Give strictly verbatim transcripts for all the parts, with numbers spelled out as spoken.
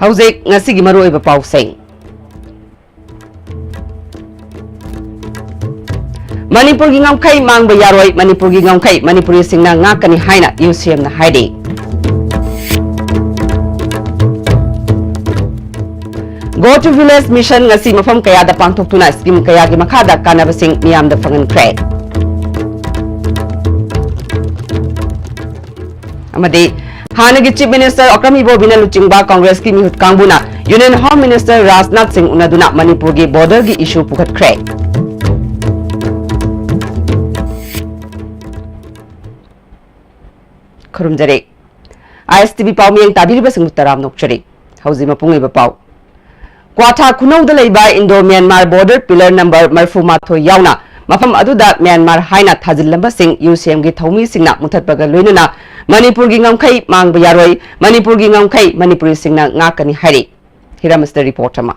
ꯍꯧꯖꯤꯛ ꯉꯁꯤꯒꯤ ꯃꯔꯨꯑꯣꯏꯕ ꯄꯥꯎꯁꯤꯡ꯫ ꯃꯅꯤꯄꯨꯔꯒꯤ ꯉꯝꯈꯩ ꯃꯥꯡꯕ ꯌꯥꯔꯣꯏ, ꯃꯅꯤꯄꯨꯔꯒꯤ ꯉꯝꯈꯩ ꯃꯅꯤꯄꯨꯔꯤꯁꯤꯡꯅ ꯉꯥꯛꯀꯅꯤ ꯍꯥꯏꯅ ꯌꯨ ꯁꯤ ꯑꯦꯝꯅ ꯍꯥꯏꯔꯤ꯫ Go to Village Mission ꯉꯁꯤ ꯃꯐꯝ ꯀꯌꯥꯗ ꯄꯥꯡꯊꯣꯛꯇꯨꯅ ꯁ꯭ꯀꯤꯝ ꯀꯌꯥꯒꯤ ꯃꯈꯥꯗ ꯀꯥꯟꯅꯕꯁꯤꯡ ꯃꯤꯌꯥꯝꯗ ꯐꯪꯍꯟꯈ꯭ꯔꯦ꯫ ꯑꯃꯗꯤ ꯍꯥꯟꯅꯒꯤ Chief Minister ꯑꯣꯀ꯭ꯔꯝ ꯏꯕꯣꯕꯤꯅ ꯂꯨꯆꯤꯡꯕ ꯀꯪꯒ꯭ꯔꯦꯁꯀꯤ ꯃꯤꯍꯨꯠ ꯀꯥꯡꯕꯨꯅ Union Home Minister ꯔꯥꯖꯅꯥꯊ ꯁꯤꯡ ꯎꯅꯗꯨꯅ ꯃꯅꯤꯄꯨꯔꯒꯤ border ꯒꯤ issue ꯄꯨꯈꯠꯈ꯭ꯔꯦ꯫ ꯈꯨꯔꯨꯝꯖꯔꯤ꯫ ꯑꯥꯏ ꯑꯦꯁ ꯇꯤ ꯚꯤ ꯄꯥꯎꯃꯤꯌꯦꯡ ꯇꯥꯕꯤꯔꯤꯕꯁꯤꯡꯕꯨ ꯇꯔꯥꯝꯅ ꯑꯣꯛꯆꯔꯤ꯫ ꯍꯧꯖꯤꯛ ꯃꯄꯨꯡ ꯑꯣꯏꯕ ꯄꯥꯎ꯫ ꯀ꯭ꯋꯥꯊꯥ ꯈꯨꯅꯧꯗ ꯂꯩꯕ Indo Myanmar border pillar number ꯃꯔꯤꯐꯨ ꯃꯥꯊꯣꯏ ꯌꯥꯎꯅ ꯃꯐꯝ ꯑꯗꯨꯗ ꯃ꯭ꯌꯥꯟꯃꯥꯔ ꯍꯥꯏꯅ ꯊꯥꯖꯤꯜꯂꯝꯕꯁꯤꯡ ꯌꯨ ꯁꯤ ꯑꯦꯝꯒꯤ ꯊꯧꯃꯤꯁꯤꯡꯅ ꯃꯨꯊꯠꯄꯒ ꯂꯣꯏꯅꯅ ꯃꯅꯤꯄꯨꯔꯒꯤ ꯉꯝꯈꯩ ꯃꯥꯡꯕ ꯌꯥꯔꯣꯏ, ꯃꯅꯤꯄꯨꯔꯒꯤ ꯉꯝꯈꯩ ꯃꯅꯤꯄꯨꯔꯤꯁꯤꯡꯅ ꯉꯥꯛꯀꯅꯤ ꯍꯥꯏꯔꯤ꯫ ꯍꯤꯔꯥꯃꯁꯇ report ꯑꯃ꯫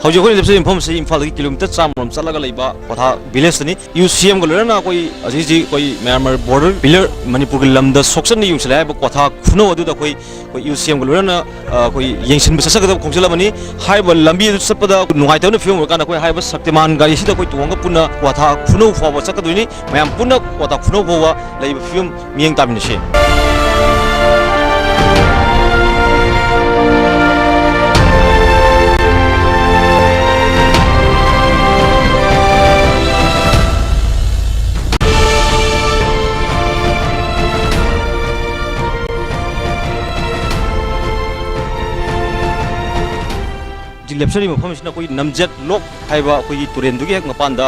ꯍꯧꯖꯤꯛ ꯑꯩꯈꯣꯏꯅ ꯂꯦꯞꯆꯔꯤꯕ ꯃꯐꯝ ꯑꯁꯤ ꯏꯝꯐꯥꯜꯗꯒꯤ ꯀꯤꯂꯣꯃꯤꯇꯔ ꯆꯥꯝꯃꯔꯣꯝ ꯆꯠꯂꯒ ꯂꯩꯕ ꯀ꯭ꯋꯥꯊꯥ village ꯇꯅꯤ꯫ ꯌꯨ ꯁꯤ ꯑꯦꯝꯒ ꯂꯣꯏꯅꯅ ꯑꯩꯈꯣꯏ ꯍꯧꯖꯤꯛ ꯍꯧꯖꯤꯛ ꯑꯩꯈꯣꯏ ꯃ꯭ꯌꯥꯟꯃꯥꯔ border pillar ꯃꯅꯤꯄꯨꯔꯒꯤ ꯂꯝꯗ ꯁꯣꯛꯆꯟꯅ ꯌꯨꯡꯁꯤꯜꯂꯦ ꯍꯥꯏꯕ ꯀ꯭ꯋꯥꯊꯥ ꯈꯨꯅꯧ ꯑꯗꯨꯗ ꯑꯩꯈꯣꯏ, ꯑꯩꯈꯣꯏ ꯌꯨ ꯁꯤ ꯑꯦꯝꯒ ꯂꯣꯏꯅꯅ, ꯑ, ꯑꯩꯈꯣꯏ ꯌꯦꯡꯁꯤꯟꯕ ꯆꯠꯆꯒꯗꯕ ꯈꯣꯡꯆꯠ ꯑꯃꯅꯤ꯫ ꯍꯥꯏꯔꯤꯕ ꯂꯝꯕꯤ ꯑꯗꯨ ꯆꯠꯄꯗ ꯅꯨꯡꯉꯥꯏꯇꯕꯅ ꯐꯤꯕꯝ ꯑꯣꯏꯔꯀꯥꯟꯗ ꯑꯩꯈꯣꯏ ꯍꯥꯏꯔꯤꯕ ꯁꯛꯇꯤꯃꯥꯟ ꯒꯥꯔꯤ ꯑꯁꯤꯗ ꯑꯩꯈꯣꯏ ꯇꯣꯡꯉꯒ ꯄꯨꯟꯅ ꯀ꯭ꯋꯥꯊꯥ ꯈꯨꯅꯧ ꯐꯥꯎꯕ ꯆꯠꯀꯗꯣꯏꯅꯤ꯫ ꯃꯌꯥꯝ ꯄꯨꯟꯅ ꯀ꯭ꯋꯥꯊꯥ ꯈꯨꯅꯧ ꯐꯥꯎꯕ ꯂꯩꯕ ꯐꯤꯕꯝ ꯃꯤꯠꯌꯦꯡ ꯇꯥꯃꯤꯟꯅꯁꯤ꯫ ꯍꯧꯖꯤꯛ ꯂꯦꯞꯆꯔꯤꯕ ꯃꯐꯝ ꯑꯁꯤꯅ ꯑꯩꯈꯣꯏꯒꯤ ꯅꯝꯖꯦꯠ ꯂꯣꯛ ꯍꯥꯏꯕ ꯑꯩꯈꯣꯏꯒꯤ ꯇꯨꯔꯦꯟꯗꯨꯒꯤ ꯍꯦꯛ ꯃꯄꯥꯟꯗ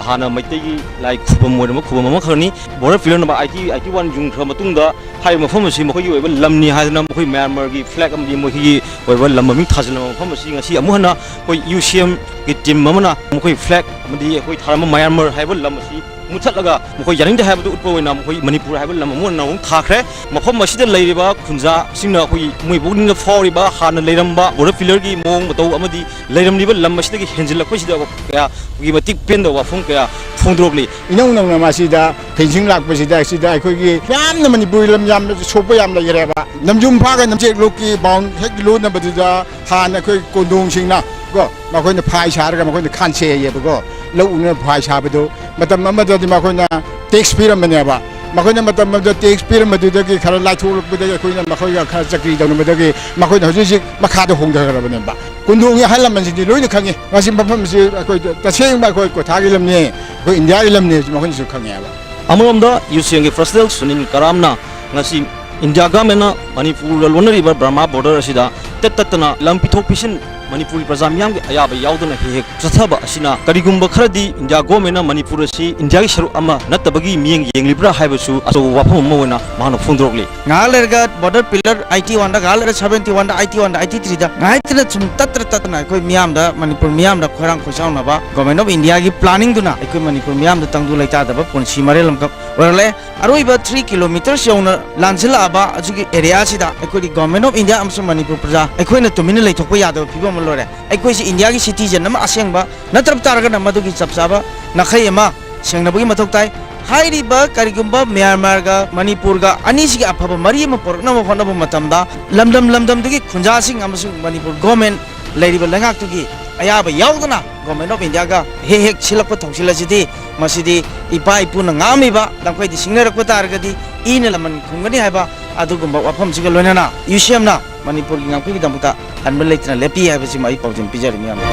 ꯍꯥꯟꯅ ꯃꯩꯇꯩꯒꯤ ꯂꯥꯏ ꯈꯨꯕꯝ ꯑꯣꯏꯔꯝꯕ ꯈꯨꯕꯝ ꯑꯃꯈꯛꯅꯤ꯫ Border pillar number eighty, eighty one ꯌꯨꯡꯈ꯭ꯔ ꯃꯇꯨꯡꯗ ꯍꯥꯏꯔꯤꯕ ꯃꯐꯝ ꯑꯁꯤ ꯃꯈꯣꯏꯒꯤ ꯑꯣꯏꯕ ꯂꯝꯅꯤ ꯍꯥꯏꯗꯨꯅ ꯃꯈꯣꯏ ꯃ꯭ꯌꯥꯟꯃꯥꯔꯒꯤ flag ꯑꯃꯗꯤ ꯃꯈꯣꯏꯒꯤ ꯑꯣꯏꯕ ꯂꯝ ꯃꯃꯤꯡ ꯊꯥꯖꯤꯜꯂꯕ ꯃꯐꯝ ꯑꯁꯤ ꯉꯁꯤ ꯑꯃꯨꯛ ꯍꯟꯅ ꯑꯩꯈꯣꯏ ꯌꯨ ꯁꯤ ꯑꯦꯝꯒꯤ team ꯑꯃꯅ ꯃꯈꯣꯏ flag ꯑꯃꯗꯤ ꯑꯩꯈꯣꯏ ꯊꯥꯔꯝꯕ ꯃ꯭ꯌꯥꯟꯃꯥꯔ ꯍꯥꯏꯕ ꯂꯝ ꯑꯁꯤ ꯃꯨꯊꯠꯂꯒ ꯃꯈꯣꯏ ꯌꯥꯅꯤꯡꯗꯦ ꯍꯥꯏꯕꯗꯨ ꯎꯠꯄ ꯑꯣꯏꯅ ꯃꯈꯣꯏ ꯃꯅꯤꯄꯨꯔ ꯍꯥꯏꯕ ꯂꯝ ꯑꯃ ꯑꯣꯏꯅ ꯑꯃꯨꯛ ꯊꯥꯈ꯭ꯔꯦ꯫ ꯃꯐꯝ ꯑꯁꯤꯗ ꯂꯩꯔꯤꯕ ꯈꯨꯟꯖꯥꯁꯤꯡꯅ ꯑꯩꯈꯣꯏꯒꯤ ꯃꯣꯏ ꯄꯨꯛꯅꯤꯡꯗ ꯐꯥꯎꯔꯤꯕ ꯍꯥꯟꯅ ꯂꯩꯔꯝꯕ border pillarꯒꯤ ꯃꯑꯣꯡ ꯃꯇꯧ ꯑꯃꯗꯤ ꯂꯩꯔꯝꯂꯤꯕ ꯂꯝ ꯑꯁꯤꯗꯒꯤ ꯍꯦꯟꯖꯤꯜꯂꯛꯄꯁꯤꯗ ꯀꯌꯥ ꯑꯩꯈꯣꯏꯒꯤ ꯃꯇꯤꯛ ꯄꯦꯟꯗꯕ ꯋꯥꯐꯝ ꯀꯌꯥ ꯐꯣꯡꯗꯣꯔꯛꯂꯤ꯫ ꯏꯅꯧ ꯅꯧꯅ ꯃꯁꯤꯗ fencing ꯂꯥꯛꯄꯁꯤꯗ ꯁꯤꯗ ꯑꯩꯈꯣꯏꯒꯤ ꯌꯥꯝꯅ ꯃꯅꯤꯄꯨꯔꯒꯤ ꯂꯝ ꯌꯥꯝꯅ ꯁꯣꯛꯄ ꯌꯥꯝ ꯂꯩꯈ꯭ꯔꯦꯕ꯫ ꯅꯝꯖꯨꯝ ꯐꯥꯒ ꯅꯝꯆꯦꯛ ꯂꯣꯛꯀꯤ bound ꯍꯦꯛ ꯂꯣꯟꯅꯕꯗꯨꯗ ꯍꯥꯟꯅ ꯑꯩꯈꯣꯏ ꯀꯣꯟꯗꯣꯡꯁꯤꯡꯅ ꯀꯣ, ꯃꯈꯣꯏꯅ ꯐꯥꯏ ꯁꯥꯔꯒ ꯃꯈꯣꯏꯅ ꯈꯥꯟꯁꯦ ꯍꯥꯏꯌꯦꯕꯀꯣ, ꯂꯧ ꯎꯅ ꯐꯥꯏ ꯁꯥꯕꯗꯣ꯫ ꯃꯇꯝ ꯑꯃꯗꯗꯤ ꯃꯈꯣꯏꯅ tax ꯄꯤꯔꯝꯕꯅꯦꯕ꯫ ꯃꯈꯣꯏꯅ ꯃꯇꯝ ꯑꯃꯗ tax ꯄꯤꯔꯝꯕꯗꯨꯗꯒꯤ ꯈꯔ ꯂꯥꯏꯊꯣꯛꯂꯛꯄꯗꯒꯤ ꯑꯩꯈꯣꯏꯅ ꯃꯈꯣꯏꯒ ꯈꯔ ꯆꯀ꯭ꯔꯤ ꯇꯧꯅꯕꯗꯒꯤ ꯃꯈꯣꯏꯅ ꯍꯧꯖꯤꯛ ꯍꯧꯖꯤꯛ ꯃꯈꯥꯗ ꯍꯣꯡꯊꯈ꯭ꯔꯕꯅꯦꯕ꯫ ꯀꯣꯟꯗꯣꯡꯒꯤ ꯑꯍꯜ ꯂꯃꯟꯁꯤꯡꯗꯤ ꯂꯣꯏꯅ ꯈꯪꯉꯤ꯫ ꯃꯁꯤ ꯃꯐꯝꯁꯤ ꯑꯩꯈꯣꯏ ꯇꯁꯦꯡꯕ ꯑꯩꯈꯣꯏ ꯀꯣꯊꯥꯒꯤ ꯂꯝꯅꯤ, ꯑꯩꯈꯣꯏ ꯏꯟꯗꯤꯌꯥꯒꯤ ꯂꯝꯅꯤ ꯍꯥꯏꯕꯁꯤ ꯃꯈꯣꯏꯅꯁꯨ ꯈꯪꯉꯦꯕ꯫ ꯑꯃꯔꯣꯝꯗ ꯌꯨꯁꯦꯡꯒꯤ president ꯁꯨꯅꯤꯜ ꯀꯔꯥꯝꯅ ꯉꯁꯤ ꯏꯟꯗꯤꯌꯥ governmentꯅ ꯃꯅꯤꯄꯨꯔꯒ ꯂꯣꯟꯅꯔꯤꯕ ꯕꯔꯃꯥ border ꯑꯁꯤꯗ ꯇꯠ ꯇꯠꯇꯅ ꯂꯝ ꯄꯤꯊꯣꯛ ꯄꯤꯁꯤꯟ ꯃꯅꯤꯄꯨꯔꯒꯤ ꯄ꯭ꯔꯖꯥ ꯃꯤꯌꯥꯝꯒꯤ ꯑꯌꯥꯕ ꯌꯥꯎꯗꯅ ꯍꯦꯛ ꯍꯦꯛ ꯆꯠꯊꯕ ꯑꯁꯤꯅ ꯀꯔꯤꯒꯨꯝꯕ ꯈꯔꯗꯤ ꯏꯟꯗꯤꯌꯥ governmentꯅ ꯃꯅꯤꯄꯨꯔ ꯑꯁꯤ ꯏꯟꯗꯤꯌꯥꯒꯤ ꯁꯔꯨꯛ ꯑꯃ ꯅꯠꯇꯕꯒꯤ ꯃꯤꯠꯌꯦꯡ ꯌꯦꯡꯂꯤꯕ꯭ꯔꯥ ꯍꯥꯏꯕꯁꯨ ꯑꯆꯧꯕ ꯋꯥꯐꯝ ꯑꯃ ꯑꯣꯏꯅ ꯃꯍꯥꯛꯅ ꯐꯣꯡꯗꯣꯔꯛꯂꯤ꯫ ꯉꯥꯏꯍꯥꯛ ꯂꯩꯔꯒ border pillar eighty oneꯗ, ꯉꯥꯏꯍꯥꯛ ꯂꯩꯔꯒ seventy oneꯗ, eighty oneꯗ, eighty threeꯗ ꯉꯥꯏꯍꯥꯛꯇꯅ ꯁꯨꯝ ꯇꯠꯇ꯭ꯔ ꯇꯠꯇꯅ ꯑꯩꯈꯣꯏ ꯃꯤꯌꯥꯝꯗ, ꯃꯅꯤꯄꯨꯔ ꯃꯤꯌꯥꯝꯗ ꯈꯣꯏꯔꯥꯡ ꯈꯣꯏꯁꯥꯎꯅꯕ Government of Indiaꯒꯤ planningꯗꯨꯅ ꯑꯩꯈꯣꯏ ꯃꯅꯤꯄꯨꯔ ꯃꯤꯌꯥꯝꯗ ꯇꯪꯗꯨ ꯂꯩꯇꯥꯗꯕ ꯄꯨꯟꯁꯤ ꯃꯔꯦꯜ ꯑꯃꯈꯛ ꯑꯣꯏꯔꯛꯂꯦ꯫ ꯑꯔꯣꯏꯕ three kilometres ꯌꯧꯅ ꯂꯥꯟꯁꯤꯜꯂꯛꯑꯕ ꯑꯁꯤꯒꯤ areaꯁꯤꯗ ꯑꯩꯈꯣꯏꯒꯤ Government of India ꯑꯃꯁꯨꯡ ꯃꯅꯤꯄꯨꯔ ꯄ꯭ꯔꯖꯥ ꯑꯩꯈꯣꯏꯅ ꯇꯨꯃꯤꯟꯅ ꯂꯩꯊꯣꯛꯄ ꯌꯥꯗꯕ ꯐꯤꯕꯝ ꯑꯃ ꯂꯣꯏꯔꯦ꯫ ꯑꯩꯈꯣꯏꯁꯤ ꯏꯟꯗꯤꯌꯥꯒꯤ citizen ꯑꯃ ꯑꯁꯦꯡꯕ ꯅꯠꯇ꯭ꯔꯕ ꯇꯥꯔꯒꯅ ꯃꯗꯨꯒꯤ ꯆꯞ ꯆꯥꯕ ꯅꯥꯈꯩ ꯑꯃ ꯁꯦꯡꯅꯕꯒꯤ ꯃꯊꯧ ꯇꯥꯏ꯫ ꯍꯥꯏꯔꯤꯕ ꯀꯔꯤꯒꯨꯝꯕ ꯃ꯭ꯌꯥꯟꯃꯥꯔꯒ ꯃꯅꯤꯄꯨꯔꯒ ꯑꯅꯤꯁꯤꯒꯤ ꯑꯐꯕ ꯃꯔꯤ ꯑꯃ ꯄꯨꯔꯛꯅꯕ ꯍꯣꯠꯅꯕ ꯃꯇꯝꯗ ꯂꯝꯗꯝ ꯂꯝꯗꯝꯗꯨꯒꯤ ꯈꯨꯟꯖꯥꯁꯤꯡ ꯑꯃꯁꯨꯡ ꯃꯅꯤꯄꯨꯔ government ꯂꯩꯔꯤꯕ ꯂꯩꯉꯥꯛꯇꯨꯒꯤ ꯑꯌꯥꯕ ꯌꯥꯎꯗꯅ Government of Indiaꯒ ꯍꯦꯛ ꯍꯦꯛ ꯁꯤꯜꯂꯛꯄ ꯊꯧꯁꯤꯜ ꯑꯁꯤꯗꯤ, ꯃꯁꯤꯗꯤ ꯏꯄꯥ ꯏꯄꯨꯅ ꯉꯥꯡꯂꯤꯕ ꯂꯝꯈꯩꯗ ꯁꯤꯡꯅꯔꯛꯄ ꯇꯥꯔꯒꯗꯤ ꯏꯅ ꯂꯃꯟ ꯈꯨꯝꯒꯅꯤ ꯍꯥꯏꯕ ꯑꯗꯨꯒꯨꯝꯕ ꯋꯥꯐꯝꯁꯤꯒ ꯂꯣꯏꯅꯅ ꯌꯨꯁꯦꯝꯅ ꯃꯅꯤꯄꯨꯔꯒꯤ ꯉꯝꯈꯩꯒꯤꯗꯃꯛꯇ ꯍꯟꯕ ꯂꯩꯇꯅ ꯂꯦꯞꯄꯤ ꯍꯥꯏꯕꯁꯤꯃ ꯑꯩ ꯄꯥꯎꯖꯦꯜ ꯄꯤꯖꯔꯤ ꯃꯤꯌꯥꯝꯗ꯫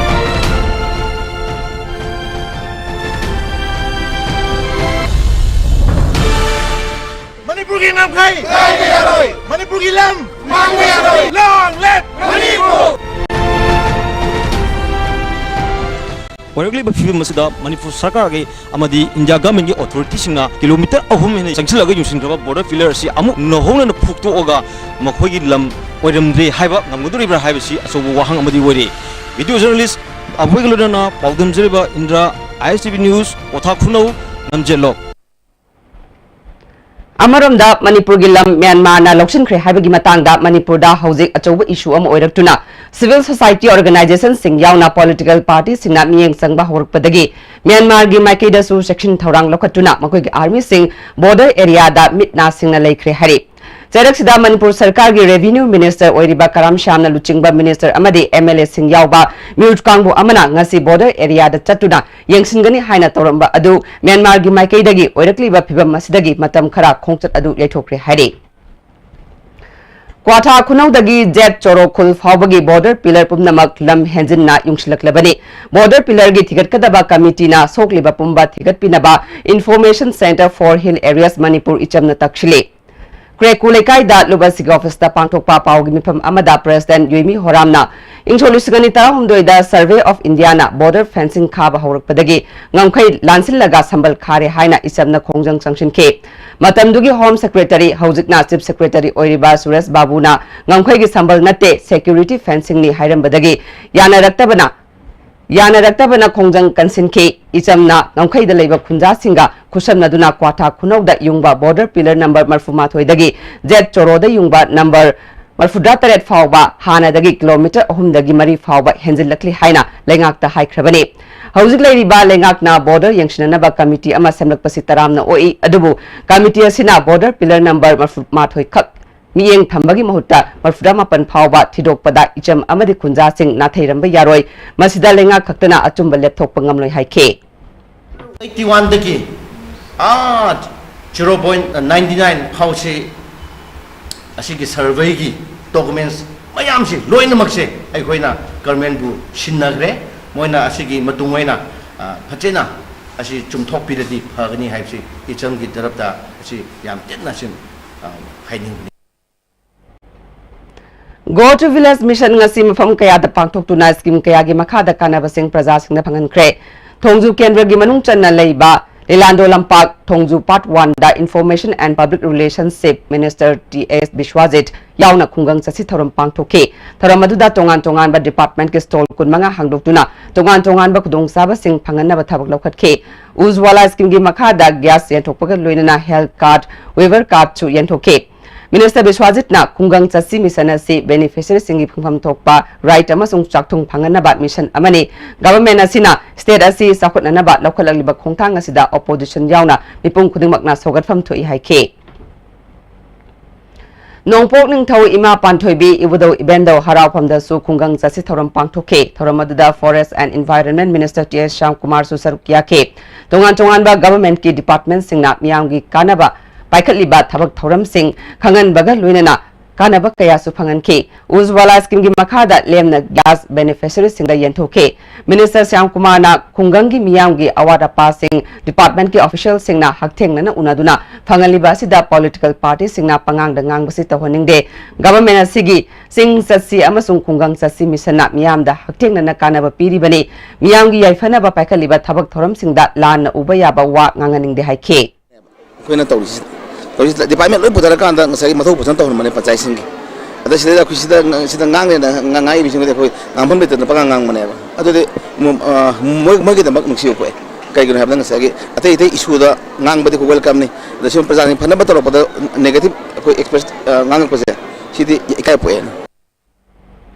ꯃꯅꯤꯄꯨꯔꯒꯤ ꯉꯝꯈꯩ ꯀꯥꯏꯕ ꯌꯥꯔꯣꯏ꯫ ꯃꯅꯤꯄꯨꯔꯒꯤ ꯂꯝ ꯃꯥꯡꯕ ꯌꯥꯔꯣꯏ꯫ Long live Manipur! ꯑꯣꯏꯔꯛꯂꯤꯕ ꯐꯤꯕꯝ ꯑꯁꯤꯗ ꯃꯅꯤꯄꯨꯔ ꯁꯔꯀꯥꯔꯒꯤ ꯑꯃꯗꯤ ꯏꯟꯗꯤꯌꯥ governmentꯀꯤ authorityꯁꯤꯡꯅ kilometre ꯑꯍꯨꯝ ꯍꯦꯟꯅ ꯆꯪꯁꯤꯜꯂꯒ ꯌꯨꯡꯁꯤꯟꯈ꯭ꯔꯕ border pillar ꯑꯁꯤ ꯑꯃꯨꯛ ꯅꯧꯍꯧꯅꯅ ꯐꯨꯛꯇꯣꯛꯑꯒ ꯃꯈꯣꯏꯒꯤ ꯂꯝ ꯑꯣꯏꯔꯝꯗ꯭ꯔꯦ ꯍꯥꯏꯕ ꯉꯝꯒꯗꯧꯔꯤꯕ꯭ꯔꯥ ꯍꯥꯏꯕꯁꯤ ꯑꯆꯧꯕ ꯋꯥꯍꯪ ꯑꯃꯗꯤ ꯑꯣꯏꯔꯤ꯫ Video journalist ꯑꯕꯣꯏꯒ ꯂꯣꯏꯅꯅ ꯄꯥꯎꯗꯝꯖꯔꯤꯕ ꯏꯟꯗ꯭ꯔꯥ, ISTV News, ꯀ꯭ꯋꯥꯊꯥ ꯈꯨꯅꯧ꯫ ꯂꯝꯖꯦꯜꯂꯣ꯫ ꯑꯃꯔꯣꯝꯗ, ꯃꯅꯤꯄꯨꯔꯒꯤ ꯂꯝ ꯃ꯭ꯌꯥꯟꯃꯥꯔꯅ ꯂꯧꯁꯤꯟꯈ꯭ꯔꯦ ꯍꯥꯏꯕꯒꯤ ꯃꯇꯥꯡꯗ ꯃꯅꯤꯄꯨꯔꯗ ꯍꯧꯖꯤꯛ ꯑꯆꯧꯕ issue ꯑꯃ ꯑꯣꯏꯔꯛꯇꯨꯅ, civil society organisationꯁꯤꯡ ꯌꯥꯎꯅ political partyꯁꯤꯡꯅ ꯃꯤꯠꯌꯦꯡ ꯆꯪꯕ ꯍꯧꯔꯛꯄꯗꯒꯤ ꯃ꯭ꯌꯥꯟꯃꯥꯔꯒꯤ ꯃꯥꯏꯀꯩꯗꯁꯨ ꯆꯦꯛꯁꯤꯟ ꯊꯧꯔꯥꯡ ꯂꯧꯈꯠꯇꯨꯅ ꯃꯈꯣꯏꯒꯤ armyꯁꯤꯡ border areaꯗ ꯃꯤꯠ ꯅꯥ ꯁꯤꯡꯅ ꯂꯩꯈ꯭ꯔꯦ ꯍꯥꯏꯔꯤ꯫ ꯆꯩꯔꯛꯁꯤꯗ ꯃꯅꯤꯄꯨꯔ ꯁꯔꯀꯥꯔꯒꯤ revenue minister ꯑꯣꯏꯔꯤꯕ ꯀꯔꯥꯝ ꯁ꯭ꯌꯥꯝꯅ ꯂꯨꯆꯤꯡꯕ minister ꯑꯃꯗꯤ MLAꯁꯤꯡ ꯌꯥꯎꯕ ꯃꯤꯑꯣꯠ ꯀꯥꯡꯕꯨ ꯑꯃꯅ ꯉꯁꯤ border areaꯗ ꯆꯠꯇꯨꯅ ꯌꯦꯡꯁꯤꯟꯒꯅꯤ ꯍꯥꯏꯅ ꯇꯧꯔꯝꯕ ꯑꯗꯨ ꯃ꯭ꯌꯥꯟꯃꯥꯔꯒꯤ ꯃꯥꯏꯀꯩꯗꯒꯤ ꯑꯣꯏꯔꯛꯂꯤꯕ ꯐꯤꯚꯝ ꯑꯁꯤꯗꯒꯤ ꯃꯇꯝ ꯈꯔ ꯈꯣꯡꯆꯠ ꯑꯗꯨ ꯌꯩꯊꯣꯛꯈ꯭ꯔꯦ ꯍꯥꯏꯔꯤ꯫ ꯀ꯭ꯋꯥꯊꯥ ꯈꯨꯅꯧꯗꯒꯤ ꯖꯦꯠ ꯆꯣꯔꯣ ꯈꯨꯜ ꯐꯥꯎꯕꯒꯤ border pillar ꯄꯨꯝꯅꯃꯛ ꯂꯝ ꯍꯦꯟꯖꯤꯟꯅ ꯌꯨꯡꯁꯤꯜꯂꯛꯂꯕꯅꯤ꯫ Border pillarꯒꯤ ꯊꯤꯒꯠꯀꯗꯕ committeeꯅ ꯁꯣꯛꯂꯤꯕ ꯄꯨꯝꯕ ꯊꯤꯒꯠꯄꯤꯅꯕ Information Centre for Hill Areas Manipur ꯏꯆꯝꯅ ꯇꯛꯁꯤꯜꯂꯤ꯫ ꯀ꯭ꯔꯦꯀꯨ ꯂꯩꯀꯥꯏꯗ ꯂꯨꯞ ꯑꯁꯤꯒꯤ officeꯇ ꯄꯥꯡꯊꯣꯛꯄ ꯄꯥꯎꯒꯤ ꯃꯤꯐꯝ ꯑꯃꯗ President ꯌꯨꯏꯃꯤ ꯍꯣꯔꯥꯝꯅ ꯏꯪ ꯁꯣꯛ ꯂꯤꯁꯤꯡ ꯑꯅꯤ ꯇꯔꯥꯍꯨꯝꯗꯣꯏꯗ Survey of Indiaꯅ border fencing ꯈꯥꯕ ꯍꯧꯔꯛꯄꯗꯒꯤ ꯉꯝꯈꯩ ꯂꯥꯟꯁꯤꯜꯂꯒ ꯁꯝꯕꯜ ꯈꯥꯔꯦ ꯍꯥꯏꯅ ꯏꯆꯝꯅ ꯈꯣꯡꯖꯪ ꯆꯪꯁꯤꯟꯈꯤ꯫ ꯃꯇꯝꯗꯨꯒꯤ Home Secretary, ꯍꯧꯖꯤꯛꯅ Chief Secretary ꯑꯣꯏꯔꯤꯕ ꯁꯨꯔꯦꯁ ꯕꯥꯕꯨꯅ ꯉꯝꯈꯩꯒꯤ ꯁꯝꯕꯜ ꯅꯠꯇꯦ, security fencingꯅꯤ ꯍꯥꯏꯔꯝꯕꯗꯒꯤ ꯌꯥꯅꯔꯛꯇꯕꯅ ꯌꯥꯅꯔꯛꯇꯕꯅ ꯈꯣꯡꯖꯪ ꯀꯟꯁꯤꯟꯈꯤ꯫ ꯏꯆꯝꯅ ꯉꯝꯈꯩꯗ ꯂꯩꯕ ꯈꯨꯟꯖꯥꯁꯤꯡꯒ ꯈꯨꯠꯁꯝꯅꯗꯨꯅ ꯀ꯭ꯋꯥꯊꯥ ꯈꯨꯅꯧꯗ ꯌꯨꯡꯕ border pillar number ꯃꯔꯐꯨ ꯃꯥꯊꯣꯏꯗꯒꯤ ꯖꯦꯠ ꯆꯣꯔꯣꯗ ꯌꯨꯡꯕ number ꯃꯔꯐꯨꯇꯔꯥ ꯇꯔꯦꯠ ꯐꯥꯎꯕ ꯍꯥꯟꯅꯗꯒꯤ kilometre ꯑꯍꯨꯝꯗꯒꯤ ꯃꯔꯤ ꯐꯥꯎꯕ ꯍꯦꯟꯖꯤꯜꯂꯛꯂꯤ ꯍꯥꯏꯅ ꯂꯩꯉꯥꯛꯇ ꯍꯥꯏꯈ꯭ꯔꯕꯅꯤ꯫ ꯍꯧꯖꯤꯛ ꯂꯩꯔꯤꯕ ꯂꯩꯉꯥꯛꯅ border ꯌꯦꯡꯁꯤꯟꯅꯅꯕ committee ꯑꯃ ꯁꯦꯝꯂꯛꯄꯁꯤ ꯇꯔꯥꯝꯅ ꯑꯣꯛꯏ, ꯑꯗꯨꯕꯨ committee ꯑꯁꯤꯅ border pillar number ꯃꯔꯐꯨ ꯃꯥꯊꯣꯏ ꯈꯛ ꯃꯤꯠꯌꯦꯡ ꯊꯝꯕꯒꯤ ꯃꯍꯨꯠꯇ ꯃꯔꯐꯨꯇꯔꯥ ꯃꯥꯄꯟ ꯐꯥꯎꯕ ꯊꯤꯗꯣꯛꯄꯗ ꯏꯆꯝ ꯑꯃꯗꯤ ꯈꯨꯟꯖꯥꯁꯤꯡ ꯅꯥꯊꯩꯔꯝꯕ ꯌꯥꯔꯣꯏ꯫ ꯃꯁꯤꯗ ꯂꯩꯉꯥꯛ ꯈꯛꯇꯅ ꯑꯆꯨꯝꯕ ꯂꯦꯞꯊꯣꯛꯄ ꯉꯝꯂꯣꯏ ꯍꯥꯏꯈꯤ꯫ ꯑꯩꯠꯇꯤ ꯋꯥꯟꯗꯒꯤ ꯑꯥ zero point ninety nine ꯐꯥꯎꯁꯤ ꯑꯁꯤꯒꯤ surveyꯒꯤ documents ꯃꯌꯥꯝꯁꯤ ꯂꯣꯏꯅꯃꯛꯁꯦ ꯑꯩꯈꯣꯏꯅ governmentꯕꯨ ꯁꯤꯟꯅꯈ꯭ꯔꯦ꯫ ꯃꯣꯏꯅ ꯑꯁꯤꯒꯤ ꯃꯇꯨꯡ ꯑꯣꯏꯅ, ꯑ, ꯐꯖꯅ ꯑꯁꯤ ꯆꯨꯝꯊꯣꯛꯄꯤꯔꯗꯤ ꯐꯒꯅꯤ ꯍꯥꯏꯕꯁꯤ ꯏꯆꯝꯒꯤ ꯇꯔꯞꯇ ꯑꯁꯤ ꯌꯥꯝ ꯇꯦꯟꯅ ꯁꯤ, ꯑ, ꯍꯥꯏꯅꯤꯡꯕꯅꯤ꯫ Go to Village Mission ꯉꯁꯤ ꯃꯐꯝ ꯀꯌꯥꯗ ꯄꯥꯡꯊꯣꯛꯇꯨꯅ scheme ꯀꯌꯥꯒꯤ ꯃꯈꯥꯗ ꯀꯥꯟꯅꯕꯁꯤꯡ ꯄ꯭ꯔꯖꯥꯁꯤꯡꯗ ꯐꯪꯍꯟꯈ꯭ꯔꯦ꯫ ꯊꯣꯡꯖꯨ ꯀꯦꯟꯗ꯭ꯔꯒꯤ ꯃꯅꯨꯡ ꯆꯟꯅ ꯂꯩꯕ ꯂꯤꯂꯥꯟꯗꯣ ꯂꯝꯄꯥꯛ, ꯊꯣꯡꯖꯨ Part One the Information and Public Relationship Minister T S ꯕꯤꯁ꯭ꯋꯥꯖꯤꯠ ꯌꯥꯎꯅ ꯈꯨꯡꯒꯪ ꯆꯠꯁꯤ ꯊꯧꯔꯝ ꯄꯥꯡꯊꯣꯛꯈꯤ꯫ ꯊꯧꯔꯝ ꯑꯗꯨꯗ ꯇꯣꯉꯥꯟ ꯇꯣꯉꯥꯟꯕ department ꯀꯤ stall ꯀꯨꯟꯃꯉꯥ ꯍꯥꯡꯗꯣꯛꯇꯨꯅ ꯇꯣꯉꯥꯟ ꯇꯣꯉꯥꯟꯕ ꯈꯨꯗꯣꯡꯆꯥꯕꯁꯤꯡ ꯐꯪꯍꯟꯅꯕ ꯊꯕꯛ ꯂꯧꯈꯠꯈꯤ꯫ ꯎꯖꯋꯥꯂꯥ scheme ꯒꯤ ꯃꯈꯥꯗ gas ꯌꯦꯟꯊꯣꯛꯄꯒ ꯂꯣꯏꯅꯅ health card, waiver card ꯁꯨ ꯌꯦꯟꯊꯣꯛꯈꯤ꯫ Minister ꯕꯤꯁ꯭ꯋꯥꯖꯤꯠ ꯅ ꯈꯨꯡꯒꯪ ꯆꯠꯁꯤ mission ꯑꯁꯤ beneficiary ꯁꯤꯡꯒꯤ ꯐꯪꯐꯝ ꯊꯣꯛꯄ right ꯑꯃꯁꯨꯡ ꯆꯥꯛꯊꯨꯡ ꯐꯪꯍꯟꯅꯕ mission ꯑꯃꯅꯤ꯫ Government ꯑꯁꯤꯅ state ꯑꯁꯤ ꯆꯥꯎꯈꯠꯅꯅꯕ ꯂꯧꯈꯠꯂꯛꯂꯤꯕ ꯈꯣꯡꯊꯥꯡ ꯑꯁꯤꯗ opposition ꯌꯥꯎꯅ ꯃꯤꯄꯨꯝ ꯈꯨꯗꯤꯡꯃꯛꯅ ꯁꯧꯒꯠꯐꯝ ꯊꯣꯛꯏ ꯍꯥꯏꯈꯤ꯫ ꯅꯣꯡꯄꯣꯛ ꯅꯤꯡꯊꯧ ꯏꯃꯥ ꯄꯥꯟꯊꯣꯏꯕꯤ ꯏꯕꯨꯙꯧ ꯏꯕꯦꯟꯗꯧ ꯍꯔꯥꯎꯐꯝꯗꯁꯨ ꯈꯨꯡꯒꯪ ꯆꯠꯁꯤ ꯊꯧꯔꯝ ꯄꯥꯡꯊꯣꯛꯈꯤ꯫ ꯊꯧꯔꯝ ꯑꯗꯨꯗ Forest and Environment Minister T S ꯁ꯭ꯌꯥꯝꯀꯨꯃꯥꯔꯁꯨ ꯁꯔꯨꯛ ꯌꯥꯈꯤ꯫ ꯇꯣꯉꯥꯟ ꯇꯣꯉꯥꯟꯕ government ꯀꯤ department ꯁꯤꯡꯅ ꯃꯤꯌꯥꯝꯒꯤ ꯀꯥꯟꯅꯕ ꯄꯥꯏꯈꯠꯂꯤꯕ ꯊꯕꯛ ꯊꯧꯔꯝꯁꯤꯡ ꯈꯪꯍꯟꯕꯒ ꯂꯣꯏꯅꯅ ꯀꯥꯟꯅꯕ ꯀꯌꯥꯁꯨ ꯐꯪꯍꯟꯈꯤ꯫ ꯎꯖꯋꯥꯂꯥ scheme ꯒꯤ ꯃꯈꯥꯗ ꯂꯦꯝꯅ gas beneficiary ꯁꯤꯡꯗ ꯌꯦꯟꯊꯣꯛꯈꯤ꯫ Minister ꯁ꯭ꯌꯥꯝꯀꯨꯃꯥꯔꯅ ꯈꯨꯡꯒꯪꯒꯤ ꯃꯤꯌꯥꯝꯒꯤ ꯑꯋꯥꯠ ꯑꯄꯥꯁꯤꯡ department ꯀꯤ official ꯁꯤꯡꯅ ꯍꯛꯊꯦꯡꯅꯅ ꯎꯅꯗꯨꯅ ꯐꯪꯍꯜꯂꯤꯕ ꯑꯁꯤꯗ political party ꯁꯤꯡꯅ ꯄꯉꯥꯡꯗ ꯉꯥꯡꯕꯁꯤ ꯇꯧꯍꯟꯅꯤꯡꯗꯦ꯫ Government ꯑꯁꯤꯒꯤ ꯆꯤꯡ ꯆꯠꯁꯤ ꯑꯃꯁꯨꯡ ꯈꯨꯡꯒꯪ ꯆꯠꯁꯤ mission ꯅ ꯃꯤꯌꯥꯝꯗ ꯍꯛꯊꯦꯡꯅꯅ ꯀꯥꯟꯅꯕ ꯄꯤꯔꯤꯕꯅꯤ꯫ ꯃꯤꯌꯥꯝꯒꯤ ꯌꯥꯏꯐꯅꯕ ꯄꯥꯏꯈꯠꯂꯤꯕ ꯊꯕꯛ ꯊꯧꯔꯝꯁꯤꯡꯗ ꯂꯥꯟꯅ ꯎꯕ ꯌꯥꯕ ꯋꯥ ꯉꯥꯡꯍꯟꯅꯤꯡꯗꯦ ꯍꯥꯏꯈꯤ꯫ ꯑꯩꯈꯣꯏꯅ ꯇꯧꯔꯤꯁꯤ, ꯇꯧꯔꯤꯁꯤ department ꯂꯣꯏ ꯄꯨꯊꯔꯀꯥꯟꯗ ꯉꯁꯥꯏꯒꯤ ꯃꯊꯧ ꯐꯖꯅ ꯇꯧꯍꯟꯕꯅꯦ ꯄꯟꯆꯥꯌꯠꯁꯤꯡꯒꯤ꯫ ꯑꯗ ꯁꯤꯗꯩꯗ ꯑꯩꯈꯣꯏ ꯁꯤꯗ, ꯁꯤꯗ ꯉꯥꯡꯂꯦꯅ ꯉꯥꯡꯉꯛꯏꯕꯁꯤꯡꯗꯨꯗꯤ ꯑꯩꯈꯣꯏ ꯉꯥꯡꯐꯝ ꯂꯩꯇꯗꯅ ꯄꯉꯥꯡ ꯉꯥꯡꯕꯅꯦꯕ꯫ ꯑꯗꯨꯗꯤ ꯃꯣ-, ꯑ, ꯃꯣꯏ, ꯃꯣꯏꯒꯤꯗꯃꯛ ꯅꯨꯡꯁꯤꯕ ꯄꯣꯛꯑꯦ꯫ ꯀꯩꯒꯤꯅꯣ ꯍꯥꯏꯕꯗ ꯉꯁꯥꯏꯒꯤ ꯑꯇꯩ ꯑꯇꯩ issue ꯗ ꯉꯥꯡꯕꯗꯤ ꯑꯩꯈꯣꯏ welcome ꯅꯤ꯫ ꯑꯗ ꯁꯨꯝ ꯄ꯭ꯔꯖꯥꯁꯤꯡ ꯐꯅꯕ ꯇꯧꯔꯛꯄꯗ negative ꯑꯩꯈꯣꯏ express, ꯑ, ꯉꯥꯡꯉꯛꯄꯁꯦ ꯁꯤꯗꯤ ꯏꯀꯥꯏ ꯄꯣꯛꯑꯦ꯫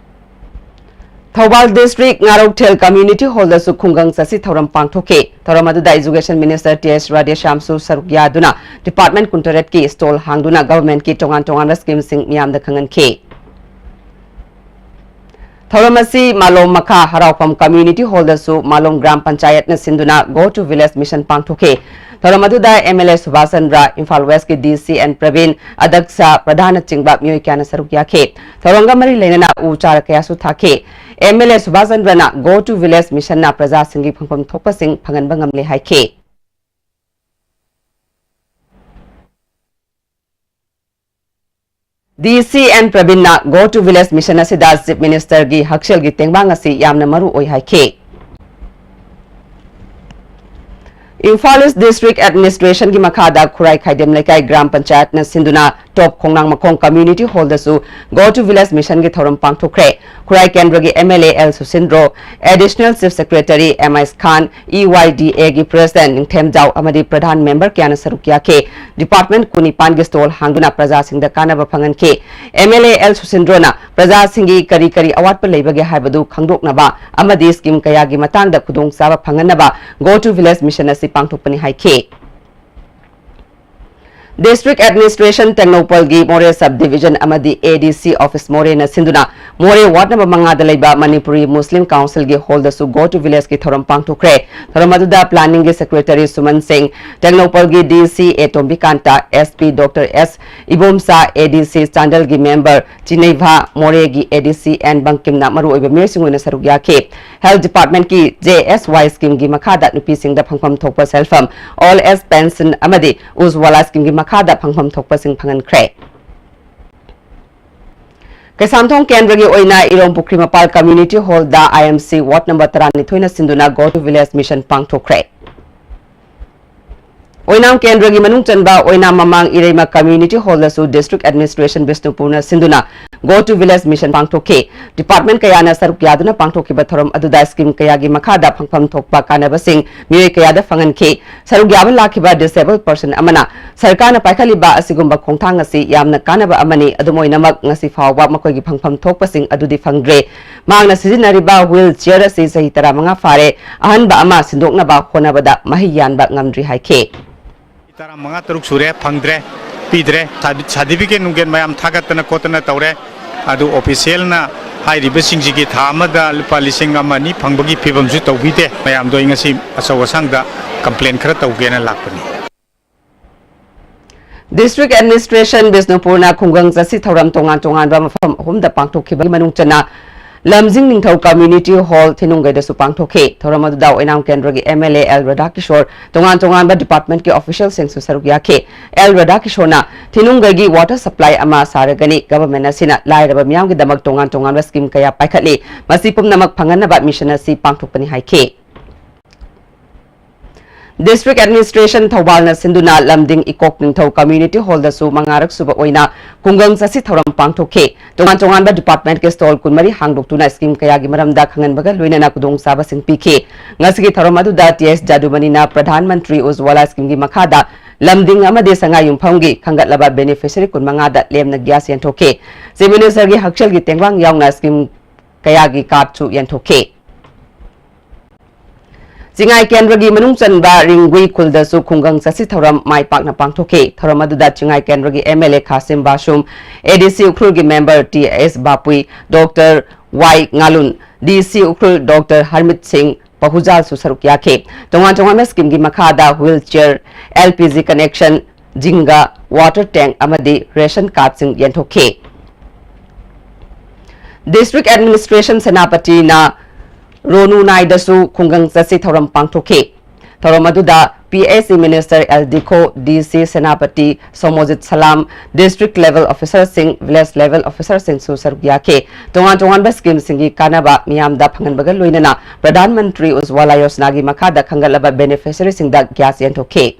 ꯊꯧꯕꯥꯜ district ꯉꯥꯔꯧꯊꯦꯜ community hall ꯗꯁꯨ ꯈꯨꯡꯒꯪ ꯆꯠꯁꯤ ꯊꯧꯔꯝ ꯄꯥꯡꯊꯣꯛꯈꯤ꯫ ꯊꯧꯔꯝ ꯑꯗꯨꯗ education minister T S ꯔꯥꯙꯦꯁ꯭ꯌꯥꯝꯁꯨ ꯁꯔꯨꯛ ꯌꯥꯗꯨꯅ department ꯀꯨꯟꯇꯔꯦꯠꯀꯤ stall ꯍꯥꯡꯗꯨꯅ government ꯀꯤ ꯇꯣꯉꯥꯟ ꯇꯣꯉꯥꯟꯕ scheme ꯁꯤꯡ ꯃꯤꯌꯥꯝꯗ ꯈꯪꯍꯟꯈꯤ꯫ ꯊꯧꯔꯝ ꯑꯁꯤ ꯃꯥꯂꯣꯝ ꯃꯈꯥ ꯍꯔꯥꯎꯐꯝ community hall ꯗꯁꯨ ꯃꯥꯂꯣꯝ ꯒ꯭ꯔꯥꯝ ꯄꯟꯆꯥꯌꯠꯅ ꯁꯤꯟꯗꯨꯅ Go to Village mission ꯄꯥꯡꯊꯣꯛꯈꯤ꯫ ꯊꯧꯔꯝ ꯑꯗꯨꯗ M L A Subhash Chandra, Imphal West ꯀꯤ D C N ꯄ꯭ꯔꯕꯤꯟ, ꯑꯗꯛꯁ ꯄ꯭ꯔꯙꯥꯟꯅꯆꯤꯡꯕ ꯃꯤꯑꯣꯏ ꯀꯌꯥꯅ ꯁꯔꯨꯛ ꯌꯥꯈꯤ꯫ ꯊꯧꯔꯝꯒ ꯃꯔꯤ ꯂꯩꯅꯅ ꯎ ꯆꯥꯔ ꯀꯌꯥꯁꯨ ꯊꯥꯈꯤ꯫ M L A Subhash ꯆꯟꯗ꯭ꯔꯅ Go to Village mission ꯅ ꯄ꯭ꯔꯖꯥꯁꯤꯡꯒꯤ ꯐꯪꯐꯝ ꯊꯣꯛꯄꯁꯤꯡ ꯐꯪꯍꯟꯕ ꯉꯝꯂꯦ ꯍꯥꯏꯈꯤ꯫ D C N ꯄ꯭ꯔꯕꯤꯟꯅ Go to Village mission ꯑꯁꯤꯗ Chief Minister ꯒꯤ ꯍꯛꯁꯦꯜꯒꯤ ꯇꯦꯡꯕꯥꯡ ꯑꯁꯤ ꯌꯥꯝꯅ ꯃꯔꯨ ꯑꯣꯏ ꯍꯥꯏꯈꯤ꯫ ꯏꯝꯐꯥꯜ ꯏꯁ ꯗꯤꯁꯇ꯭ꯔꯤꯛ ꯑꯦꯗꯃꯤꯅꯤꯁꯇ꯭ꯔꯦꯁꯟꯒꯤ ꯃꯈꯥꯗ ꯈꯨꯔꯥꯏ ꯈꯥꯏꯗꯦꯝ ꯂꯩꯀꯥꯏ ꯒ꯭ꯔꯥꯝ ꯄꯟꯆꯥꯌꯠꯅ ꯁꯤꯟꯗꯨꯅ ꯇꯣꯞ ꯈꯣꯡꯅꯥꯡ ꯃꯈꯣꯡ ꯀꯝꯃ꯭ꯌꯨꯅꯤꯇꯤ ꯍꯣꯜꯗꯁꯨ Go to Village ꯃꯤꯁꯟꯒꯤ ꯊꯧꯔꯝ ꯄꯥꯡꯊꯣꯛꯈ꯭ꯔꯦ꯫ ꯈꯨꯔꯥꯏ ꯀꯦꯟꯗ꯭ꯔꯒꯤ M L A L Susindro, additional chief secretary M Ais Khan, E Y D ꯑꯦꯒꯤ ꯄ꯭ꯔꯦꯁꯤꯗꯦꯟꯠ ꯅꯤꯡꯊꯦꯝꯖꯥꯎ ꯑꯃꯗꯤ ꯄ꯭ꯔꯙꯥꯟ ꯃꯦꯝꯕꯔ ꯀꯌꯥꯅ ꯁꯔꯨꯛ ꯌꯥꯈꯤ꯫ ꯗꯤꯄꯥꯔꯠꯃꯦꯟꯠ ꯀꯨꯟꯅꯤꯄꯥꯟꯒꯤ ꯁ꯭ꯇꯣꯜ ꯍꯥꯡꯗꯨꯅ ꯄ꯭ꯔꯖꯥꯁꯤꯡꯗ ꯀꯥꯟꯅꯕ ꯐꯪꯍꯟꯈꯤ꯫ ꯑꯦꯝ ꯑꯦꯜ ꯑꯦ ꯑꯦꯜ ꯁꯨꯁꯤꯟꯗ꯭ꯔꯣꯅ ꯄ꯭ꯔꯖꯥꯁꯤꯡꯒꯤ ꯀꯔꯤ ꯀꯔꯤ ꯑꯋꯥꯠꯄ ꯂꯩꯕꯒꯦ ꯍꯥꯏꯕꯗꯨ ꯈꯪꯗꯣꯛꯅꯕ ꯑꯃꯗꯤ ꯁ꯭ꯀꯤꯝ ꯀꯌꯥꯒꯤ ꯃꯇꯥꯡꯗ ꯈꯨꯗꯣꯡꯆꯥꯕ ꯐꯪꯍꯟꯅꯕ Go to Village ꯃꯤꯁꯟ ꯑꯁꯤ ꯄꯥꯡꯊꯣꯛꯄꯅꯤ ꯍꯥꯏꯈꯤ꯫ ꯗꯤꯁꯇ꯭ꯔꯤꯛ ꯑꯦꯗꯃꯤꯅꯤꯁꯇ꯭ꯔꯦꯁꯟ ꯇꯦꯡꯅꯧꯄꯜꯒꯤ ꯃꯣꯔꯦ ꯁꯕ ꯗꯤꯕꯤꯖꯟ ꯑꯃꯗꯤ ꯑꯦ ꯗꯤ ꯁꯤ ꯑꯣꯐꯤꯁ ꯃꯣꯔꯦꯅ ꯁꯤꯟꯗꯨꯅ ꯃꯣꯔꯦ ꯋꯥꯔꯗ ꯅꯝꯕꯔ ꯃꯉꯥꯗ ꯂꯩꯕ ꯃꯅꯤꯄꯨꯔꯤ ꯃꯨꯁꯂꯤꯝ ꯀꯥꯎꯟꯁꯤꯜꯒꯤ ꯍꯣꯜꯗꯁꯨ Go to Village ꯀꯤ ꯊꯧꯔꯝ ꯄꯥꯡꯊꯣꯛꯈ꯭ꯔꯦ꯫ ꯊꯧꯔꯝ ꯑꯗꯨꯗ ꯄ꯭ꯂꯥꯅꯤꯡꯒꯤ ꯁꯦꯀ꯭ꯔꯦꯇꯔꯤ ꯁꯨꯃꯟ ꯁꯤꯡ, ꯇꯦꯡꯅꯧꯄꯜꯒꯤ ꯗꯤ ꯁꯤ ꯑꯦ ꯇꯣꯝꯕꯤꯀꯥꯟꯇ, ꯑꯦꯁ ꯄꯤ ꯗꯣꯛꯇꯔ ꯑꯦꯁ ꯏꯕꯣꯝꯆꯥ, ꯑꯦ ꯗꯤ ꯁꯤ ꯆꯥꯟꯗꯦꯜꯒꯤ ꯃꯦꯝꯕꯔ ꯆꯤꯅꯩꯚꯥ, ꯃꯣꯔꯦꯒꯤ ꯑꯦ ꯗꯤ ꯁꯤ ꯑꯦꯟ ꯕꯪꯀꯤꯝꯅ ꯃꯔꯨꯑꯣꯏꯕ ꯃꯤꯑꯣꯏꯁꯤꯡ ꯑꯣꯏꯅ ꯁꯔꯨꯛ ꯌꯥꯈꯤ꯫ ꯍꯦꯜꯊ ꯗꯤꯄꯥꯔꯠꯃꯦꯟꯠꯀꯤ ꯖꯦ ꯑꯦꯁ ꯋꯥꯏ ꯁ꯭ꯀꯤꯝꯒꯤ ꯃꯈꯥꯗ ꯅꯨꯄꯤꯁꯤꯡꯗ ꯐꯪꯐꯝ ꯊꯣꯛꯄ ꯁꯦꯜꯐꯝ, ꯑꯣꯜ ꯑꯦꯖ ꯄꯦꯟꯁꯟ ꯑꯃꯗꯤ ꯎꯖꯋꯥꯂꯥ ꯁ꯭ꯀꯤꯝꯒꯤ ꯃꯈꯥꯗ ꯐꯪꯐꯝ ꯊꯣꯛꯄꯁꯤꯡ ꯐꯪꯍꯟꯈ꯭ꯔꯦ꯫ ꯀꯩꯁꯥꯝꯊꯣꯡ ꯀꯦꯟꯗ꯭ꯔꯒꯤ ꯑꯣꯏꯅ ꯏꯔꯣꯝ ꯄꯨꯈ꯭ꯔꯤ ꯃꯄꯥꯜ ꯀꯝꯃ꯭ꯌꯨꯅꯤꯇꯤ ꯍꯣꯜꯗ ꯑꯥꯏ ꯑꯦꯝ ꯁꯤ ꯋꯥꯔꯗ ꯅꯝꯕꯔ ꯇꯔꯥꯅꯤꯊꯣꯏꯅ ꯁꯤꯟꯗꯨꯅ Go to Village ꯃꯤꯁꯟ ꯄꯥꯡꯊꯣꯛꯈ꯭ꯔꯦ꯫ ꯑꯣꯏꯅꯥꯝ ꯀꯦꯟꯗ꯭ꯔꯒꯤ ꯃꯅꯨꯡ ꯆꯟꯕ ꯑꯣꯏꯅꯥꯝ ꯃꯃꯥꯡ ꯏꯔꯩꯃ ꯀꯝꯃ꯭ꯌꯨꯅꯤꯇꯤ ꯍꯣꯜꯗꯁꯨ ꯗꯤꯁꯇ꯭ꯔꯤꯛ ꯑꯦꯗꯃꯤꯅꯤꯁꯇ꯭ꯔꯦꯁꯟ ꯕꯤꯁꯅꯨꯄꯨꯔꯅ ꯁꯤꯟꯗꯨꯅ Go to Village ꯃꯤꯁꯟ ꯄꯥꯡꯊꯣꯛꯈꯤ꯫ ꯗꯤꯄꯥꯔꯠꯃꯦꯟꯠ ꯀꯌꯥꯅ ꯁꯔꯨꯛ ꯌꯥꯗꯨꯅ ꯄꯥꯡꯊꯣꯛꯈꯤꯕ ꯊꯧꯔꯝ ꯑꯗꯨꯗ ꯁ꯭ꯀꯤꯝ ꯀꯌꯥꯒꯤ ꯃꯈꯥꯗ ꯐꯪꯐꯝ ꯊꯣꯛꯄ ꯀꯥꯟꯅꯕꯁꯤꯡ ꯃꯤꯑꯣꯏ ꯀꯌꯥꯗ ꯐꯪꯍꯟꯈꯤ꯫ ꯁꯔꯨꯛ ꯌꯥꯕ ꯂꯥꯛꯈꯤꯕ ꯗꯤꯁꯦꯕꯜ ꯄꯔꯁꯟ ꯑꯃꯅ ꯁꯔꯀꯥꯔꯅ ꯄꯥꯏꯈꯠꯂꯤꯕ ꯑꯁꯤꯒꯨꯝꯕ ꯈꯣꯡꯊꯥꯡ ꯑꯁꯤ ꯌꯥꯝꯅ ꯀꯥꯟꯅꯕ ꯑꯃꯅꯤ, ꯑꯗꯨꯝ ꯑꯣꯏꯅꯃꯛ ꯉꯁꯤ ꯐꯥꯎꯕ ꯃꯈꯣꯏꯒꯤ ꯐꯪꯐꯝ ꯊꯣꯛꯄꯁꯤꯡ ꯑꯗꯨꯗꯤ ꯐꯪꯗ꯭ꯔꯦ꯫ ꯃꯍꯥꯛꯅ ꯁꯤꯖꯤꯟꯅꯔꯤꯕ ꯋꯤꯜ ꯆꯤꯌꯔ ꯑꯁꯤ ꯆꯍꯤ ꯇꯔꯥꯃꯉꯥ ꯐꯥꯔꯦ, ꯑꯍꯟꯕ ꯑꯃ ꯁꯤꯟꯗꯣꯛꯅꯕ ꯍꯣꯠꯅꯕꯗ ꯃꯍꯩ ꯌꯥꯟꯕ ꯉꯝꯗ꯭ꯔꯤ ꯍꯥꯏꯈꯤ꯫ ꯇꯔꯥꯃꯉꯥ ꯇꯔꯨꯛ ꯁꯨꯔꯦ, ꯐꯪꯗ꯭ꯔꯦ, ꯄꯤꯗ꯭ꯔꯦ꯫ ꯁꯥꯔꯇꯤ-, ꯁꯥꯔꯇꯤꯐꯤꯀꯦꯠ ꯅꯨꯡꯒꯦꯠ ꯃꯌꯥꯝ ꯊꯥꯒꯠꯇꯅ ꯈꯣꯠꯇꯅ ꯇꯧꯔꯦ꯫ ꯑꯗꯨ ꯑꯣꯐꯤꯁꯤꯌꯦꯜꯅ ꯍꯥꯏꯔꯤꯕꯁꯤꯡꯁꯤꯒꯤ ꯊꯥ ꯑꯃꯗ ꯂꯨꯄꯥ ꯂꯤꯁꯤꯡ ꯑꯃ ꯑꯅꯤ ꯐꯪꯕꯒꯤ ꯐꯤꯕꯝꯁꯨ ꯇꯧꯕꯤꯗꯦ꯫ ꯃꯌꯥꯝꯗꯣ ꯑꯩ ꯉꯁꯤ ꯑꯆꯧ ꯑꯁꯥꯡꯗ ꯀꯝꯄ꯭ꯂꯦꯟ ꯈꯔ ꯇꯧꯒꯦꯅ ꯂꯥꯛꯄꯅꯤ꯫ ꯗꯤꯁꯇ꯭ꯔꯤꯛ ꯑꯦꯗꯃꯤꯅꯤꯁꯇ꯭ꯔꯦꯁꯟ ꯕꯤꯁꯅꯨꯄꯨꯔꯅ ꯈꯨꯡꯒꯪ ꯆꯠꯁꯤ ꯊꯧꯔꯝ ꯇꯣꯉꯥꯟ ꯇꯣꯉꯥꯟꯕ ꯃꯐꯝ ꯑꯍꯨꯝꯗ ꯄꯥꯡꯊꯣꯛꯈꯤꯕꯒꯤ ꯃꯅꯨꯡ ꯆꯟꯅ ꯂꯝꯖꯤꯡ ꯅꯤꯡꯊꯧ ꯀꯝꯃ꯭ꯌꯨꯅꯤꯇꯤ ꯍꯣꯜ ꯊꯤꯅꯨꯡꯒꯩꯗꯁꯨ ꯄꯥꯡꯊꯣꯛꯈꯤ꯫ ꯊꯧꯔꯝ ꯑꯗꯨꯗ ꯑꯣꯏꯅꯥꯝ ꯀꯦꯟꯗ꯭ꯔꯒꯤ ꯑꯦꯝ ꯑꯦꯜ ꯑꯦ ꯑꯦꯜ ꯔꯥꯙꯥꯀꯤꯁꯣꯔ, ꯇꯣꯉꯥꯟ ꯇꯣꯉꯥꯟꯕ ꯗꯤꯄꯥꯔꯠꯃꯦꯟꯠꯀꯤ ꯑꯣꯐꯤꯁꯤꯌꯦꯜꯁꯤꯡꯁꯨ ꯁꯔꯨꯛ ꯌꯥꯈꯤ꯫ ꯑꯦꯜ ꯔꯥꯙꯥꯀꯤꯁꯣꯔꯅ ꯊꯤꯅꯨꯡꯒꯩꯒꯤ ꯋꯥꯇꯔ ꯁꯄ꯭ꯂꯥꯏ ꯑꯃ ꯁꯥꯔꯒꯅꯤ, ꯒꯚꯔꯟꯃꯦꯟꯠ ꯑꯁꯤꯅ ꯂꯥꯏꯔꯕ ꯃꯤꯌꯥꯝꯒꯤꯗꯃꯛ ꯇꯣꯉꯥꯟ ꯇꯣꯉꯥꯟꯕ ꯁ꯭ꯀꯤꯝ ꯀꯌꯥ ꯄꯥꯏꯈꯠꯂꯤ, ꯃꯁꯤ ꯄꯨꯝꯅꯃꯛ ꯐꯪꯍꯟꯅꯕ ꯃꯤꯁꯟ ꯑꯁꯤ ꯄꯥꯡꯊꯣꯛꯄꯅꯤ ꯍꯥꯏꯈꯤ꯫ District Administration ꯊꯧꯕꯥꯜꯅ ꯁꯤꯟꯗꯨꯅ ꯂꯝꯗꯤꯡ ꯏꯀꯣꯛ ꯅꯤꯡꯊꯧ Community Hallꯗꯁꯨ ꯃꯉꯥꯔꯛ ꯁꯨꯕ ꯑꯣꯏꯅ ꯈꯨꯡꯒꯪ ꯆꯠꯁꯤ ꯊꯧꯔꯝ ꯄꯥꯡꯊꯣꯛꯈꯤ꯫ ꯇꯣꯉꯥꯟ ꯇꯣꯉꯥꯟꯕ departmentꯀꯤ stall ꯀꯨꯟꯃꯔꯤ ꯍꯥꯡꯗꯣꯛꯇꯨꯅ scheme ꯀꯌꯥꯒꯤ ꯃꯔꯝꯗ ꯈꯪꯍꯟꯕꯒ ꯂꯣꯏꯅꯅ ꯈꯨꯗꯣꯡꯆꯥꯕꯁꯤꯡ ꯄꯤꯈꯤ꯫ ꯉꯁꯤꯒꯤ ꯊꯧꯔꯝ ꯑꯗꯨꯗ ꯇꯤ ꯑꯦꯁ ꯖꯥꯗꯨꯃꯅꯤꯅ ꯄ꯭ꯔꯙꯥꯟ ꯃꯟꯇ꯭ꯔꯤ ꯎꯖ꯭ꯋꯥꯂꯥ schemeꯒꯤ ꯃꯈꯥꯗ ꯂꯝꯗꯤꯡ ꯑꯃꯗꯤ ꯁꯉꯥꯏ ꯌꯨꯝꯐꯝꯒꯤ ꯈꯟꯒꯠꯂꯕ beneficiary ꯀꯨꯟꯃꯉꯥꯗ ꯂꯦꯝꯅ gas ꯌꯦꯟꯊꯣꯛꯈꯤ꯫ Chief Ministerꯒꯤ ꯍꯛꯁꯦꯜꯒꯤ ꯇꯦꯡꯕꯥꯡ ꯌꯥꯎꯅ scheme ꯀꯌꯥꯒꯤ cardꯁꯨ ꯌꯦꯟꯊꯣꯛꯈꯤ꯫ ꯆꯤꯡꯉꯥꯏ ꯀꯦꯟꯗ꯭ꯔꯒꯤ ꯃꯅꯨꯡ ꯆꯟꯕ ꯔꯤꯡꯒꯨꯏ ꯈꯨꯜꯗꯁꯨ ꯈꯨꯡꯒꯪ ꯆꯠꯁꯤ ꯊꯧꯔꯝ ꯃꯥꯏ ꯄꯥꯛꯅ ꯄꯥꯡꯊꯣꯛꯈꯤ꯫ ꯊꯧꯔꯝ ꯑꯗꯨꯗ ꯆꯤꯡꯉꯥꯏ ꯀꯦꯟꯗ꯭ꯔꯒꯤ M L A ꯈꯥꯁꯤꯝ ꯕꯥꯁꯨꯝ, A D C ꯎꯈ꯭ꯔꯨꯜꯒꯤ member ꯇꯤ ꯑꯦꯁ ꯕꯥꯄꯨꯏ, ꯗꯣꯛꯇꯔ ꯋꯥꯏ ꯉꯥꯂꯨꯟ, D C ꯎꯈ꯭ꯔꯨꯜ ꯗꯣꯛꯇꯔ ꯍꯔꯃꯤꯠ ꯁꯤꯡ ꯄꯍꯨꯖꯥꯜꯁꯨ ꯁꯔꯨꯛ ꯌꯥꯈꯤ꯫ ꯇꯣꯉꯥꯟ ꯇꯣꯉꯥꯟꯕ schemeꯒꯤ ꯃꯈꯥꯗ wheelchair, L P G connection, ꯖꯤꯡꯒ, water tank ꯑꯃꯗꯤ ration cardꯁꯤꯡ ꯌꯦꯟꯊꯣꯛꯈꯤ꯫ District Administration ꯁꯦꯅꯥꯄꯇꯤꯅ ꯔꯣꯅꯨ ꯅꯥꯏꯗꯁꯨ ꯈꯨꯡꯒꯪ ꯆꯠꯁꯤ ꯊꯧꯔꯝ ꯄꯥꯡꯊꯣꯛꯈꯤ꯫ ꯊꯧꯔꯝ ꯑꯗꯨꯗ P S E Minister L Dikho, D C Senapati Somojit Salam, district level officerꯁꯤꯡ, village level officerꯁꯤꯡꯁꯨ ꯁꯔꯨꯛ ꯌꯥꯈꯤ꯫ ꯇꯣꯉꯥꯟ ꯇꯣꯉꯥꯟꯕ schemeꯁꯤꯡꯒꯤ ꯀꯥꯟꯅꯕ ꯃꯤꯌꯥꯝꯗ ꯐꯪꯍꯟꯕꯒ ꯂꯣꯏꯅꯅ ꯄ꯭ꯔꯙꯥꯟ ꯃꯟꯇ꯭ꯔꯤ ꯎꯖ꯭ꯋꯥꯂꯥ ꯌꯣꯖꯅꯥꯒꯤ ꯃꯈꯥꯗ ꯈꯟꯒꯠꯂꯕ beneficiaryꯁꯤꯡꯗ gas ꯌꯦꯟꯊꯣꯛꯈꯤ꯫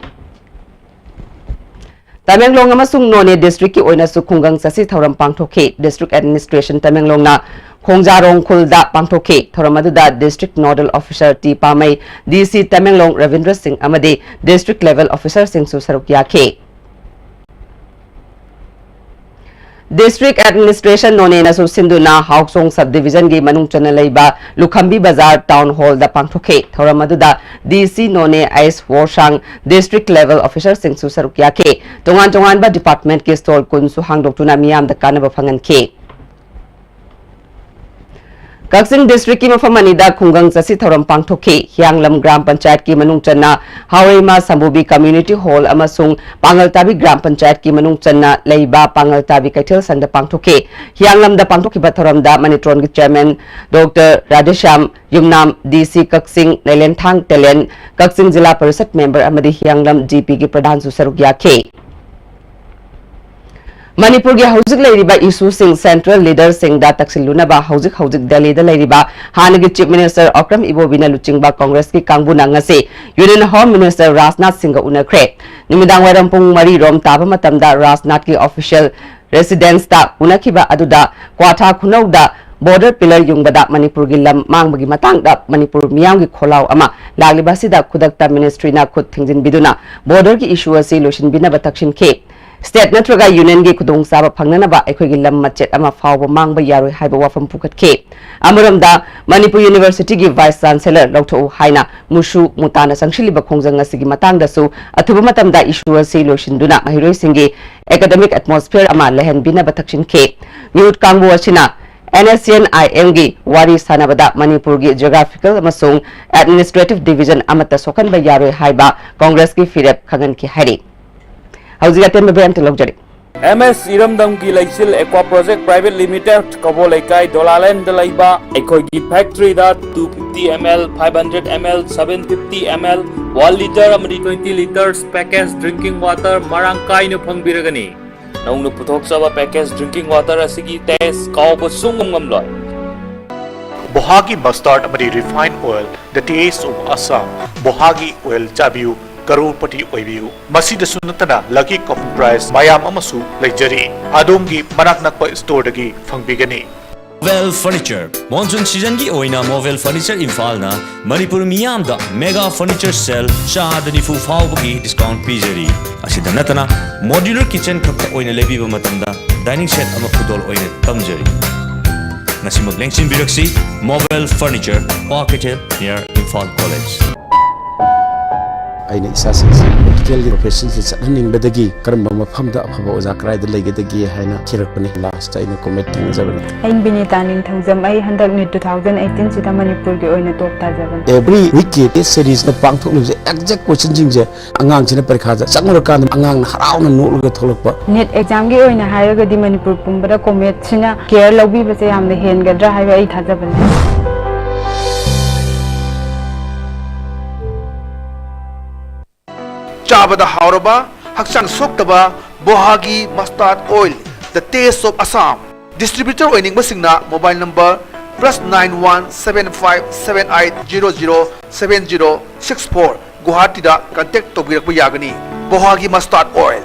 ꯇꯃꯦꯡꯂꯣꯡ ꯑꯃꯁꯨꯡ ꯅꯣꯅꯦ districtꯀꯤ ꯑꯣꯏꯅꯁꯨ ꯈꯨꯡꯒꯪ ꯆꯠꯁꯤ ꯊꯧꯔꯝ ꯄꯥꯡꯊꯣꯛꯈꯤ꯫ District Administration ꯇꯃꯦꯡꯂꯣꯡꯅ ꯈꯣꯡꯖꯥꯔꯣꯡ ꯈꯨꯜꯗ ꯄꯥꯡꯊꯣꯛꯈꯤ꯫ ꯊꯧꯔꯝ ꯑꯗꯨꯗ district nodal officer T Pamei, D C Tamenglong Rabindra Singh ꯑꯃꯗꯤ district level officerꯁꯤꯡꯁꯨ ꯁꯔꯨꯛ ꯌꯥꯈꯤ꯫ District Administration ꯅꯣꯅꯦꯅꯁꯨ ꯁꯤꯟꯗꯨꯅ ꯍꯥꯎꯁꯣꯡ subdivisionꯒꯤ ꯃꯅꯨꯡ ꯆꯟꯅ ꯂꯩꯕ ꯂꯨꯈꯝꯕꯤ ꯕꯖꯥꯔ Town Hallꯗ ꯄꯥꯡꯊꯣꯛꯈꯤ꯫ ꯊꯧꯔꯝ ꯑꯗꯨꯗ D C ꯅꯣꯅꯦ ꯑꯩꯁ ꯋꯣꯔꯁꯥꯡ, district level officerꯁꯤꯡꯁꯨ ꯁꯔꯨꯛ ꯌꯥꯈꯤ꯫ ꯇꯣꯉꯥꯟ ꯇꯣꯉꯥꯟꯕ departmentꯀꯤ stall ꯀꯨꯟꯁꯨ ꯍꯥꯡꯗꯣꯛꯇꯨꯅ ꯃꯤꯌꯥꯝꯗ ꯀꯥꯟꯅꯕ ꯐꯪꯍꯟꯈꯤ꯫ ꯀꯛꯆꯤꯡ districtꯀꯤ ꯃꯐꯝ ꯑꯅꯤꯗ ꯈꯨꯡꯒꯪ ꯆꯠꯁꯤ ꯊꯧꯔꯝ ꯄꯥꯡꯊꯣꯛꯈꯤ꯫ ꯍꯤꯌꯥꯡꯂꯝ ꯒ꯭ꯔꯥꯝ ꯄꯟꯆꯥꯌꯠꯀꯤ ꯃꯅꯨꯡ ꯆꯟꯅ ꯍꯥꯎꯔꯩꯃ ꯁꯝꯕꯨꯕꯤ Community Hall ꯑꯃꯁꯨꯡ ꯄꯥꯡꯒꯜꯇꯥꯕꯤ ꯒ꯭ꯔꯥꯝ ꯄꯟꯆꯥꯌꯠꯀꯤ ꯃꯅꯨꯡ ꯆꯟꯅ ꯂꯩꯕ ꯄꯥꯡꯒꯜꯇꯥꯕꯤ ꯀꯩꯊꯦꯜ ꯁꯪꯗ ꯄꯥꯡꯊꯣꯛꯈꯤ꯫ ꯍꯤꯌꯥꯡꯂꯝꯗ ꯄꯥꯡꯊꯣꯛꯈꯤꯕ ꯊꯧꯔꯝꯗ ꯃꯅꯤꯇ꯭ꯔꯣꯟꯒꯤ chairman ꯗꯣꯛꯇꯔ ꯔꯥꯙꯦꯁ꯭ꯌꯥꯝ ꯌꯨꯝꯅꯥꯝ, D C ꯀꯛꯆꯤꯡ ꯅꯩꯂꯦꯟꯊꯥꯡ ꯇꯦꯂꯦꯟ, ꯀꯛꯆꯤꯡ ꯖꯤꯂꯥ ꯄꯔꯤꯁꯠ member ꯑꯃꯗꯤ ꯍꯤꯌꯥꯡꯂꯝ G Pꯒꯤ ꯄ꯭ꯔꯙꯥꯟꯁꯨ ꯁꯔꯨꯛ ꯌꯥꯈꯤ꯫ ꯃꯅꯤꯄꯨꯔꯒꯤ ꯍꯧꯖꯤꯛ ꯂꯩꯔꯤꯕ ꯏꯁꯨꯁꯤꯡ ꯁꯦꯟꯇ꯭ꯔꯦꯜ ꯂꯤꯗꯔꯁꯤꯡꯗ ꯇꯛꯁꯤꯜꯂꯨꯅꯕ ꯍꯧꯖꯤꯛ ꯍꯧꯖꯤꯛ ꯗꯦꯜꯂꯤꯗ ꯂꯩꯔꯤꯕ ꯍꯥꯟꯅꯒꯤ ꯆꯤꯐ ꯃꯤꯅꯤꯁꯇꯔ ꯑꯣꯀ꯭ꯔꯝ ꯏꯕꯣꯕꯤꯅ ꯂꯨꯆꯤꯡꯕ ꯀꯣꯡꯒ꯭ꯔꯦꯁꯀꯤ ꯀꯥꯡꯕꯨꯅ ꯉꯁꯤ ꯌꯨꯅꯤꯌꯟ ꯍꯣꯝ ꯃꯤꯅꯤꯁꯇꯔ ꯔꯥꯖꯅꯥꯊ ꯁꯤꯡꯒ ꯎꯅꯈ꯭ꯔꯦ꯫ ꯅꯨꯃꯤꯗꯥꯡ ꯋꯥꯏꯔꯝ ꯄꯨꯡ ꯃꯔꯤ ꯔꯣꯝ ꯇꯥꯕ ꯃꯇꯝꯗ ꯔꯥꯖꯅꯥꯊꯀꯤ ꯑꯣꯐꯤꯁꯤꯌꯦꯜ ꯔꯦꯁꯤꯗꯦꯟꯁꯇ ꯎꯅꯈꯤꯕ ꯑꯗꯨꯗ ꯀ꯭ꯋꯥꯊꯥ ꯈꯨꯅꯧꯗ ꯕꯣꯔꯗꯔ ꯄꯤꯂꯔ ꯌꯨꯡꯕꯗ ꯃꯅꯤꯄꯨꯔꯒꯤ ꯂꯝ ꯃꯥꯡꯕꯒꯤ ꯃꯇꯥꯡꯗ ꯃꯅꯤꯄꯨꯔ ꯃꯤꯌꯥꯝꯒꯤ ꯈꯣꯜꯂꯥꯎ ꯑꯃ ꯂꯥꯛꯂꯤꯕ ꯑꯁꯤꯗ ꯈꯨꯗꯛꯇ ꯃꯤꯅꯤꯁꯇ꯭ꯔꯤꯅ ꯈꯨꯠ ꯊꯤꯡꯖꯤꯟꯕꯤꯗꯨꯅ ꯕꯣꯔꯗꯔꯒꯤ ꯏꯁꯨ ꯑꯁꯤ ꯂꯣꯏꯁꯤꯟꯕꯤꯅꯕ ꯇꯛꯁꯤꯟꯈꯤ꯫ ꯁ꯭ꯇꯦꯠ ꯅꯠꯇ꯭ꯔꯒ ꯌꯨꯅꯤꯌꯟꯒꯤ ꯈꯨꯗꯣꯡꯆꯥꯕ ꯐꯪꯅꯅꯕ ꯑꯩꯈꯣꯏꯒꯤ ꯂꯝ ꯃꯆꯦꯠ ꯑꯃ ꯐꯥꯎꯕ ꯃꯥꯡꯕ ꯌꯥꯔꯣꯏ ꯍꯥꯏꯕ ꯋꯥꯐꯝ ꯄꯨꯈꯠꯈꯤ꯫ ꯑꯃꯔꯣꯝꯗ ꯃꯅꯤꯄꯨꯔ ꯌꯨꯅꯤꯚꯔꯁꯤꯇꯤꯒꯤ ꯚꯥꯏꯁ ꯆꯥꯟꯁꯦꯂꯔ ꯂꯧꯊꯣꯛꯎ ꯍꯥꯏꯅ ꯃꯨꯁꯨ ꯃꯨꯇꯥꯅ ꯆꯪꯁꯤꯜꯂꯤꯕ ꯈꯣꯡꯖꯪ ꯑꯁꯤꯒꯤ ꯃꯇꯥꯡꯗꯁꯨ ꯑꯊꯨꯕ ꯃꯇꯝꯗ ꯏꯁꯨ ꯑꯁꯤ ꯂꯣꯏꯁꯤꯟꯗꯨꯅ ꯃꯍꯩꯔꯣꯏꯁꯤꯡꯒꯤ ꯑꯦꯀꯥꯗꯦꯃꯤꯛ ꯑꯦꯠꯃꯣꯁꯐꯤꯌꯔ ꯑꯃ ꯂꯩꯍꯟꯕꯤꯅꯕ ꯇꯛꯁꯤꯟꯈꯤ꯫ ꯃꯤꯍꯨꯠ ꯀꯥꯡꯕꯨ ꯑꯁꯤꯅ ꯑꯦꯟ ꯑꯦꯁ ꯁꯤ ꯑꯦꯟ ꯑꯥꯏ ꯑꯦꯝꯒꯤ ꯋꯥꯔꯤ ꯁꯥꯟꯅꯕꯗ ꯃꯅꯤꯄꯨꯔꯒꯤ ꯖꯤꯑꯣꯒ꯭ꯔꯥꯐꯤꯀꯦꯜ ꯑꯃꯁꯨꯡ ꯑꯦꯗꯃꯤꯅꯤꯁꯇ꯭ꯔꯦꯇꯤꯚ ꯗꯤꯚꯤꯖꯟ ꯑꯃꯠꯇ ꯁꯣꯛꯍꯟꯕ ꯌꯥꯔꯣꯏ ꯍꯥꯏꯕ ꯀꯣꯡꯒ꯭ꯔꯦꯁꯀꯤ ꯐꯤꯔꯦꯞ ꯈꯪꯍꯟꯈꯤ ꯍꯥꯏꯔꯤ꯫ ꯍꯧꯖꯤꯛ ꯑꯇꯦꯟꯕ ꯕ꯭ꯔꯦꯛ ꯑꯃꯇ ꯂꯧꯖꯔꯤ꯫ ꯑꯦꯝ ꯑꯦꯁ ꯏꯔꯝꯗꯝꯒꯤ ꯂꯩꯆꯤꯜ ꯑꯦꯀ꯭ꯋꯥ ꯄ꯭ꯔꯣꯖꯦꯛ ꯄ꯭ꯔꯥꯏꯚꯦꯠ ꯂꯤꯃꯤꯇꯦꯗ, ꯀꯕꯣꯂꯩꯀꯥꯏ, ꯗꯣꯂꯥꯂꯦꯟꯗ ꯂꯩꯕ ꯑꯩꯈꯣꯏꯒꯤ ꯐꯦꯛꯇꯔꯤꯗ two fifty ml, five hundred ml, seven fifty ml, one litre ꯑꯃꯗꯤ twenty litres package drinking water ꯃꯔꯥꯡ ꯀꯥꯏꯅ ꯐꯪꯕꯤꯔꯒꯅꯤ꯫ ꯅꯧꯅ ꯄꯨꯊꯣꯛꯆꯕ package drinking water ꯑꯁꯤꯒꯤ taste ꯀꯥꯎꯕ ꯁꯨꯡꯉꯝ ꯉꯝꯂꯣꯏ꯫ ꯕꯣꯍꯥꯒꯤ mustard ꯑꯃꯗꯤ refined oil, the taste of Assam꯫ ꯕꯣꯍꯥꯒꯤ oil ꯆꯥꯕꯤꯌꯨ, ꯀꯔꯣꯔꯄꯇꯤ ꯑꯣꯏꯕꯤꯌꯨ꯫ ꯃꯁꯤꯗꯁꯨ ꯅꯠꯇꯅ lucky coffee prize ꯃꯌꯥꯝ ꯑꯃꯁꯨ ꯂꯩꯖꯔꯤ꯫ ꯑꯗꯣꯝꯒꯤ ꯃꯅꯥꯛ ꯅꯛꯄ storeꯗꯒꯤ ꯐꯪꯕꯤꯒꯅꯤ꯫ ꯃꯣꯕꯦꯜ ꯐꯔꯅꯤꯆꯔ꯫ ꯃꯣꯟꯁꯨꯟ ꯁꯤꯖꯟꯒꯤ ꯑꯣꯏꯅ ꯃꯣꯕꯦꯜ ꯐꯔꯅꯤꯆꯔ ꯏꯝꯐꯥꯜꯅ ꯃꯅꯤꯄꯨꯔ ꯃꯤꯌꯥꯝꯗ mega furniture sale ꯆꯥꯗ ꯅꯤꯐꯨ ꯐꯥꯎꯕꯒꯤ discount ꯄꯤꯖꯔꯤ꯫ ꯑꯁꯤꯗ ꯅꯠꯇꯅ modular kitchen ꯈꯛꯇ ꯑꯣꯏꯅ ꯂꯩꯕꯤꯕ ꯃꯇꯝꯗ dining set ꯑꯃ ꯈꯨꯗꯣꯜ ꯑꯣꯏꯅ ꯇꯝꯖꯔꯤ꯫ ꯉꯁꯤꯃꯛ ꯂꯦꯡꯁꯤꯟꯕꯤꯔꯛꯁꯤ, ꯃꯣꯕꯦꯜ furniture, Kwakeithel, near Imphal college. ꯑꯩꯅ ꯏꯆꯥꯁꯤꯡꯁꯤ ꯃꯦꯗꯤꯀꯦꯜꯒꯤ ꯄ꯭ꯔꯣꯐꯦꯁꯟꯁꯤ ꯆꯠꯍꯟꯅꯤꯡꯕꯗꯒꯤ ꯀꯔꯝꯕ ꯃꯐꯝꯗ ꯑꯐꯕ ꯑꯣꯖꯥ ꯀꯗꯥꯏꯗ ꯂꯩꯒꯗꯒꯦ ꯍꯥꯏꯅ ꯊꯤꯔꯛꯄꯅꯤ꯫ ꯂꯥꯁꯇ ꯑꯩꯅ ꯀꯣꯃꯦꯠ ꯊꯦꯡꯅꯖꯕꯅꯤ꯫ ꯑꯩ ꯕꯤꯅꯤꯇꯥ ꯅꯤꯡꯊꯧꯖꯝ꯫ ꯑꯩ ꯍꯟꯗꯛ ꯅꯤꯠ two thousand eighteen ꯁꯤꯗ ꯃꯅꯤꯄꯨꯔꯒꯤ ꯑꯣꯏꯅ ꯇꯣꯞ ꯇꯥꯖꯕꯅꯤ꯫ Every week ꯀꯤ test series ꯅ ꯄꯥꯡꯊꯣꯛꯂꯤꯕꯁꯦ exact question ꯁꯤꯡꯁꯦ ꯑꯉꯥꯡꯁꯤꯅ ꯄꯔꯤꯈꯥꯗ ꯆꯪꯉꯨꯔꯀꯥꯟꯗ ꯑꯉꯥꯡꯅ ꯍꯔꯥꯎꯅ ꯅꯣꯛꯂꯒ ꯊꯣꯛꯂꯛꯄ꯫ ꯅꯤꯠ ꯑꯦꯛꯖꯥꯝꯒꯤ ꯑꯣꯏꯅ ꯍꯥꯏꯔꯒꯗꯤ ꯃꯅꯤꯄꯨꯔ ꯄꯨꯝꯕꯗ ꯀꯣꯃꯦꯠꯁꯤꯅ ꯀꯦꯌꯔ ꯂꯧꯕꯤꯕꯁꯦ ꯌꯥꯝꯅ ꯍꯦꯟꯒꯗ꯭ꯔꯥ ꯍꯥꯏꯕ ꯑꯩ ꯊꯥꯖꯕꯅꯤ꯫ ꯆꯥꯕꯗ ꯍꯥꯎꯔꯕ, ꯍꯛꯆꯥꯡ ꯁꯣꯛꯇꯕ ꯕꯣꯍꯥꯒꯤ mustard oil, the taste of Assam. Distributor ꯑꯣꯏꯅꯤꯡꯕꯁꯤꯡꯅ mobile number plus nine one seven five seven eight zero zero seven zero six four, ꯒꯨꯋꯥꯍꯥꯇꯤꯗ contact ꯇꯧꯕꯤꯔꯛꯄ ꯌꯥꯒꯅꯤ꯫ ꯕꯣꯍꯥꯒꯤ mustard oil꯫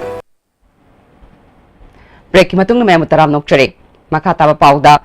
Breakꯀꯤ ꯃꯇꯨꯡꯗ ꯃꯌꯥꯝꯕꯨ ꯇꯔꯥꯝꯅ ꯑꯣꯛꯆꯔꯤ꯫ ꯃꯈꯥ ꯇꯥꯕ ꯄꯥꯎꯗ,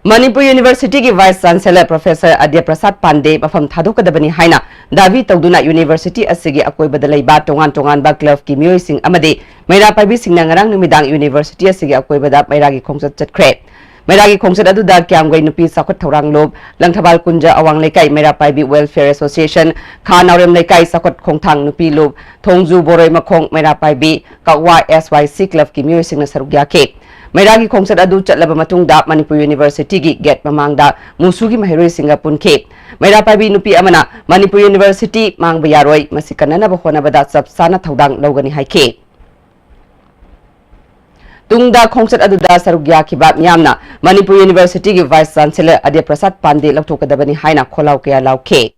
ꯃꯅꯤꯄꯨꯔ Universityꯒꯤ Vice Chancellor Professor ꯑꯗ꯭ꯌ ꯄ꯭ꯔꯁꯥꯗ ꯄꯥꯟꯗꯦ ꯃꯐꯝ ꯊꯥꯗꯣꯛꯀꯗꯕꯅꯤ ꯍꯥꯏꯅ ꯗꯥꯕꯤ ꯇꯧꯗꯨꯅ University ꯑꯁꯤꯒꯤ ꯑꯀꯣꯏꯕꯗ ꯂꯩꯕ ꯇꯣꯉꯥꯟ ꯇꯣꯉꯥꯟꯕ clubꯀꯤ ꯃꯤꯑꯣꯏꯁꯤꯡ ꯑꯃꯗꯤ ꯃꯩꯔꯥ ꯄꯥꯏꯕꯤꯁꯤꯡꯅ ꯉꯔꯥꯡ ꯅꯨꯃꯤꯗꯥꯡ University ꯑꯁꯤꯒꯤ ꯑꯀꯣꯏꯕꯗ ꯃꯩꯔꯥꯒꯤ ꯈꯣꯡꯆꯠ ꯆꯠꯈ꯭ꯔꯦ꯫ ꯃꯩꯔꯥꯒꯤ ꯈꯣꯡꯆꯠ ꯑꯗꯨꯗ ꯀ꯭ꯌꯥꯝꯒꯩ ꯅꯨꯄꯤ ꯆꯥꯎꯈꯠ ꯊꯧꯔꯥꯡ ꯂꯨꯞ, ꯂꯪꯊꯕꯥꯜ ꯀꯨꯟꯖ ꯑꯋꯥꯡ ꯂꯩꯀꯥꯏ ꯃꯩꯔꯥ ꯄꯥꯏꯕꯤ Welfare Association, ꯈꯥ ꯅꯥꯎꯔꯦꯝ ꯂꯩꯀꯥꯏ ꯆꯥꯎꯈꯠ ꯈꯣꯡꯊꯥꯡ ꯅꯨꯄꯤ ꯂꯨꯞ, ꯊꯣꯡꯖꯨ ꯕꯣꯔꯣꯏ ꯃꯈꯣꯡ ꯃꯩꯔꯥ ꯄꯥꯏꯕꯤ ꯀꯛꯋꯥ S Y C clubꯀꯤ ꯃꯤꯑꯣꯏꯁꯤꯡꯅ ꯁꯔꯨꯛ ꯌꯥꯈꯤ꯫ ꯃꯩꯔꯥꯒꯤ ꯈꯣꯡꯆꯠ ꯑꯗꯨ ꯆꯠꯂꯕ ꯃꯇꯨꯡꯗ ꯃꯅꯤꯄꯨꯔ Universityꯒꯤ gate ꯃꯃꯥꯡꯗ ꯃꯨꯁꯨꯒꯤ ꯃꯍꯩꯔꯣꯏꯁꯤꯡꯒ ꯄꯨꯟꯈꯤ꯫ ꯃꯩꯔꯥ ꯄꯥꯏꯕꯤ ꯅꯨꯄꯤ ꯑꯃꯅ ꯃꯅꯤꯄꯨꯔ University ꯃꯥꯡꯕ ꯌꯥꯔꯣꯏ, ꯃꯁꯤ ꯀꯟꯅꯅꯕ ꯍꯣꯠꯅꯕꯗ ꯆꯞ ꯆꯥꯅ ꯊꯧꯗꯥꯡ ꯂꯧꯒꯅꯤ ꯍꯥꯏꯈꯤ꯫ ꯇꯨꯡꯗ ꯈꯣꯡꯆꯠ ꯑꯗꯨꯗ ꯁꯔꯨꯛ ꯌꯥꯈꯤꯕ ꯃꯤꯌꯥꯝꯅ ꯃꯅꯤꯄꯨꯔ Universityꯒꯤ Vice Chancellor ꯑꯗ꯭ꯌ ꯄ꯭ꯔꯁꯥꯗ ꯄꯥꯟꯗꯦ ꯂꯧꯊꯣꯛꯀꯗꯕꯅꯤ ꯍꯥꯏꯅ ꯈꯣꯜꯂꯥꯎ ꯀꯌꯥ ꯂꯥꯎꯈꯤ꯫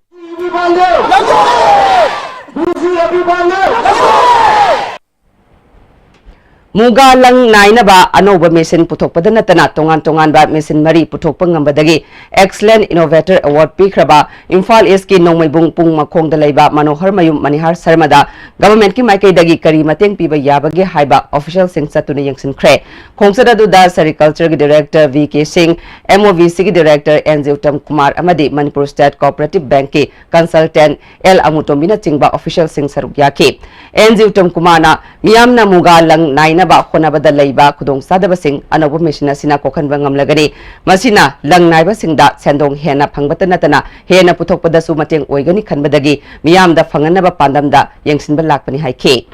ꯃꯨꯒꯥ ꯂꯪ ꯅꯥꯏꯅꯕ ꯑꯅꯧꯕ machine ꯄꯨꯊꯣꯛꯄꯗ ꯅꯠꯇꯅ ꯇꯣꯉꯥꯟ ꯇꯣꯉꯥꯟꯕ machine ꯃꯔꯤ ꯄꯨꯊꯣꯛꯄ ꯉꯝꯕꯗꯒꯤ Excellent Innovator Award ꯄꯤꯈ꯭ꯔꯕ ꯏꯝꯐꯥꯜ Eastꯀꯤ ꯅꯣꯡꯃꯩꯕꯨꯡ ꯄꯨꯡ ꯃꯈꯣꯡꯗ ꯂꯩꯕ ꯃꯅꯣꯍꯔ ꯃꯌꯨꯝ ꯃꯅꯤꯍꯥꯔ ꯁꯔꯃꯗ Governmentꯀꯤ ꯃꯥꯏꯀꯩꯗꯒꯤ ꯀꯔꯤ ꯃꯇꯦꯡ ꯄꯤꯕ ꯌꯥꯕꯒꯦ ꯍꯥꯏꯕ officialꯁꯤꯡ ꯆꯠꯇꯨꯅ ꯌꯦꯡꯁꯤꯟꯈ꯭ꯔꯦ꯫ ꯈꯣꯡꯆꯠ ꯑꯗꯨꯗ Sericultureꯒꯤ Director V K Singh, M O V Cꯒꯤ Director N G Uttam Kumar ꯑꯃꯗꯤ Manipur State Cooperative Bankꯀꯤ consultant L ꯑꯃꯨꯇꯣꯝꯕꯤꯅꯆꯤꯡꯕ officialꯁꯤꯡ ꯁꯔꯨꯛ ꯌꯥꯈꯤ꯫ N G Uttam Kumarꯅ ꯃꯤꯌꯥꯝꯅ ꯃꯨꯒꯥ ꯂꯪ ꯅꯥꯏꯅꯕ ꯍꯣꯠꯅꯕꯗ ꯂꯩꯕ ꯈꯨꯗꯣꯡꯆꯥꯗꯕꯁꯤꯡ ꯑꯅꯧꯕ machine ꯑꯁꯤꯅ ꯀꯣꯛꯍꯟꯕ ꯉꯝꯂꯒꯅꯤ꯫ ꯃꯁꯤꯅ ꯂꯪ ꯅꯥꯏꯕꯁꯤꯡꯗ ꯁꯦꯟꯗꯣꯡ ꯍꯦꯟꯅ ꯐꯪꯕꯇ ꯅꯠꯇꯅ ꯍꯦꯟꯅ ꯄꯨꯊꯣꯛꯄꯗꯁꯨ ꯃꯇꯦꯡ ꯑꯣꯏꯒꯅꯤ ꯈꯟꯕꯗꯒꯤ ꯃꯤꯌꯥꯝꯗ ꯐꯪꯍꯟꯅꯕ ꯄꯥꯟꯗꯝꯗ ꯌꯦꯡꯁꯤꯟꯕ ꯂꯥꯛꯄꯅꯤ ꯍꯥꯏꯈꯤ꯫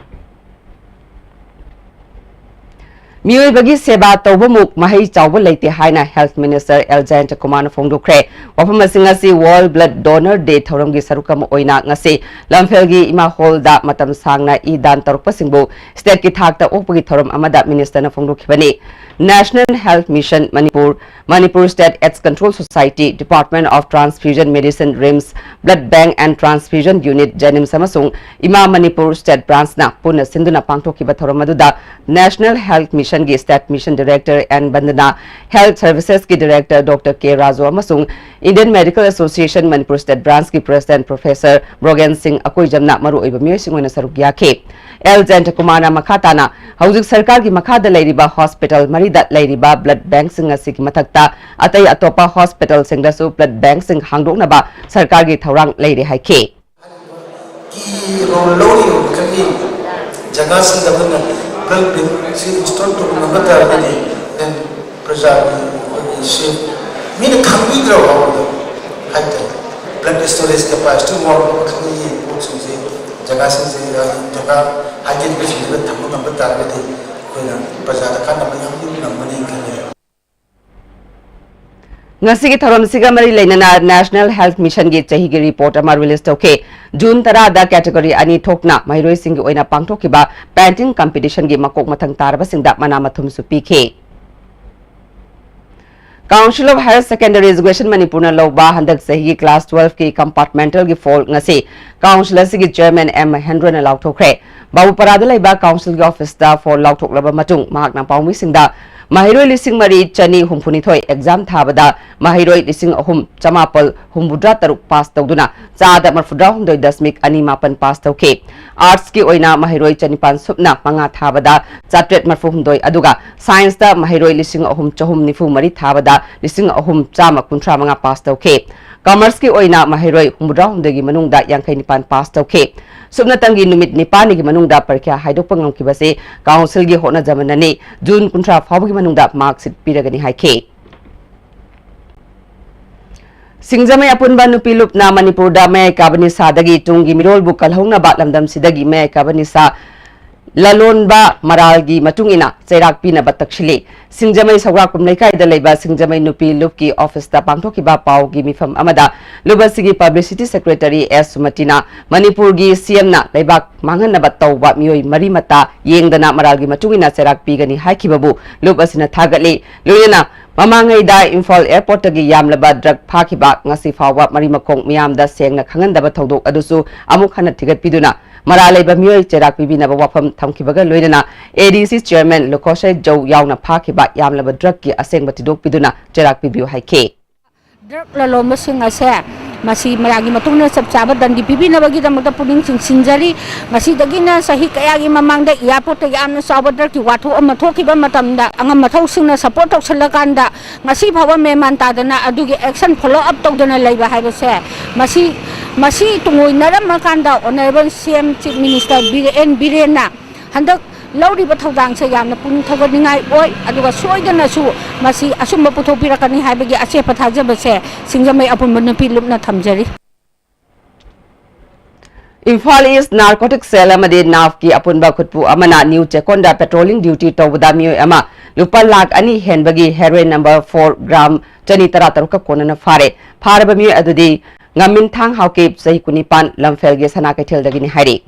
ꯃꯤꯑꯣꯏꯕꯒꯤ ꯁꯦꯕꯥ ꯇꯧꯕꯃꯨꯛ ꯃꯍꯩ ꯆꯥꯎꯕ ꯂꯩꯇꯦ ꯍꯥꯏꯅ Health Minister ꯑꯦꯜ ꯖꯌꯟꯇꯀꯨꯃꯥꯔꯅ ꯐꯣꯡꯗꯣꯛꯈ꯭ꯔꯦ꯫ ꯋꯥꯐꯝ ꯑꯁꯤꯡ ꯑꯁꯤ World Blood Donor Day ꯊꯧꯔꯝꯒꯤ ꯁꯔꯨꯛ ꯑꯃ ꯑꯣꯏꯅ ꯉꯁꯤ ꯂꯝꯐꯦꯜꯒꯤ ꯏꯃꯥ ꯍꯣꯜꯗ ꯃꯇꯝ ꯁꯥꯡꯅ ꯏ ꯗꯥꯟ ꯇꯧꯔꯛꯄꯁꯤꯡꯕꯨ stateꯀꯤ ꯊꯥꯛꯇ ꯑꯣꯛꯄꯒꯤ ꯊꯧꯔꯝ ꯑꯃꯗ ministerꯅ ꯐꯣꯡꯗꯣꯛꯈꯤꯕꯅꯤ꯫ National Health Mission Manipur, Manipur State AIDS Control Society, Department of Transfusion Medicine, RIMS, Blood Bank and Transfusion Unit, JNIMS ꯑꯃꯁꯨꯡ ꯏꯃꯥ ꯃꯅꯤꯄꯨꯔ State Branchꯅ ꯄꯨꯟꯅ ꯁꯤꯟꯗꯨꯅ ꯄꯥꯡꯊꯣꯛꯈꯤꯕ ꯊꯧꯔꯝ ꯑꯗꯨꯗ National Health Missionꯒꯤ State Mission Director N Bandana, Health Servicesꯀꯤ Director ꯗꯣꯛꯇꯔ ꯀꯦ ꯔꯥꯖꯨ ꯑꯃꯁꯨꯡ Indian Medical Association Manipur State Branchꯀꯤ President Professor ꯕ꯭ꯔꯣꯒꯦꯟ ꯁꯤꯡ ꯑꯀꯣꯏꯖꯝꯅ ꯃꯔꯨꯑꯣꯏꯕ ꯃꯤꯑꯣꯏꯁꯤꯡ ꯑꯣꯏꯅ ꯁꯔꯨꯛ ꯌꯥꯈꯤ꯫ ꯑꯦꯜ ꯖꯌꯟꯇꯀꯨꯃꯥꯔꯅ ꯃꯈꯥ ꯇꯥꯅ ꯍꯧꯖꯤꯛ ꯁꯔꯀꯥꯔꯒꯤ ꯃꯈꯥꯗ ꯂꯩꯔꯤꯕ hospital ꯃꯔꯤꯗ ꯂꯩꯔꯤꯕ blood bankꯁꯤꯡ ꯑꯁꯤꯒꯤ ꯃꯊꯛꯇ ꯑꯇꯩ ꯑꯇꯣꯞꯄ hospitalꯁꯤꯡꯗꯁꯨ blood bankꯁꯤꯡ ꯍꯥꯡꯗꯣꯛꯅꯕ ꯁꯔꯀꯥꯔꯒꯤ ꯊꯧꯔꯥꯡ ꯂꯩꯔꯦ ꯍꯥꯏꯈꯤ꯫ ꯀꯤ ꯔꯣꯜ ꯂꯧꯔꯤꯕ ꯃꯈꯜꯒꯤ ꯖꯒꯥꯁꯤꯡꯗ ꯑꯩꯈꯣꯏꯅ ꯕ꯭ꯂꯗ ꯕꯦꯡꯁꯤ ꯏꯟꯁꯇꯣꯜ ꯇꯧꯕ ꯉꯝꯕ ꯇꯥꯔꯒꯗꯤ then ꯄ꯭ꯔꯖꯥꯒꯤ ꯑꯩꯈꯣꯏꯒꯤ ꯁꯦꯐ ꯃꯤꯅ ꯈꯪꯕꯤꯗ꯭ꯔꯕ ꯐꯥꯎꯕꯗ ꯍꯥꯏꯇꯥꯔꯦ ꯕ꯭ꯂꯗ ꯁ꯭ꯇꯣꯔꯦꯖ ꯀꯦꯄꯥꯁꯤꯇꯤ ꯋꯥꯡꯕ ꯃꯈꯜꯒꯤ ꯄꯣꯠꯁꯤꯡꯁꯦ ꯖꯒꯥꯁꯤꯡꯁꯦ ꯖꯒꯥ ꯍꯥꯏꯗꯦꯟꯇꯤꯐꯤꯀꯦꯁꯟꯗ ꯊꯝꯕ ꯉꯝꯕ ꯇꯥꯔꯒꯗꯤ ꯑꯩꯈꯣꯏꯅ ꯄ꯭ꯔꯖꯥꯗ ꯀꯥꯟꯅꯕ ꯌꯥꯝ ꯉꯝꯒꯅꯤ ꯈꯜꯂꯦ꯫ ꯉꯁꯤꯒꯤ ꯊꯧꯔꯝꯁꯤꯒ ꯃꯔꯤ ꯂꯩꯅꯅ National Health Missionꯒꯤ ꯆꯍꯤꯒꯤ report ꯑꯃ release ꯇꯧꯈꯤ꯫ ꯖꯨꯟ ꯇꯔꯥꯗ category ꯑꯅꯤ ꯊꯣꯛꯅ ꯃꯍꯩꯔꯣꯏꯁꯤꯡꯒꯤ ꯑꯣꯏꯅ ꯄꯥꯡꯊꯣꯛꯈꯤꯕ painting competitionꯒꯤ ꯃꯀꯣꯛ ꯃꯊꯪ ꯇꯥꯔꯕꯁꯤꯡꯗ ꯃꯅꯥ ꯃꯊꯨꯝꯁꯨ ꯄꯤꯈꯤ꯫ Council of Higher Secondary Education ꯃꯅꯤꯄꯨꯔꯅ ꯂꯧꯕ ꯍꯟꯗꯛ ꯆꯍꯤꯒꯤ class twelveꯀꯤ compartmentalꯒꯤ ꯐꯣꯜ ꯉꯁꯤ council ꯑꯁꯤꯒꯤ chairman ꯑꯦꯝ ꯃꯍꯦꯟꯗ꯭ꯔꯅ ꯂꯥꯎꯊꯣꯛꯈ꯭ꯔꯦ꯫ ꯕꯥꯕꯨꯄꯥꯔꯥꯗ ꯂꯩꯕ councilꯒꯤ officeꯇ ꯐꯣꯜ ꯂꯥꯎꯊꯣꯛꯂꯕ ꯃꯇꯨꯡ ꯃꯍꯥꯛꯅ ꯄꯥꯎꯃꯤꯁꯤꯡꯗ ꯃꯍꯩꯔꯣꯏ ꯂꯤꯁꯤꯡ ꯃꯔꯤ ꯆꯅꯤ ꯍꯨꯝꯐꯨ ꯅꯤꯊꯣꯏ exam ꯊꯥꯕꯗ ꯃꯍꯩꯔꯣꯏ ꯂꯤꯁꯤꯡ ꯑꯍꯨꯝ ꯆꯃꯥꯄꯜ ꯍꯨꯝꯐꯨꯇꯔꯥ ꯇꯔꯨꯛ pass ꯇꯧꯗꯨꯅ ꯆꯥꯗ ꯃꯔꯐꯨꯇꯔꯥ ꯍꯨꯝꯗꯣꯏ ꯗꯁꯃꯤꯛ ꯑꯅꯤ ꯃꯥꯄꯟ pass ꯇꯧꯈꯤ꯫ Artsꯀꯤ ꯑꯣꯏꯅ ꯃꯍꯩꯔꯣꯏ ꯆꯅꯤꯄꯥꯟ ꯁꯨꯞꯅ ꯃꯉꯥ ꯊꯥꯕꯗ ꯆꯥꯇ꯭ꯔꯦꯠ ꯃꯔꯐꯨ ꯍꯨꯝꯗꯣꯏ, ꯑꯗꯨꯒ Scienceꯇ ꯃꯍꯩꯔꯣꯏ ꯂꯤꯁꯤꯡ ꯑꯍꯨꯝ ꯆꯍꯨꯝ ꯅꯤꯐꯨ ꯃꯔꯤ ꯊꯥꯕꯗ ꯂꯤꯁꯤꯡ ꯑꯍꯨꯝ ꯆꯥꯝꯃ ꯀꯨꯟꯊ꯭ꯔꯥ ꯃꯉꯥ pass ꯇꯧꯈꯤ꯫ Commerceꯀꯤ ꯑꯣꯏꯅ ꯃꯍꯩꯔꯣꯏ ꯍꯨꯝꯐꯨꯇꯔꯥ ꯍꯨꯝꯗꯣꯏꯒꯤ ꯃꯅꯨꯡꯗ ꯌꯥꯡꯈꯩ ꯅꯤꯄꯥꯟ pass ꯇꯧꯈꯤ꯫ ꯁꯨꯞꯅꯇꯪꯒꯤ ꯅꯨꯃꯤꯠ ꯅꯤꯄꯥꯟꯒꯤ ꯃꯅꯨꯡꯗ ꯄꯔꯤꯈ꯭ꯌꯥ ꯍꯥꯏꯗꯣꯛꯄ ꯉꯝꯈꯤꯕꯁꯤ councilꯒꯤ ꯍꯣꯠꯅꯖꯃꯟꯅꯅꯤ꯫ ꯖꯨꯟ ꯀꯨꯟꯊ꯭ꯔꯥ ꯐꯥꯎꯕꯒꯤ ꯃꯅꯨꯡꯗ mark sheet ꯄꯤꯔꯒꯅꯤ ꯍꯥꯏꯈꯤ꯫ ꯁꯤꯡꯖꯃꯩ ꯑꯄꯨꯟꯕ ꯅꯨꯄꯤ ꯂꯨꯞꯅ ꯃꯅꯤꯄꯨꯔꯗ ꯃꯌꯥꯏ ꯀꯥꯕ ꯅꯤꯁꯥꯗꯒꯤ ꯇꯨꯡꯒꯤ ꯃꯤꯔꯣꯜꯕꯨ ꯀꯜꯍꯧꯅꯕ ꯂꯝꯗꯝꯁꯤꯗꯒꯤ ꯃꯌꯥꯏ ꯀꯥꯕ ꯅꯤꯁꯥ ꯂꯂꯣꯟꯕ ꯃꯔꯥꯜꯒꯤ ꯃꯇꯨꯡ ꯏꯟꯅ ꯆꯩꯔꯥꯛ ꯄꯤꯅꯕ ꯇꯛꯁꯤꯜꯂꯤ꯫ ꯁꯤꯡꯖꯃꯩ ꯁꯧꯒ꯭ꯔꯥꯛꯄꯝ ꯂꯩꯀꯥꯏꯗ ꯂꯩꯕ ꯁꯤꯡꯖꯃꯩ ꯅꯨꯄꯤ ꯂꯨꯞꯀꯤ ꯑꯣꯐꯤꯁꯇ ꯄꯥꯡꯊꯣꯛꯈꯤꯕ ꯄꯥꯎꯒꯤ ꯃꯤꯐꯝ ꯑꯃꯗ ꯂꯨꯞ ꯑꯁꯤꯒꯤ ꯄꯕ꯭ꯂꯤꯁꯤꯇꯤ ꯁꯦꯀ꯭ꯔꯦꯇꯔꯤ ꯑꯦꯁ ꯁꯨꯃꯇꯤꯅ ꯃꯅꯤꯄꯨꯔꯒꯤ ꯁꯤ ꯑꯦꯝꯅ ꯂꯩꯕꯥꯛ ꯃꯥꯡꯍꯟꯅꯕ ꯇꯧꯕ ꯃꯤꯑꯣꯏ ꯃꯔꯤ ꯃꯇꯥ ꯌꯦꯡꯗꯅ ꯃꯔꯥꯜꯒꯤ ꯃꯇꯨꯡ ꯏꯟꯅ ꯆꯩꯔꯥꯛ ꯄꯤꯒꯅꯤ ꯍꯥꯏꯈꯤꯕꯕꯨ ꯂꯨꯞ ꯑꯁꯤꯅ ꯊꯥꯒꯠꯂꯤ꯫ ꯂꯣꯏꯅꯅ ꯃꯃꯥꯡꯉꯩꯗ ꯏꯝꯐꯥꯜ ꯑꯦꯌꯔꯄꯣꯔꯠꯇꯒꯤ ꯌꯥꯝꯂꯕ ꯗ꯭ꯔꯒ ꯐꯥꯈꯤꯕ ꯉꯁꯤ ꯐꯥꯎꯕ ꯃꯔꯤ ꯃꯈꯣꯡ ꯃꯤꯌꯥꯝꯗ ꯁꯦꯡꯅ ꯈꯪꯍꯟꯗꯕ ꯊꯧꯗꯣꯛ ꯑꯗꯨꯁꯨ ꯑꯃꯨꯛ ꯍꯟꯅ ꯊꯤꯒꯠꯄꯤꯗꯨꯅ ꯃꯔꯥꯜ ꯂꯩꯕ ꯃꯤꯑꯣꯏ ꯆꯩꯔꯥꯛ ꯄꯤꯕꯤꯅꯕ ꯋꯥꯐꯝ ꯊꯝꯈꯤꯕꯒ ꯂꯣꯏꯅꯅ ꯑꯦ ꯗꯤ ꯁꯤ ꯆꯤꯌꯔꯃꯦꯟ ꯂꯨꯈꯣꯁꯩ ꯖꯧ ꯌꯥꯎꯅ ꯐꯥꯈꯤꯕ ꯌꯥꯝꯂꯕ ꯗ꯭ꯔꯒꯀꯤ ꯑꯁꯦꯡꯕ ꯊꯤꯗꯣꯛꯄꯤꯗꯨꯅ ꯆꯩꯔꯥꯛ ꯄꯤꯕꯤꯌꯨ ꯍꯥꯏꯈꯤ꯫ ꯗ꯭ꯔꯒ ꯂꯂꯣꯟꯕꯁꯤꯡ ꯑꯁꯦ ꯃꯁꯤ ꯃꯌꯥꯝꯒꯤ ꯃꯇꯨꯡꯗ ꯆꯞ ꯆꯥꯕ ꯗꯟꯗꯤ ꯄꯤꯕꯤꯅꯕꯒꯤꯗꯃꯛꯇ ꯄꯨꯛꯅꯤꯡ ꯆꯤꯡꯁꯤꯟꯖꯔꯤ꯫ ꯉꯁꯤꯗꯒꯤꯅ ꯆꯍꯤ ꯀꯌꯥꯒꯤ ꯃꯃꯥꯡꯗ ꯑꯦꯌꯥꯔꯄꯣꯔꯠꯇ ꯌꯥꯝꯅ ꯆꯥꯎꯕ ꯗ꯭ꯔꯒꯀꯤ ꯋꯥꯊꯣꯛ ꯑꯃ ꯊꯣꯛꯈꯤꯕ ꯃꯇꯝꯗ ꯑꯉꯝ ꯑꯊꯧꯁꯤꯡꯅ ꯁꯄꯣꯔꯠ ꯇꯧꯁꯜꯂꯀꯥꯟꯗ ꯉꯁꯤ ꯐꯥꯎꯕ ꯃꯦꯟꯃꯥꯟ ꯇꯥꯗꯅ ꯑꯗꯨꯒꯤ ꯑꯦꯛꯁꯟ ꯐꯣꯂꯣ ꯑꯞ ꯇꯧꯗꯅ ꯂꯩꯕ ꯍꯥꯏꯕꯁꯦ ꯃꯁꯤ ꯃꯁꯤ ꯇꯨꯡꯑꯣꯏꯅꯔꯝꯃꯀꯥꯟꯗ ꯑꯣꯅꯔꯦꯕꯜ ꯁꯤ ꯑꯦꯝ ꯆꯤꯐ ꯃꯤꯅꯤꯁꯇꯔ ꯕꯤꯔꯦꯟ ꯕꯤꯔꯦꯟꯅ ꯍꯟꯗꯛ ꯂꯧꯔꯤꯕ ꯊꯧꯗꯥꯡꯁꯦ ꯌꯥꯝꯅ ꯄꯨꯛꯅꯤꯡ ꯊꯧꯒꯠꯅꯤꯡꯉꯥꯏ ꯑꯣꯏ꯫ ꯑꯗꯨꯒ ꯁꯣꯏꯗꯅꯁꯨ ꯃꯁꯤ ꯑꯆꯨꯝꯕ ꯄꯨꯊꯣꯛꯄꯤꯔꯛꯀꯅꯤ ꯍꯥꯏꯕꯒꯤ ꯑꯆꯦꯠꯄ ꯊꯥꯖꯕꯁꯦ ꯁꯤꯡꯖꯃꯩ ꯑꯄꯨꯟꯕ ꯅꯨꯄꯤ ꯂꯨꯞꯅ ꯊꯝꯖꯔꯤ꯫ ꯏꯝꯐꯥꯜ ꯏꯁ ꯅꯥꯔꯀꯣꯇꯤꯛ ꯁꯦꯜ ꯑꯃꯗꯤ ꯅꯥꯐꯀꯤ ꯑꯄꯨꯟꯕ ꯈꯨꯠꯄꯨ ꯑꯃꯅ ꯅ꯭ꯌꯨ ꯆꯦꯛꯀꯣꯟꯗ ꯄꯦꯇ꯭ꯔꯣꯂꯤꯡ ꯗ꯭ꯌꯨꯇꯤ ꯇꯧꯕꯗ ꯃꯤꯑꯣꯏ ꯑꯃ ꯂꯨꯄꯥ ꯂꯥꯈ ꯑꯅꯤ ꯍꯦꯟꯕꯒꯤ ꯍꯦꯔꯣꯏꯟ ꯅꯝꯕꯔ ꯐꯣꯔ ꯒ꯭ꯔꯥꯝ ꯆꯅꯤ ꯇꯔꯥ ꯇꯔꯨꯛꯀ ꯀꯣꯟꯅꯅ ꯐꯥꯔꯦ꯫ ꯐꯥꯔꯕ ꯃꯤꯑꯣꯏ ꯑꯗꯨꯗꯤ ꯉꯥꯃꯤꯟꯊꯥꯡ ꯍꯥꯎꯀꯤꯞ, ꯆꯍꯤ ꯀꯨꯟꯅꯤꯄꯥꯟ, ꯂꯝꯐꯦꯜꯒꯤ ꯁꯅꯥ ꯀꯩꯊꯦꯜꯗꯒꯤꯅꯤ ꯍꯥꯏꯔꯤ꯫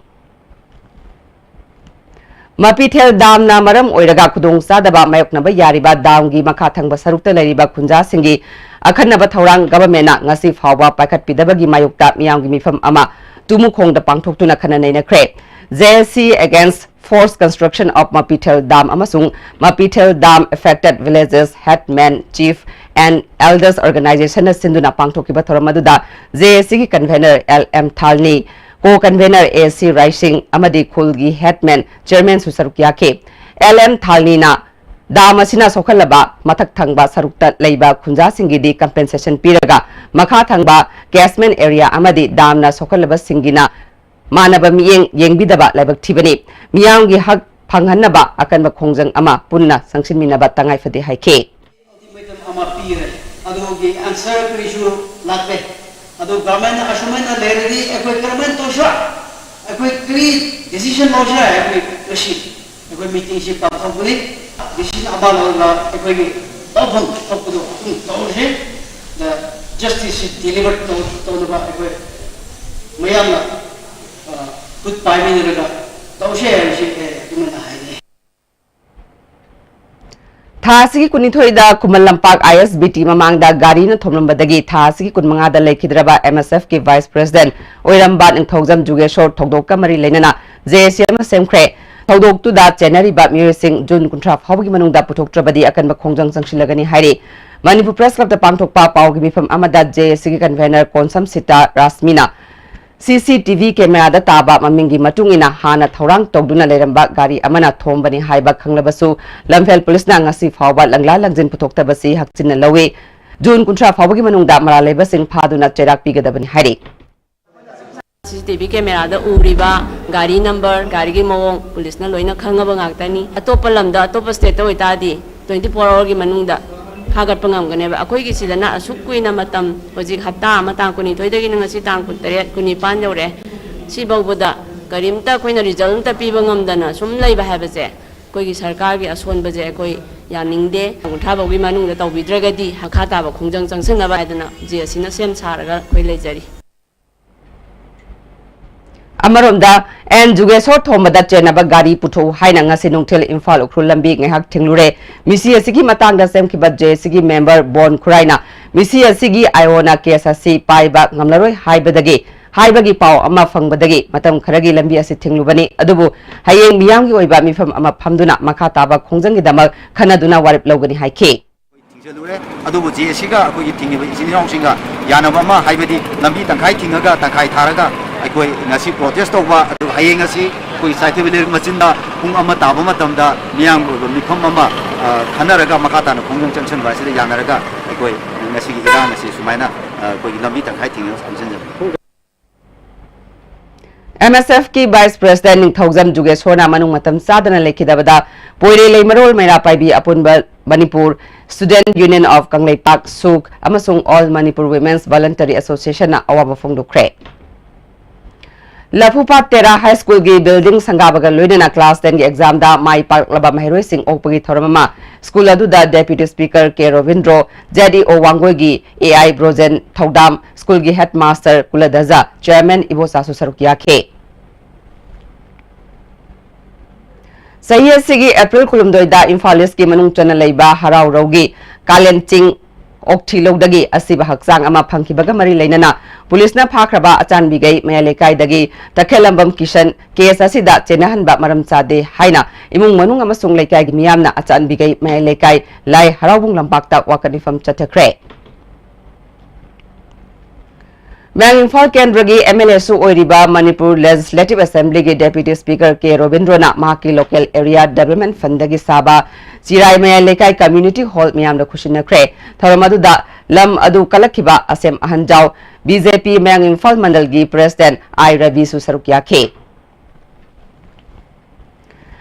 ꯃꯄꯤꯊꯦꯜ ꯗꯥꯝꯅ ꯃꯔꯝ ꯑꯣꯏꯔꯒ ꯈꯨꯗꯣꯡꯆꯥꯗꯕ ꯃꯥꯌꯣꯛꯅꯕ ꯌꯥꯔꯤꯕ ꯗꯥꯝꯒꯤ ꯃꯈꯥ ꯊꯪꯕ ꯁꯔꯨꯛꯇ ꯂꯩꯔꯤꯕ ꯈꯨꯟꯖꯥꯁꯤꯡꯒꯤ ꯑꯈꯟꯅꯕ ꯊꯧꯔꯥꯡ ꯒꯚꯔꯟꯃꯦꯟꯠꯅ ꯉꯁꯤ ꯐꯥꯎꯕ ꯄꯥꯏꯈꯠꯄꯤꯗꯕꯒꯤ ꯃꯥꯌꯣꯛꯇ ꯃꯤꯌꯥꯝꯒꯤ ꯃꯤꯐꯝ ꯑꯃ ꯇꯨꯃꯨꯈꯣꯡꯗ ꯄꯥꯡꯊꯣꯛꯇꯨꯅ ꯈꯟꯅ ꯅꯩꯅꯈ꯭ꯔꯦ꯫ J A C Against Forced Construction of Mapithel Dam ꯑꯃꯁꯨꯡ Mapithel Dam Affected Villages Headman, Chief and Elders Organizationꯅ ꯁꯤꯟꯗꯨꯅ ꯄꯥꯡꯊꯣꯛꯈꯤꯕ ꯊꯧꯔꯝ ꯑꯗꯨꯗ J A Cꯒꯤ convener L M ꯊꯥꯜꯅꯤ, co-convener A C ꯔꯥꯏꯁꯤꯡ ꯑꯃꯗꯤ ꯈꯨꯜꯒꯤ headman, chairmanꯁꯨ ꯁꯔꯨꯛ ꯌꯥꯈꯤ꯫ L M ꯊꯥꯜꯅꯤꯅ ꯗꯥꯝ ꯑꯁꯤꯅ ꯁꯣꯛꯍꯜꯂꯕ ꯃꯊꯛ ꯊꯪꯕ ꯁꯔꯨꯛꯇ ꯂꯩꯕ ꯈꯨꯟꯖꯥꯁꯤꯡꯒꯤꯗꯤ compensation ꯄꯤꯔꯒ ꯃꯈꯥ ꯊꯪꯕ catchment area ꯑꯃꯗꯤ ꯗꯥꯝꯅ ꯁꯣꯛꯍꯜꯂꯕꯁꯤꯡꯒꯤꯅ ꯃꯥꯟꯅꯕ ꯃꯤꯠꯌꯦꯡ ꯌꯦꯡꯕꯤꯗꯕ ꯂꯥꯏꯕꯛ ꯊꯤꯕꯅꯤ꯫ ꯃꯤꯌꯥꯝꯒꯤ ꯍꯛ ꯐꯪꯍꯟꯅꯕ ꯑꯀꯟꯕ ꯈꯣꯡꯖꯪ ꯑꯃ ꯄꯨꯟꯅ ꯆꯪꯁꯤꯟꯃꯤꯟꯅꯕ ꯇꯉꯥꯏ ꯐꯗꯦ ꯍꯥꯏꯈꯤ꯫ Ultimatum ꯑꯃ ꯄꯤꯔꯦ꯫ ꯑꯗꯨꯒꯤ answer ꯀꯔꯤꯁꯨ ꯂꯥꯛꯇꯦ꯫ ꯑꯗꯨ governmentꯅ ꯑꯁꯨꯃꯥꯏꯅ ꯂꯩꯔꯗꯤ ꯑꯩꯈꯣꯏ ꯀꯔꯝꯍꯥꯏꯅ ꯇꯧꯁꯤꯔꯥ? ꯑꯩꯈꯣꯏ ꯀꯔꯤ decision ꯂꯧꯁꯤꯔꯥ? ꯑꯩꯈꯣꯏ ꯉꯁꯤ ꯑꯩꯈꯣꯏ ꯃꯤꯇꯤꯡꯁꯤ ꯄꯥꯡꯊꯣꯛꯄꯅꯤ꯫ ꯗꯤꯁꯤꯖꯟ ꯑꯃ ꯂꯧꯔꯒ ꯑꯩꯈꯣꯏꯒꯤ ꯇꯧꯐꯝ ꯊꯣꯛꯄꯗꯣ ꯑꯗꯨꯝ ꯇꯧꯔꯁꯤ꯫ ꯖꯁꯇꯤꯁꯁꯤ ꯗꯤꯂꯤꯚꯔ ꯇꯧꯅꯕ ꯑꯩꯈꯣꯏ ꯃꯌꯥꯝꯅ ꯈꯨꯠ ꯄꯥꯏꯃꯤꯟꯅꯔꯒ ꯇꯧꯁꯦ ꯍꯥꯏꯕꯁꯤ ꯑꯩ ꯑꯗꯨꯃꯥꯏꯅ ꯍꯥꯏꯅꯤꯡꯏ꯫ ꯊꯥ ꯑꯁꯤꯒꯤ ꯀꯨꯟꯅꯤꯊꯣꯏꯗ ꯈꯨꯃꯟ ꯂꯝꯄꯥꯛ ꯑꯥꯏ ꯑꯦꯁ ꯕꯤ ꯇꯤ ꯃꯃꯥꯡꯗ ꯒꯥꯔꯤꯅ ꯊꯣꯝꯂꯝꯕꯗꯒꯤ ꯊꯥ ꯑꯁꯤꯒꯤ ꯀꯨꯟꯃꯉꯥꯗ ꯂꯩꯈꯤꯗ꯭ꯔꯕ ꯑꯦꯝ ꯑꯦꯁ ꯑꯦꯐꯀꯤ ꯚꯥꯏꯁ ꯄ꯭ꯔꯦꯁꯤꯗꯦꯟꯠ ꯑꯣꯏꯔꯝꯕ ꯅꯤꯡꯊꯧꯖꯝ ꯖꯨꯒꯦꯁꯣꯔ ꯊꯧꯗꯣꯛꯀ ꯃꯔꯤ ꯂꯩꯅꯅ ꯖꯦ ꯑꯦ ꯁꯤ ꯑꯃ ꯁꯦꯝꯈ꯭ꯔꯦ꯫ ꯊꯧꯗꯣꯛꯇꯨꯗ ꯆꯦꯟꯅꯔꯤꯕ ꯃꯤꯑꯣꯏꯁꯤꯡ ꯖꯨꯟ ꯀꯨꯟꯊ꯭ꯔꯥ ꯐꯥꯎꯕꯒꯤ ꯃꯅꯨꯡꯗ ꯄꯨꯊꯣꯛꯇ꯭ꯔꯕꯗꯤ ꯑꯀꯟꯕ ꯈꯣꯡꯖꯪ ꯆꯪꯁꯤꯜꯂꯒꯅꯤ ꯍꯥꯏꯔꯤ꯫ ꯃꯅꯤꯄꯨꯔ ꯄ꯭ꯔꯦꯁ ꯀ꯭ꯂꯕꯇ ꯄꯥꯡꯊꯣꯛꯄ ꯄꯥꯎꯒꯤ ꯃꯤꯐꯝ ꯑꯃꯗ ꯖꯦ ꯑꯦ ꯁꯤꯒꯤ ꯀꯟꯚꯦꯅꯔ ꯀꯣꯟꯁꯝ ꯁꯤꯇꯥ ꯔꯥꯁꯃꯤꯅ ꯁꯤ ꯁꯤ ꯇꯤ ꯚꯤ ꯀꯦꯃꯦꯔꯥꯗ ꯇꯥꯕ ꯃꯃꯤꯡꯒꯤ ꯃꯇꯨꯡ ꯏꯟꯅ ꯍꯥꯟꯅ ꯊꯧꯔꯥꯡ ꯇꯧꯗꯨꯅ ꯂꯩꯔꯝꯕ ꯒꯥꯔꯤ ꯑꯃꯅ ꯊꯣꯝꯕꯅꯤ ꯍꯥꯏꯕ ꯈꯪꯂꯕꯁꯨ ꯂꯝꯐꯦꯜ ꯄꯨꯂꯤꯁꯅ ꯉꯁꯤ ꯐꯥꯎꯕ ꯂꯪꯂꯥ ꯂꯪꯖꯤꯟ ꯄꯨꯊꯣꯛꯇꯕꯁꯤ ꯍꯛꯆꯤꯟꯅ ꯂꯧꯏ꯫ ꯖꯨꯟ ꯀꯨꯟꯊ꯭ꯔꯥ ꯐꯥꯎꯕꯒꯤ ꯃꯅꯨꯡꯗ ꯃꯔꯥꯜ ꯂꯩꯕꯁꯤꯡ ꯐꯥꯗꯨꯅ ꯆꯩꯔꯥꯛ ꯄꯤꯒꯗꯕꯅꯤ ꯍꯥꯏꯔꯤ꯫ ꯁꯤ ꯁꯤ ꯇꯤ ꯚꯤ ꯀꯦꯃꯦꯔꯥꯗ ꯎꯔꯤꯕ ꯒꯥꯔꯤ ꯅꯝꯕꯔ, ꯒꯥꯔꯤꯒꯤ ꯃꯑꯣꯡ ꯄꯨꯂꯤꯁꯅ ꯂꯣꯏꯅ ꯈꯪꯉꯕ ꯉꯥꯛꯇꯅꯤ꯫ ꯑꯇꯣꯞꯄ ꯂꯝꯗ, ꯑꯇꯣꯞꯄ ꯁ꯭ꯇꯦꯠꯇ ꯑꯣꯏꯇꯥꯔꯗꯤ twenty four hourꯒꯤ ꯃꯅꯨꯡꯗ ꯐꯥꯒꯠꯄ ꯉꯝꯒꯅꯦꯕ꯫ ꯑꯩꯈꯣꯏꯒꯤ ꯁꯤꯗꯅ ꯑꯁꯨꯛ ꯀꯨꯏꯅ ꯃꯇꯝ, ꯍꯧꯖꯤꯛ ꯍꯞꯇꯥ ꯑꯃ, ꯇꯥꯡ ꯀꯨꯟꯅꯤꯊꯣꯏꯗꯒꯤꯅ ꯉꯁꯤ ꯇꯥꯡ ꯀꯨꯟꯇꯔꯦꯠ, ꯀꯨꯟꯅꯤꯄꯥꯟ ꯌꯧꯔꯦ꯫ ꯁꯤ ꯐꯥꯎꯕꯗ ꯀꯔꯤꯝꯇ ꯑꯩꯈꯣꯏꯅ ꯔꯤꯖꯜ ꯑꯝꯇ ꯄꯤꯕ ꯉꯝꯗꯅ ꯁꯨꯝ ꯂꯩꯕ ꯍꯥꯏꯕꯁꯦ ꯑꯩꯈꯣꯏꯒꯤ ꯁꯔꯀꯥꯔꯒꯤ ꯑꯁꯣꯟꯕꯁꯦ ꯑꯩꯈꯣꯏ ꯌꯥꯅꯤꯡꯗꯦ꯫ ꯀꯨꯟꯊ꯭ꯔꯥ ꯐꯥꯎꯒꯤ ꯃꯅꯨꯡꯗ ꯇꯧꯕꯤꯗ꯭ꯔꯒꯗꯤ ꯃꯈꯥ ꯇꯥꯕ ꯈꯣꯡꯖꯪ ꯆꯪꯁꯤꯟꯅꯕ ꯍꯥꯏꯗꯅ ꯖꯦ ꯑꯦ ꯁꯤꯅ ꯁꯦꯝ ꯁꯥꯔꯒ ꯑꯩꯈꯣꯏ ꯂꯩꯖꯔꯤ꯫ ꯑꯃꯔꯣꯝꯗ, ꯑꯦꯟ ꯖꯨꯒꯦꯁꯣꯔ ꯊꯣꯝꯕꯗ ꯆꯦꯟꯅꯕ ꯒꯥꯔꯤ ꯄꯨꯊꯣꯛꯎ ꯍꯥꯏꯅ ꯉꯁꯤ ꯅꯨꯡꯊꯤꯜ ꯏꯝꯐꯥꯜ ꯎꯈ꯭ꯔꯨꯜ ꯂꯝꯕꯤ ꯉꯥꯏꯍꯥꯛ ꯊꯤꯡꯂꯨꯔꯦ꯫ ꯃꯤꯁꯤ ꯑꯁꯤꯒꯤ ꯃꯇꯥꯡꯗ ꯁꯦꯝꯈꯤꯕ ꯖꯦ ꯑꯦ ꯁꯤꯒꯤ ꯃꯦꯝꯕꯔ ꯕꯣꯟ ꯈꯨꯔꯥꯏꯅ ꯃꯤꯁꯤ ꯑꯁꯤꯒꯤ ꯑꯥꯏ ꯑꯣꯅ ꯀꯦꯁ ꯑꯁꯤ ꯄꯥꯏꯕ ꯉꯝꯂꯔꯣꯏ ꯍꯥꯏꯕꯗꯒꯤ, ꯍꯥꯏꯕꯒꯤ ꯄꯥꯎ ꯑꯃ ꯐꯪꯕꯗꯒꯤ ꯃꯇꯝ ꯈꯔꯒꯤ ꯂꯝꯕꯤ ꯑꯁꯤ ꯊꯤꯡꯂꯨꯕꯅꯤ꯫ ꯑꯗꯨꯕꯨ ꯍꯌꯦꯡ ꯃꯤꯌꯥꯝꯒꯤ ꯑꯣꯏꯕ ꯃꯤꯐꯝ ꯑꯃ ꯐꯝꯗꯨꯅ ꯃꯈꯥ ꯇꯥꯕ ꯈꯣꯡꯖꯪꯒꯤꯗꯃꯛ ꯈꯟꯅꯗꯨꯅ ꯋꯥꯔꯦꯞ ꯂꯧꯒꯅꯤ ꯍꯥꯏꯈꯤ꯫ ꯊꯤꯡꯖꯤꯜꯂꯨꯔꯦ꯫ ꯑꯗꯨꯕꯨ ꯖꯦ ꯑꯦ ꯁꯤꯒ ꯑꯩꯈꯣꯏꯒꯤ ꯊꯤꯡꯉꯤꯕ ꯏꯆꯤꯟ ꯏꯅꯥꯎꯁꯤꯡꯒ ꯌꯥꯅꯕ ꯑꯃ, ꯍꯥꯏꯕꯗꯤ ꯂꯝꯕꯤ ꯇꯪꯈꯥꯏ ꯊꯤꯡꯉꯒ ꯇꯪꯈꯥꯏ ꯊꯥꯔꯒ ꯑꯩꯈꯣꯏ ꯉꯁꯤ ꯄ꯭ꯔꯣꯇꯦꯁ ꯇꯧꯕ, ꯑꯗꯨꯒ ꯍꯌꯦꯡ ꯉꯁꯤ ꯑꯩꯈꯣꯏ ꯆꯥꯏꯊꯕꯤ ꯂꯩꯔꯛ ꯃꯆꯤꯟꯗ ꯄꯨꯡ ꯑꯃ ꯇꯥꯕ ꯃꯇꯝꯗ ꯃꯤꯌꯥꯝꯒꯤ ꯑꯣꯏꯕ ꯃꯤꯐꯝ ꯑꯃ, ꯑ, ꯈꯟꯅꯔꯒ ꯃꯈꯥ ꯇꯥꯅ ꯈꯣꯡꯖꯪ ꯆꯪꯁꯤꯟꯕ ꯑꯁꯤꯗ ꯌꯥꯅꯔꯒ ꯑꯩꯈꯣꯏ ꯉꯁꯤꯒꯤ ꯏꯔꯥꯡ ꯑꯁꯤ ꯁꯨꯃꯥꯏꯅ, ꯑ, ꯑꯩꯈꯣꯏꯒꯤ ꯂꯝꯕꯤ ꯇꯪꯈꯥꯏ ꯊꯤꯡꯉꯒ ꯊꯝꯖꯤꯟꯖꯕꯅꯤ꯫ ꯑꯦꯝ ꯑꯦꯁ ꯑꯦꯐꯀꯤ ꯚꯥꯏꯁ ꯄ꯭ꯔꯦꯁꯤꯗꯦꯟꯠ ꯅꯤꯡꯊꯧꯖꯝ ꯖꯨꯒꯦꯁꯣꯔꯅ ꯃꯅꯨꯡ ꯃꯇꯝ ꯆꯥꯗꯅ ꯂꯩꯈꯤꯗꯕꯗ ꯄꯣꯏꯔꯩ ꯂꯩꯃꯔꯣꯜ ꯃꯩꯔꯥ ꯄꯥꯏꯕꯤ ꯑꯄꯨꯟꯕ Manipur Student Union of Kangleipak, ꯁꯨꯛ, ꯑꯃꯁꯨꯡ All Manipur Women's Voluntary Associationꯅ ꯑꯋꯥꯕ ꯐꯣꯡꯗꯣꯛꯈ꯭ꯔꯦ꯫ ꯂꯐꯨꯄꯥꯠ ꯇꯦꯔꯥ ꯍꯥꯏ ꯁ꯭ꯀꯨꯜꯒꯤ ꯕꯤꯜꯗꯤꯡ ꯁꯪꯒꯥꯕꯒ ꯂꯣꯏꯅꯅ ꯀ꯭ꯂꯥꯁ ꯇꯦꯟꯒꯤ ꯑꯦꯛꯖꯥꯝꯗ ꯃꯥꯏ ꯄꯥꯛꯂꯕ ꯃꯍꯩꯔꯣꯏꯁꯤꯡ ꯑꯣꯛꯄꯒꯤ ꯊꯧꯔꯝ ꯑꯃ ꯁ꯭ꯀꯨꯜ ꯑꯗꯨꯗ ꯗꯦꯄ꯭ꯌꯨꯇꯤ ꯁ꯭ꯄꯤꯀꯔ ꯀꯦ ꯔꯣꯕꯤꯟꯗ꯭ꯔꯣ, ꯖꯦꯠ ꯏ ꯑꯣ ꯋꯥꯡꯒꯣꯏꯒꯤ ꯑꯦ ꯑꯥꯏ ꯕ꯭ꯔꯣꯖꯦꯟ ꯊꯧꯗꯥꯝ, ꯁ꯭ꯀꯨꯜꯒꯤ ꯍꯦꯗ ꯃꯥꯁꯇꯔ ꯀꯨꯂꯗꯖꯥ, ꯆꯦꯌꯔꯃꯦꯟ ꯏꯕꯣꯆꯥꯁꯨ ꯁꯔꯨꯛ ꯌꯥꯈꯤ꯫ ꯆꯍꯤ ꯑꯁꯤꯒꯤ ꯑꯦꯄ꯭ꯔꯤꯜ ꯀꯨꯟꯍꯨꯝꯗꯣꯏꯗ ꯏꯝꯐꯥꯜ ꯏꯁꯀꯤ ꯃꯅꯨꯡ ꯆꯟꯅ ꯂꯩꯕ ꯍꯔꯥꯎꯔꯧꯒꯤ ꯀꯥꯂꯦꯟ ꯆꯤꯡ ꯑꯣꯛꯊꯤꯂꯧꯗꯒꯤ ꯑꯁꯤꯕ ꯍꯛꯆꯥꯡ ꯑꯃ ꯐꯪꯈꯤꯕꯒ ꯃꯔꯤ ꯂꯩꯅꯅ ꯄꯨꯂꯤꯁꯅ ꯐꯥꯈ꯭ꯔꯕ ꯑꯆꯥꯟꯕꯤꯒꯩ ꯃꯌꯥꯏ ꯂꯩꯀꯥꯏꯗꯒꯤ ꯇꯈꯦꯜꯂꯝꯕꯝ ꯀꯤꯁꯟ ꯀꯦꯁ ꯑꯁꯤꯗ ꯆꯦꯟꯅꯍꯟꯕ ꯃꯔꯝ ꯆꯥꯗꯦ ꯍꯥꯏꯅ ꯏꯃꯨꯡ ꯃꯅꯨꯡ ꯑꯃꯁꯨꯡ ꯂꯩꯀꯥꯏꯒꯤ ꯃꯤꯌꯥꯝꯅ ꯑꯆꯥꯟꯕꯤꯒꯩ ꯃꯌꯥꯏ ꯂꯩꯀꯥꯏ ꯂꯥꯏ ꯍꯔꯥꯎꯕꯨꯡ ꯂꯝꯄꯥꯛꯇ ꯋꯥꯀꯠ ꯃꯤꯐꯝ ꯆꯠꯊꯈ꯭ꯔꯦ꯫ ꯃꯌꯥꯡ ꯏꯝꯐꯥꯜ ꯀꯦꯟꯗ꯭ꯔꯒꯤ ꯑꯦꯝ ꯑꯦꯜ ꯑꯦꯁꯨ ꯑꯣꯏꯔꯤꯕ ꯃꯅꯤꯄꯨꯔ ꯂꯦꯖꯤꯁꯂꯦꯇꯤꯚ ꯑꯦꯁꯦꯝꯕ꯭ꯂꯤꯒꯤ ꯗꯦꯄ꯭ꯌꯨꯇꯤ ꯁ꯭ꯄꯤꯀꯔ ꯀꯦ ꯔꯣꯕꯤꯟꯗ꯭ꯔꯣꯅ ꯃꯍꯥꯛꯀꯤ ꯂꯣꯀꯦꯜ ꯑꯦꯔꯤꯌꯥ ꯗꯦꯕꯂꯞꯃꯦꯟ ꯐꯟꯗꯒꯤ ꯁꯥꯕ ꯆꯤꯔꯥꯏ ꯃꯌꯥꯏ ꯂꯩꯀꯥꯏ ꯀꯝꯃ꯭ꯌꯨꯅꯤꯇꯤ ꯍꯣꯜ ꯃꯤꯌꯥꯝꯗ ꯈꯨꯠꯁꯤꯟꯅꯈ꯭ꯔꯦ꯫ ꯊꯧꯔꯝ ꯑꯗꯨꯗ ꯂꯝ ꯑꯗꯨ ꯀꯜꯂꯛꯈꯤꯕ ꯑꯁꯦꯝ ꯑꯍꯟꯖꯥꯎ, ꯕꯤ ꯖꯦ ꯄꯤ ꯃꯌꯥꯡ ꯏꯝꯐꯥꯜ ꯃꯟꯗꯜꯒꯤ ꯄ꯭ꯔꯦꯁꯤꯗꯦꯟꯠ ꯑꯥꯏ ꯔꯕꯤꯁꯨ ꯁꯔꯨꯛ ꯌꯥꯈꯤ꯫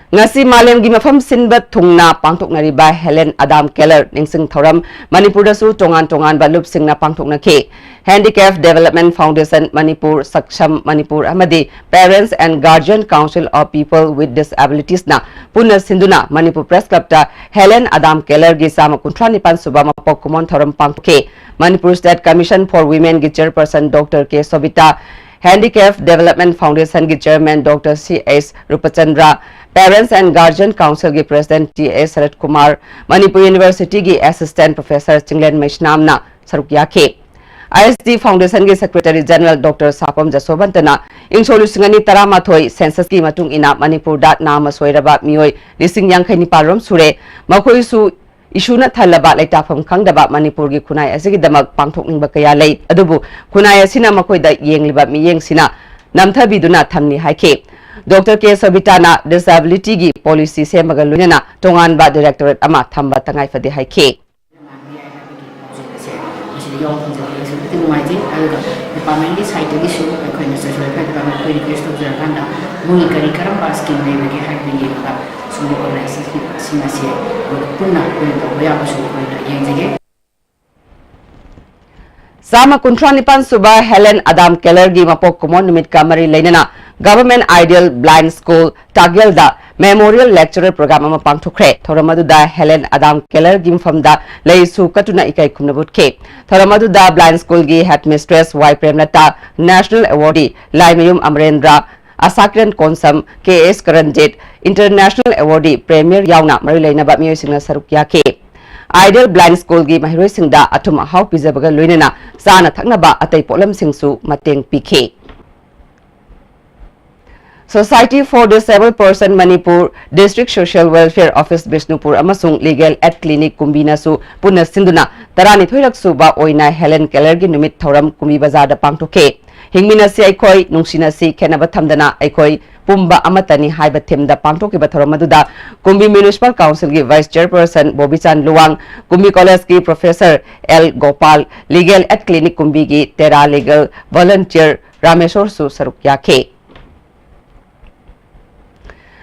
ꯉꯁꯤ ꯃꯥꯂꯦꯝꯒꯤ ꯃꯐꯝ ꯁꯤꯟꯕ ꯊꯨꯡꯅ ꯄꯥꯡꯊꯣꯛꯅꯔꯤꯕ ꯍꯦꯂꯦꯟ ꯑꯗꯥꯝ ꯀꯦꯂꯔ ꯅꯤꯡꯁꯤꯡ ꯊꯧꯔꯝ ꯃꯅꯤꯄꯨꯔꯗꯁꯨ ꯇꯣꯉꯥꯟ ꯇꯣꯉꯥꯟꯕ ꯂꯨꯞꯁꯤꯡꯅ ꯄꯥꯡꯊꯣꯛꯅꯈꯤ꯫ Handicap Development Foundation Manipur, ꯁꯛꯁꯝ Manipur ꯑꯃꯗꯤ Parents and Guardian Council of People with Disabilitiesꯅ ꯄꯨꯟꯅ ꯁꯤꯟꯗꯨꯅ ꯃꯅꯤꯄꯨꯔ ꯄ꯭ꯔꯦꯁ ꯀ꯭ꯂꯕꯇ ꯍꯦꯂꯦꯟ ꯑꯗꯥꯝ ꯀꯦꯂꯔꯒꯤ ꯆꯥꯝꯃ ꯀꯨꯟꯊ꯭ꯔꯥ ꯅꯤꯄꯥꯟ ꯁꯨꯕ ꯃꯄꯣꯛ ꯀꯨꯝꯑꯣꯟ ꯊꯧꯔꯝ ꯄꯥꯡꯊꯣꯛꯈꯤ꯫ ꯃꯅꯤꯄꯨꯔ State Commission for Womenꯒꯤ chairperson doctor K Sobita, Handicap Development Foundationꯒꯤ chairman doctor C S Rupchandra, Parents and Guardian Councilꯒꯤ president T S Sarat Kumar, Manipur ꯌꯨꯅꯤꯚꯔꯁꯤꯇꯤꯒꯤ ꯑꯦꯁꯤꯁꯇꯦꯟꯠ ꯄ꯭ꯔꯣꯐꯦꯁꯔ ꯆꯤꯡꯂꯦꯟ ꯃꯩꯁꯅꯥꯝꯅ ꯁꯔꯨꯛ ꯌꯥꯈꯤ꯫ ꯑꯥꯏ ꯑꯦꯁ ꯗꯤ ꯐꯥꯎꯟꯗꯦꯁꯟꯒꯤ ꯁꯦꯀ꯭ꯔꯦꯇꯔꯤ ꯖꯦꯅꯔꯦꯜ ꯗꯣꯛꯇꯔ ꯁꯥꯄꯝ ꯖꯁꯣꯕꯟꯇꯅ ꯏꯪ ꯁꯣꯛ ꯂꯤꯁꯤꯡ ꯑꯅꯤ ꯇꯔꯥꯃꯥꯊꯣꯏ ꯁꯦꯟꯁꯁꯀꯤ ꯃꯇꯨꯡ ꯏꯟꯅ ꯃꯅꯤꯄꯨꯔꯗ ꯅꯥꯝꯃ ꯁꯣꯏꯔꯕ ꯃꯤꯑꯣꯏ ꯂꯤꯁꯤꯡ ꯌꯥꯡꯈꯩ ꯅꯤꯄꯥꯜ ꯔꯣꯝ ꯁꯨꯔꯦ꯫ ꯃꯈꯣꯏꯁꯨ ꯏꯁꯨꯅ ꯊꯜꯂꯕ ꯂꯩꯇꯥꯐꯝ ꯈꯪꯗꯕ ꯃꯅꯤꯄꯨꯔꯒꯤ ꯈꯨꯟꯅꯥꯏ ꯑꯁꯤꯒꯤꯗꯃꯛ ꯄꯥꯡꯊꯣꯛꯅꯤꯡꯕ ꯀꯌꯥ ꯂꯩ, ꯑꯗꯨꯕꯨ ꯈꯨꯟꯅꯥꯏ ꯑꯁꯤꯅ ꯃꯈꯣꯏꯗ ꯌꯦꯡꯂꯤꯕ ꯃꯤꯠꯌꯦꯡꯁꯤꯅ ꯅꯝꯊꯕꯤꯗꯨꯅ ꯊꯝꯂꯤ ꯍꯥꯏꯈꯤ꯫ ꯗꯣꯛꯇꯔ ꯀꯦ ꯁꯣꯕꯤꯇꯥꯅ ꯗꯤꯁꯑꯦꯕꯤꯂꯤꯇꯤꯒꯤ ꯄꯣꯂꯤꯁꯤ ꯁꯦꯝꯕꯒ ꯂꯣꯏꯅꯅ ꯇꯣꯉꯥꯟꯕ ꯗꯥꯏꯔꯦꯛꯇꯣꯔꯦꯠ ꯑꯃ ꯊꯝꯕ ꯇꯉꯥꯏꯐꯗꯦ ꯍꯥꯏꯈꯤ꯫ ꯃꯥꯟꯕ ꯌꯥꯏ ꯍꯥꯏꯕꯒꯤ ꯄꯥꯎꯖꯦꯜ ꯑꯁꯦ ꯃꯁꯤꯗ ꯌꯥꯎꯕ ꯐꯪꯖꯕꯁꯦ ꯑꯁꯨꯛꯀꯤ ꯃꯇꯤꯛ ꯅꯨꯡꯉꯥꯏꯖꯩ꯫ ꯑꯗꯨꯒ ꯗꯤꯄꯥꯔꯠꯃꯦꯟꯒꯤ ꯁꯥꯏꯠꯇꯒꯤꯁꯨ ꯑꯩꯈꯣꯏꯅ ꯁꯣꯁꯤꯌꯦꯜ ꯋꯦꯜꯐꯤꯌꯔ ꯗꯤꯄꯥꯔꯠꯃꯦꯟ ꯑꯩꯈꯣꯏ ꯔꯤꯀ꯭ꯋꯦꯁ ꯇꯧꯖꯔꯀꯥꯟꯗ ꯃꯣꯏꯒꯤ ꯀꯔꯤ ꯀꯔꯝꯕ ꯁ꯭ꯀꯤꯝ ꯂꯩꯕꯒꯦ ꯍꯥꯏꯕꯗꯨ ꯌꯦꯡꯉꯒ ꯁꯣꯝꯒꯤ ꯑꯣꯔꯒꯅꯥꯏꯖꯦꯁꯟꯁꯤꯡ ꯑꯁꯤ ꯄꯨꯟꯅ ꯑꯩꯈꯣꯏꯅ ꯇꯧꯕ ꯌꯥꯕꯁꯨ ꯑꯩꯈꯣꯏꯅ ꯌꯦꯡꯖꯒꯦ꯫ ꯆꯥꯝꯃ ꯀꯨꯟꯊ꯭ꯔꯥ ꯅꯤꯄꯥꯟ ꯁꯨꯕ ꯍꯦꯂꯦꯟ ꯑꯗꯥꯝ ꯀꯦꯂꯔꯒꯤ ꯃꯄꯣꯛ ꯀꯨꯝꯑꯣꯟ ꯅꯨꯃꯤꯠꯀ ꯃꯔꯤ ꯂꯩꯅꯅ Government Ideal Blind School ꯇꯥꯒꯦꯜꯗ Memorial Lecturer Program ꯑꯃ ꯄꯥꯡꯊꯣꯛꯈ꯭ꯔꯦ꯫ ꯊꯧꯔꯝ ꯑꯗꯨꯗ ꯍꯦꯂꯦꯟ ꯑꯗꯥꯝ ꯀꯦꯂꯔꯒꯤ ꯃꯐꯝꯗ ꯂꯩꯁꯨ ꯀꯠꯇꯨꯅ ꯏꯀꯥꯏ ꯈꯨꯝꯅꯕ ꯎꯠꯈꯤ꯫ ꯊꯧꯔꯝ ꯑꯗꯨꯗ Blind School ꯒꯤ Headmistress ꯋꯥꯏ ꯄ꯭ꯔꯦꯝꯂꯇꯥ, National Awardee ꯂꯥꯏꯃꯌꯨꯝ ꯑꯃꯔꯦꯟꯗ꯭ꯔ, ꯑꯁꯥꯀꯤꯔꯟ ꯀꯣꯟꯁꯝ, ꯀꯦ ꯑꯦꯁ ꯀꯔꯟꯖꯤꯠ, International Awardee ꯄ꯭ꯔꯦꯃꯤꯌꯔ ꯌꯥꯎꯅ ꯃꯔꯤ ꯂꯩꯅꯕ ꯃꯤꯑꯣꯏꯁꯤꯡꯅ ꯁꯔꯨꯛ ꯌꯥꯈꯤ꯫ Ideal Blind School ꯒꯤ ꯃꯍꯩꯔꯣꯏꯁꯤꯡꯗ ꯑꯊꯨꯝ ꯑꯍꯥꯎ ꯄꯤꯖꯕꯒ ꯂꯣꯏꯅꯅ ꯆꯥꯅ ꯊꯛꯅꯕ ꯑꯇꯩ ꯄꯣꯠꯂꯝꯁꯤꯡꯁꯨ ꯃꯇꯦꯡ ꯄꯤꯈꯤ꯫ Society for Disabled Person Manipur, District Social Welfare Office Bishnupur ꯑꯃꯁꯨꯡ Legal Aid Clinic ꯀꯨꯝꯕꯤꯅꯁꯨ ꯄꯨꯟꯅ ꯁꯤꯟꯗꯨꯅ ꯇꯔꯥꯅꯤꯊꯣꯏꯔꯛ ꯁꯨꯕ ꯑꯣꯏꯅ ꯍꯦꯂꯦꯟ ꯀꯦꯂꯔꯒꯤ ꯅꯨꯃꯤꯠ ꯊꯧꯔꯝ ꯀꯨꯝꯕꯤ ꯕꯖꯥꯔꯗ ꯄꯥꯡꯊꯣꯛꯈꯤ꯫ ꯍꯤꯡꯃꯤꯟꯅꯁꯤ ꯑꯩꯈꯣꯏ, ꯅꯨꯡꯁꯤꯅꯁꯤ, ꯈꯦꯠꯅꯕ ꯊꯝꯗꯅ ꯑꯩꯈꯣꯏ ꯄꯨꯝꯕ ꯑꯃꯠꯇꯅꯤ ꯍꯥꯏꯕ ꯊꯤꯝꯗ ꯄꯥꯡꯊꯣꯛꯈꯤꯕ ꯊꯧꯔꯝ ꯑꯗꯨꯗ ꯀꯨꯝꯕꯤ Municipal Council ꯒꯤ Vice Chairperson ꯕꯣꯕꯤꯆꯥꯟ ꯂꯨꯋꯥꯡ, ꯀꯨꯝꯕꯤ College ꯀꯤ Professor L Gopal, Legal Aid Clinic ꯀꯨꯝꯕꯤꯒꯤ Terra Legal Volunteer ꯔꯥꯃꯦꯁꯣꯔꯁꯨ ꯁꯔꯨꯛ ꯌꯥꯈꯤ꯫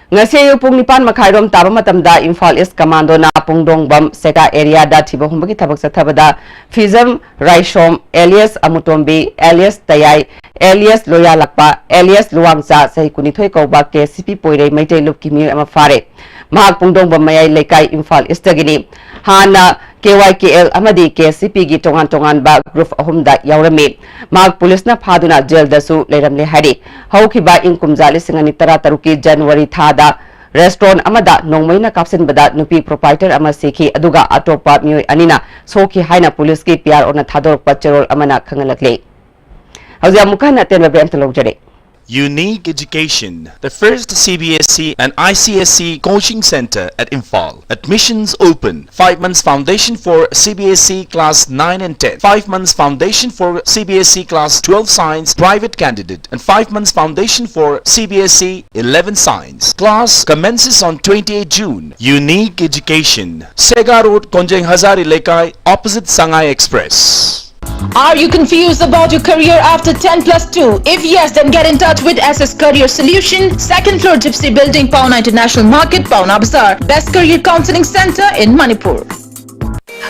ꯉꯁꯤ ꯑꯌꯨꯛ ꯄꯨꯡ ꯅꯤꯄꯥꯟ ꯃꯈꯥꯏꯔꯣꯝ ꯇꯥꯕ ꯃꯇꯝꯗ ꯏꯝꯐꯥꯜ ꯏꯁ ꯀꯃꯥꯟꯗꯣꯅ ꯄꯨꯡꯗꯣꯡꯕꯝ ꯁꯦꯀꯥ ꯑꯦꯔꯤꯌꯥꯗ ꯊꯤꯕ ꯍꯨꯝꯕꯒꯤ ꯊꯕꯛ ꯆꯠꯊꯕꯗ ꯐꯤꯖꯝ ꯔꯥꯏꯁꯣꯝ alias ꯑꯃꯨꯇꯣꯝꯕꯤ alias ꯇꯌꯥꯏ alias ꯂꯣꯌꯥꯂꯛꯄ alias ꯂꯨꯋꯥꯡꯆꯥ ꯆꯍꯤ ꯀꯨꯟꯅꯤꯊꯣꯏ ꯀꯧꯕ ꯀꯦ ꯁꯤ ꯄꯤ ꯄꯣꯏꯔꯩ ꯃꯩꯇꯩ ꯂꯨꯞꯀꯤ ꯃꯤꯑꯣꯏ ꯑꯃ ꯐꯥꯔꯦ꯫ ꯃꯍꯥꯛ ꯄꯨꯡꯗꯣꯡꯕꯝ ꯃꯌꯥꯏ ꯂꯩꯀꯥꯏ ꯏꯝꯐꯥꯜ ꯏꯁꯇꯒꯤꯅꯤ꯫ ꯍꯥꯟꯅ ꯀꯦ ꯋꯥꯏ ꯀꯦ ꯑꯦꯜ ꯑꯃꯗꯤ ꯀꯦ ꯑꯦꯁ ꯁꯤ ꯄꯤꯒꯤ ꯇꯣꯉꯥꯟ ꯇꯣꯉꯥꯟꯕ ꯒ꯭ꯔꯨꯞ ꯑꯍꯨꯝꯗ ꯌꯥꯎꯔꯝꯃꯤ꯫ ꯃꯍꯥꯛ ꯄꯨꯂꯤꯁꯅ ꯐꯥꯗꯨꯅ ꯖꯦꯜꯗꯁꯨ ꯂꯩꯔꯝꯂꯦ ꯍꯥꯏꯔꯤ꯫ ꯍꯧꯈꯤꯕ ꯏꯪ ꯀꯨꯝꯖꯥ ꯂꯤꯁꯤꯡ ꯑꯅꯤ ꯇꯔꯥ ꯇꯔꯨꯛꯀꯤ ꯖꯅꯋꯥꯔꯤ ꯊꯥꯗ ꯔꯦꯁꯇ꯭ꯔꯣꯟ ꯑꯃꯗ ꯅꯣꯡꯃꯩꯅ ꯀꯥꯞꯁꯤꯟꯕꯗ ꯅꯨꯄꯤ ꯄ꯭ꯔꯣꯄꯥꯏꯇꯔ ꯑꯃ ꯁꯤꯈꯤ, ꯑꯗꯨꯒ ꯑꯇꯣꯞꯄ ꯃꯤꯑꯣꯏ ꯑꯅꯤꯅ ꯁꯣꯛꯈꯤ ꯍꯥꯏꯅ ꯄꯨꯂꯤꯁꯀꯤ ꯄꯤ ꯑꯥꯔ ꯑꯣꯅ ꯊꯥꯗꯣꯔꯛꯄ ꯆꯦꯔꯣꯜ ꯑꯃꯅ ꯈꯪꯍꯜꯂꯛꯂꯤ꯫ ꯍꯧꯖꯤꯛ ꯑꯃꯨꯛꯀ ꯍꯟꯅ ꯑꯇꯦꯟꯕ ꯕ꯭ꯔꯦꯛ ꯑꯝꯇ ꯂꯧꯖꯔꯦ꯫ Unique Education, the first C B S E and I C S E coaching center at Imphal. Admissions open. Five months foundation for C B S E class nine and ten. Five months foundation for C B S E class twelve science private candidate. And five months foundation for C B S E eleven science. Class commences on twenty-eighth June. Unique Education, Sega Road, Konjeng Hazari Lekai, opposite Sangai Express. Are you confused about your career after ten plus two? If yes, then get in touch with S S Career Solution, second floor Gypsy Building, Paona International Market, Paona Bazaar. Best career counseling center in Manipur.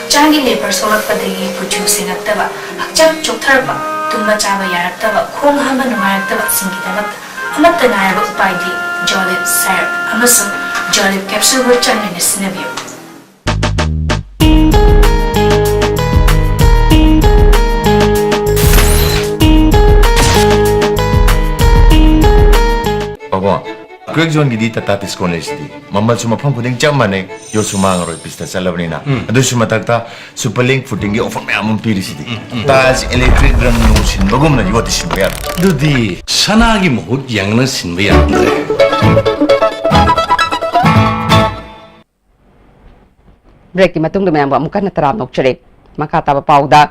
ꯍꯛꯆꯥꯡꯒꯤ labour ꯁꯣꯛꯂꯛꯄꯗꯒꯤ ꯀꯨꯆꯨ ꯁꯦꯡꯉꯛꯇꯕ, ꯍꯛꯆꯥꯡ ꯆꯣꯛꯊꯔꯛꯄ, ꯇꯨꯝꯕ ꯆꯥꯕ ꯌꯥꯔꯛꯇꯕ, ꯈꯣꯡ ꯍꯥꯝꯕ ꯅꯨꯡꯉꯥꯏꯔꯛꯇꯕꯁꯤꯡꯒꯤꯗꯃꯛꯇ ꯑꯃꯠꯇ ꯉꯥꯏꯔꯕ ꯎꯄꯥꯏꯗꯤ ꯖꯣꯂꯤꯞ ꯁꯥꯏꯔꯞ ꯑꯃꯁꯨꯡ ꯖꯣꯂꯤꯞ ꯀꯦꯞꯁꯨꯜꯕꯨ ꯆꯥꯡ ꯅꯥꯏꯅ ꯁꯤꯖꯤꯟꯅꯕꯤꯌꯨ꯫ ꯄꯥꯕꯨꯡ, ꯀ꯭ꯔꯦꯛ ꯖꯣꯟꯒꯤꯗꯤ ꯇꯥꯇꯥ ꯇꯤꯁꯀꯣꯟ ꯂꯩꯁꯤꯗꯤ꯫ ꯃꯃꯜꯁꯨ ꯃꯐꯝ ꯈꯨꯗꯤꯡ ꯆꯞ ꯃꯥꯟꯅꯩ, ꯌꯣꯠꯁꯨ ꯃꯥꯡꯉꯔꯣꯏ ꯄꯤꯁꯇ ꯆꯠꯂꯕꯅꯤꯅ꯫ ꯎꯝ꯫ ꯑꯗꯨꯁꯨ ꯃꯊꯛꯇ ꯁꯨꯄꯔ ꯂꯤꯡ ꯐꯨꯇꯤꯡꯒꯤ ꯑꯣꯐꯔ ꯃꯌꯥꯝ ꯑꯃ ꯄꯤꯔꯤꯁꯤꯗꯤ꯫ ꯎꯝ, ꯎꯝ꯫ ꯇꯥꯏꯜꯁ ꯏꯂꯦꯛꯇ꯭ꯔꯤꯛ ꯔꯪ ꯅꯨꯡ ꯁꯤꯟꯕꯒꯨꯝꯅ ꯌꯣꯠꯇꯤ ꯁꯤꯟꯕ ꯌꯥꯔꯣꯏ꯫ ꯑꯗꯨꯗꯤ ꯁꯅꯥꯒꯤ ꯃꯍꯨꯠ ꯌꯦꯡꯂꯒ ꯁꯤꯟꯕ ꯌꯥꯔꯝꯗ꯭ꯔꯦ꯫ ꯕ꯭ꯔꯦꯛꯀꯤ ꯃꯇꯨꯡꯗ ꯃꯌꯥꯝꯕꯨ ꯑꯃꯨꯛ ꯍꯟꯅ ꯇꯔꯥꯝꯅ ꯑꯣꯛꯆꯔꯤ꯫ ꯃꯈꯥ ꯇꯥꯕ ꯄꯥꯎꯗ,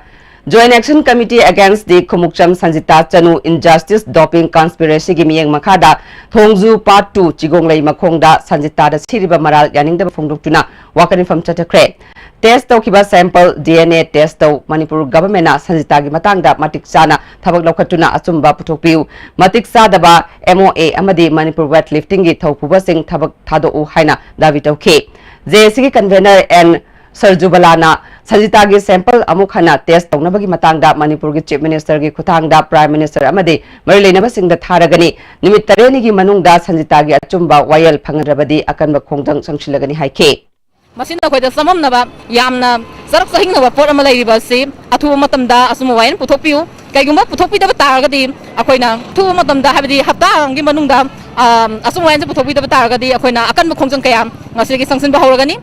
Joint Action Committee Against the Khumukcham Sanjita Chanu Injustice Doping Conspiracyꯒꯤ ꯃꯤꯠꯌꯦꯡ ꯃꯈꯥꯗ ꯊꯣꯡꯖꯨ Part two ꯆꯤꯒꯣꯡꯂꯩ ꯃꯈꯣꯡꯗ ꯁꯟꯖꯤꯇꯥꯗ ꯁꯤꯔꯤꯕ ꯃꯔꯥꯜ ꯌꯥꯅꯤꯡꯗꯕ ꯐꯣꯡꯗꯣꯛꯇꯨꯅ ꯋꯥꯀꯠ ꯃꯤꯐꯝ ꯆꯠꯊꯈ꯭ꯔꯦ꯫ Test ꯇꯧꯈꯤꯕ sample D N A test ꯇꯧ꯫ ꯃꯅꯤꯄꯨꯔ governmentꯅ ꯁꯟꯖꯤꯇꯥꯒꯤ ꯃꯇꯥꯡꯗ ꯃꯇꯤꯛ ꯆꯥꯅ ꯊꯕꯛ ꯂꯧꯈꯠꯇꯨꯅ ꯑꯆꯨꯝꯕ ꯄꯨꯊꯣꯛꯄꯤꯌꯨ꯫ ꯃꯇꯤꯛ ꯆꯥꯗꯕ M O A ꯑꯃꯗꯤ ꯃꯅꯤꯄꯨꯔ weightliftingꯒꯤ ꯊꯧ ꯄꯨꯕꯁꯤꯡ ꯊꯕꯛ ꯊꯥꯗꯣꯛꯎ ꯍꯥꯏꯅ ꯗꯥꯕꯤ ꯇꯧꯈꯤ꯫ J A Cꯒꯤ convener N ꯁꯔꯖꯨꯕꯂꯥꯅ ꯁꯟꯖꯤꯇꯥꯒꯤ sample ꯑꯃꯨꯛ ꯍꯟꯅ test ꯇꯧꯅꯕꯒꯤ ꯃꯇꯥꯡꯗ ꯃꯅꯤꯄꯨꯔꯒꯤ Chief Ministerꯒꯤ ꯈꯨꯠꯊꯥꯡꯗ Prime Minister ꯑꯃꯗꯤ ꯃꯔꯤ ꯂꯩꯅꯕꯁꯤꯡꯗ ꯊꯥꯔꯒꯅꯤ꯫ ꯅꯨꯃꯤꯠ ꯇꯔꯦꯠꯅꯤꯒꯤ ꯃꯅꯨꯡꯗ ꯁꯟꯖꯤꯇꯥꯒꯤ ꯑꯆꯨꯝꯕ ꯋꯥꯌꯦꯜ ꯐꯪꯗ꯭ꯔꯕꯗꯤ ꯑꯀꯟꯕ ꯈꯣꯡꯖꯪ ꯆꯪꯁꯤꯜꯂꯒꯅꯤ ꯍꯥꯏꯈꯤ꯫ ꯃꯁꯤꯅ ꯑꯩꯈꯣꯏꯗ ꯆꯃꯝꯅꯕ ꯌꯥꯝꯅ ꯆꯔꯛ ꯆꯍꯤꯡꯅꯕ ꯄꯣꯠ ꯑꯃ ꯂꯩꯔꯤꯕ ꯑꯁꯤ ꯑꯊꯨꯕ ꯃꯇꯝꯗ ꯑꯆꯨꯝꯕ ꯋꯥꯌꯦꯜ ꯄꯨꯊꯣꯛꯄꯤꯌꯨ꯫ ꯀꯩꯒꯨꯝꯕ ꯄꯨꯊꯣꯛꯄꯤꯗꯕ ꯇꯥꯔꯒꯗꯤ ꯑꯩꯈꯣꯏꯅ ꯑꯊꯨꯕ ꯃꯇꯝꯗ, ꯍꯥꯏꯕꯗꯤ ꯍꯞꯇꯥ ꯑꯃꯒꯤ ꯃꯅꯨꯡꯗ, ꯑ, ꯑꯆꯨꯝꯕ ꯋꯥꯌꯦꯜꯁꯦ ꯄꯨꯊꯣꯛꯄꯤꯗꯕ ꯇꯥꯔꯒꯗꯤ ꯑꯩꯈꯣꯏꯅ ꯑꯀꯟꯕ ꯈꯣꯡꯖꯪ ꯀꯌꯥ ꯉꯁꯤꯗꯒꯤ ꯆꯪꯁꯤꯟꯕ ꯍꯧꯔꯒꯅꯤ꯫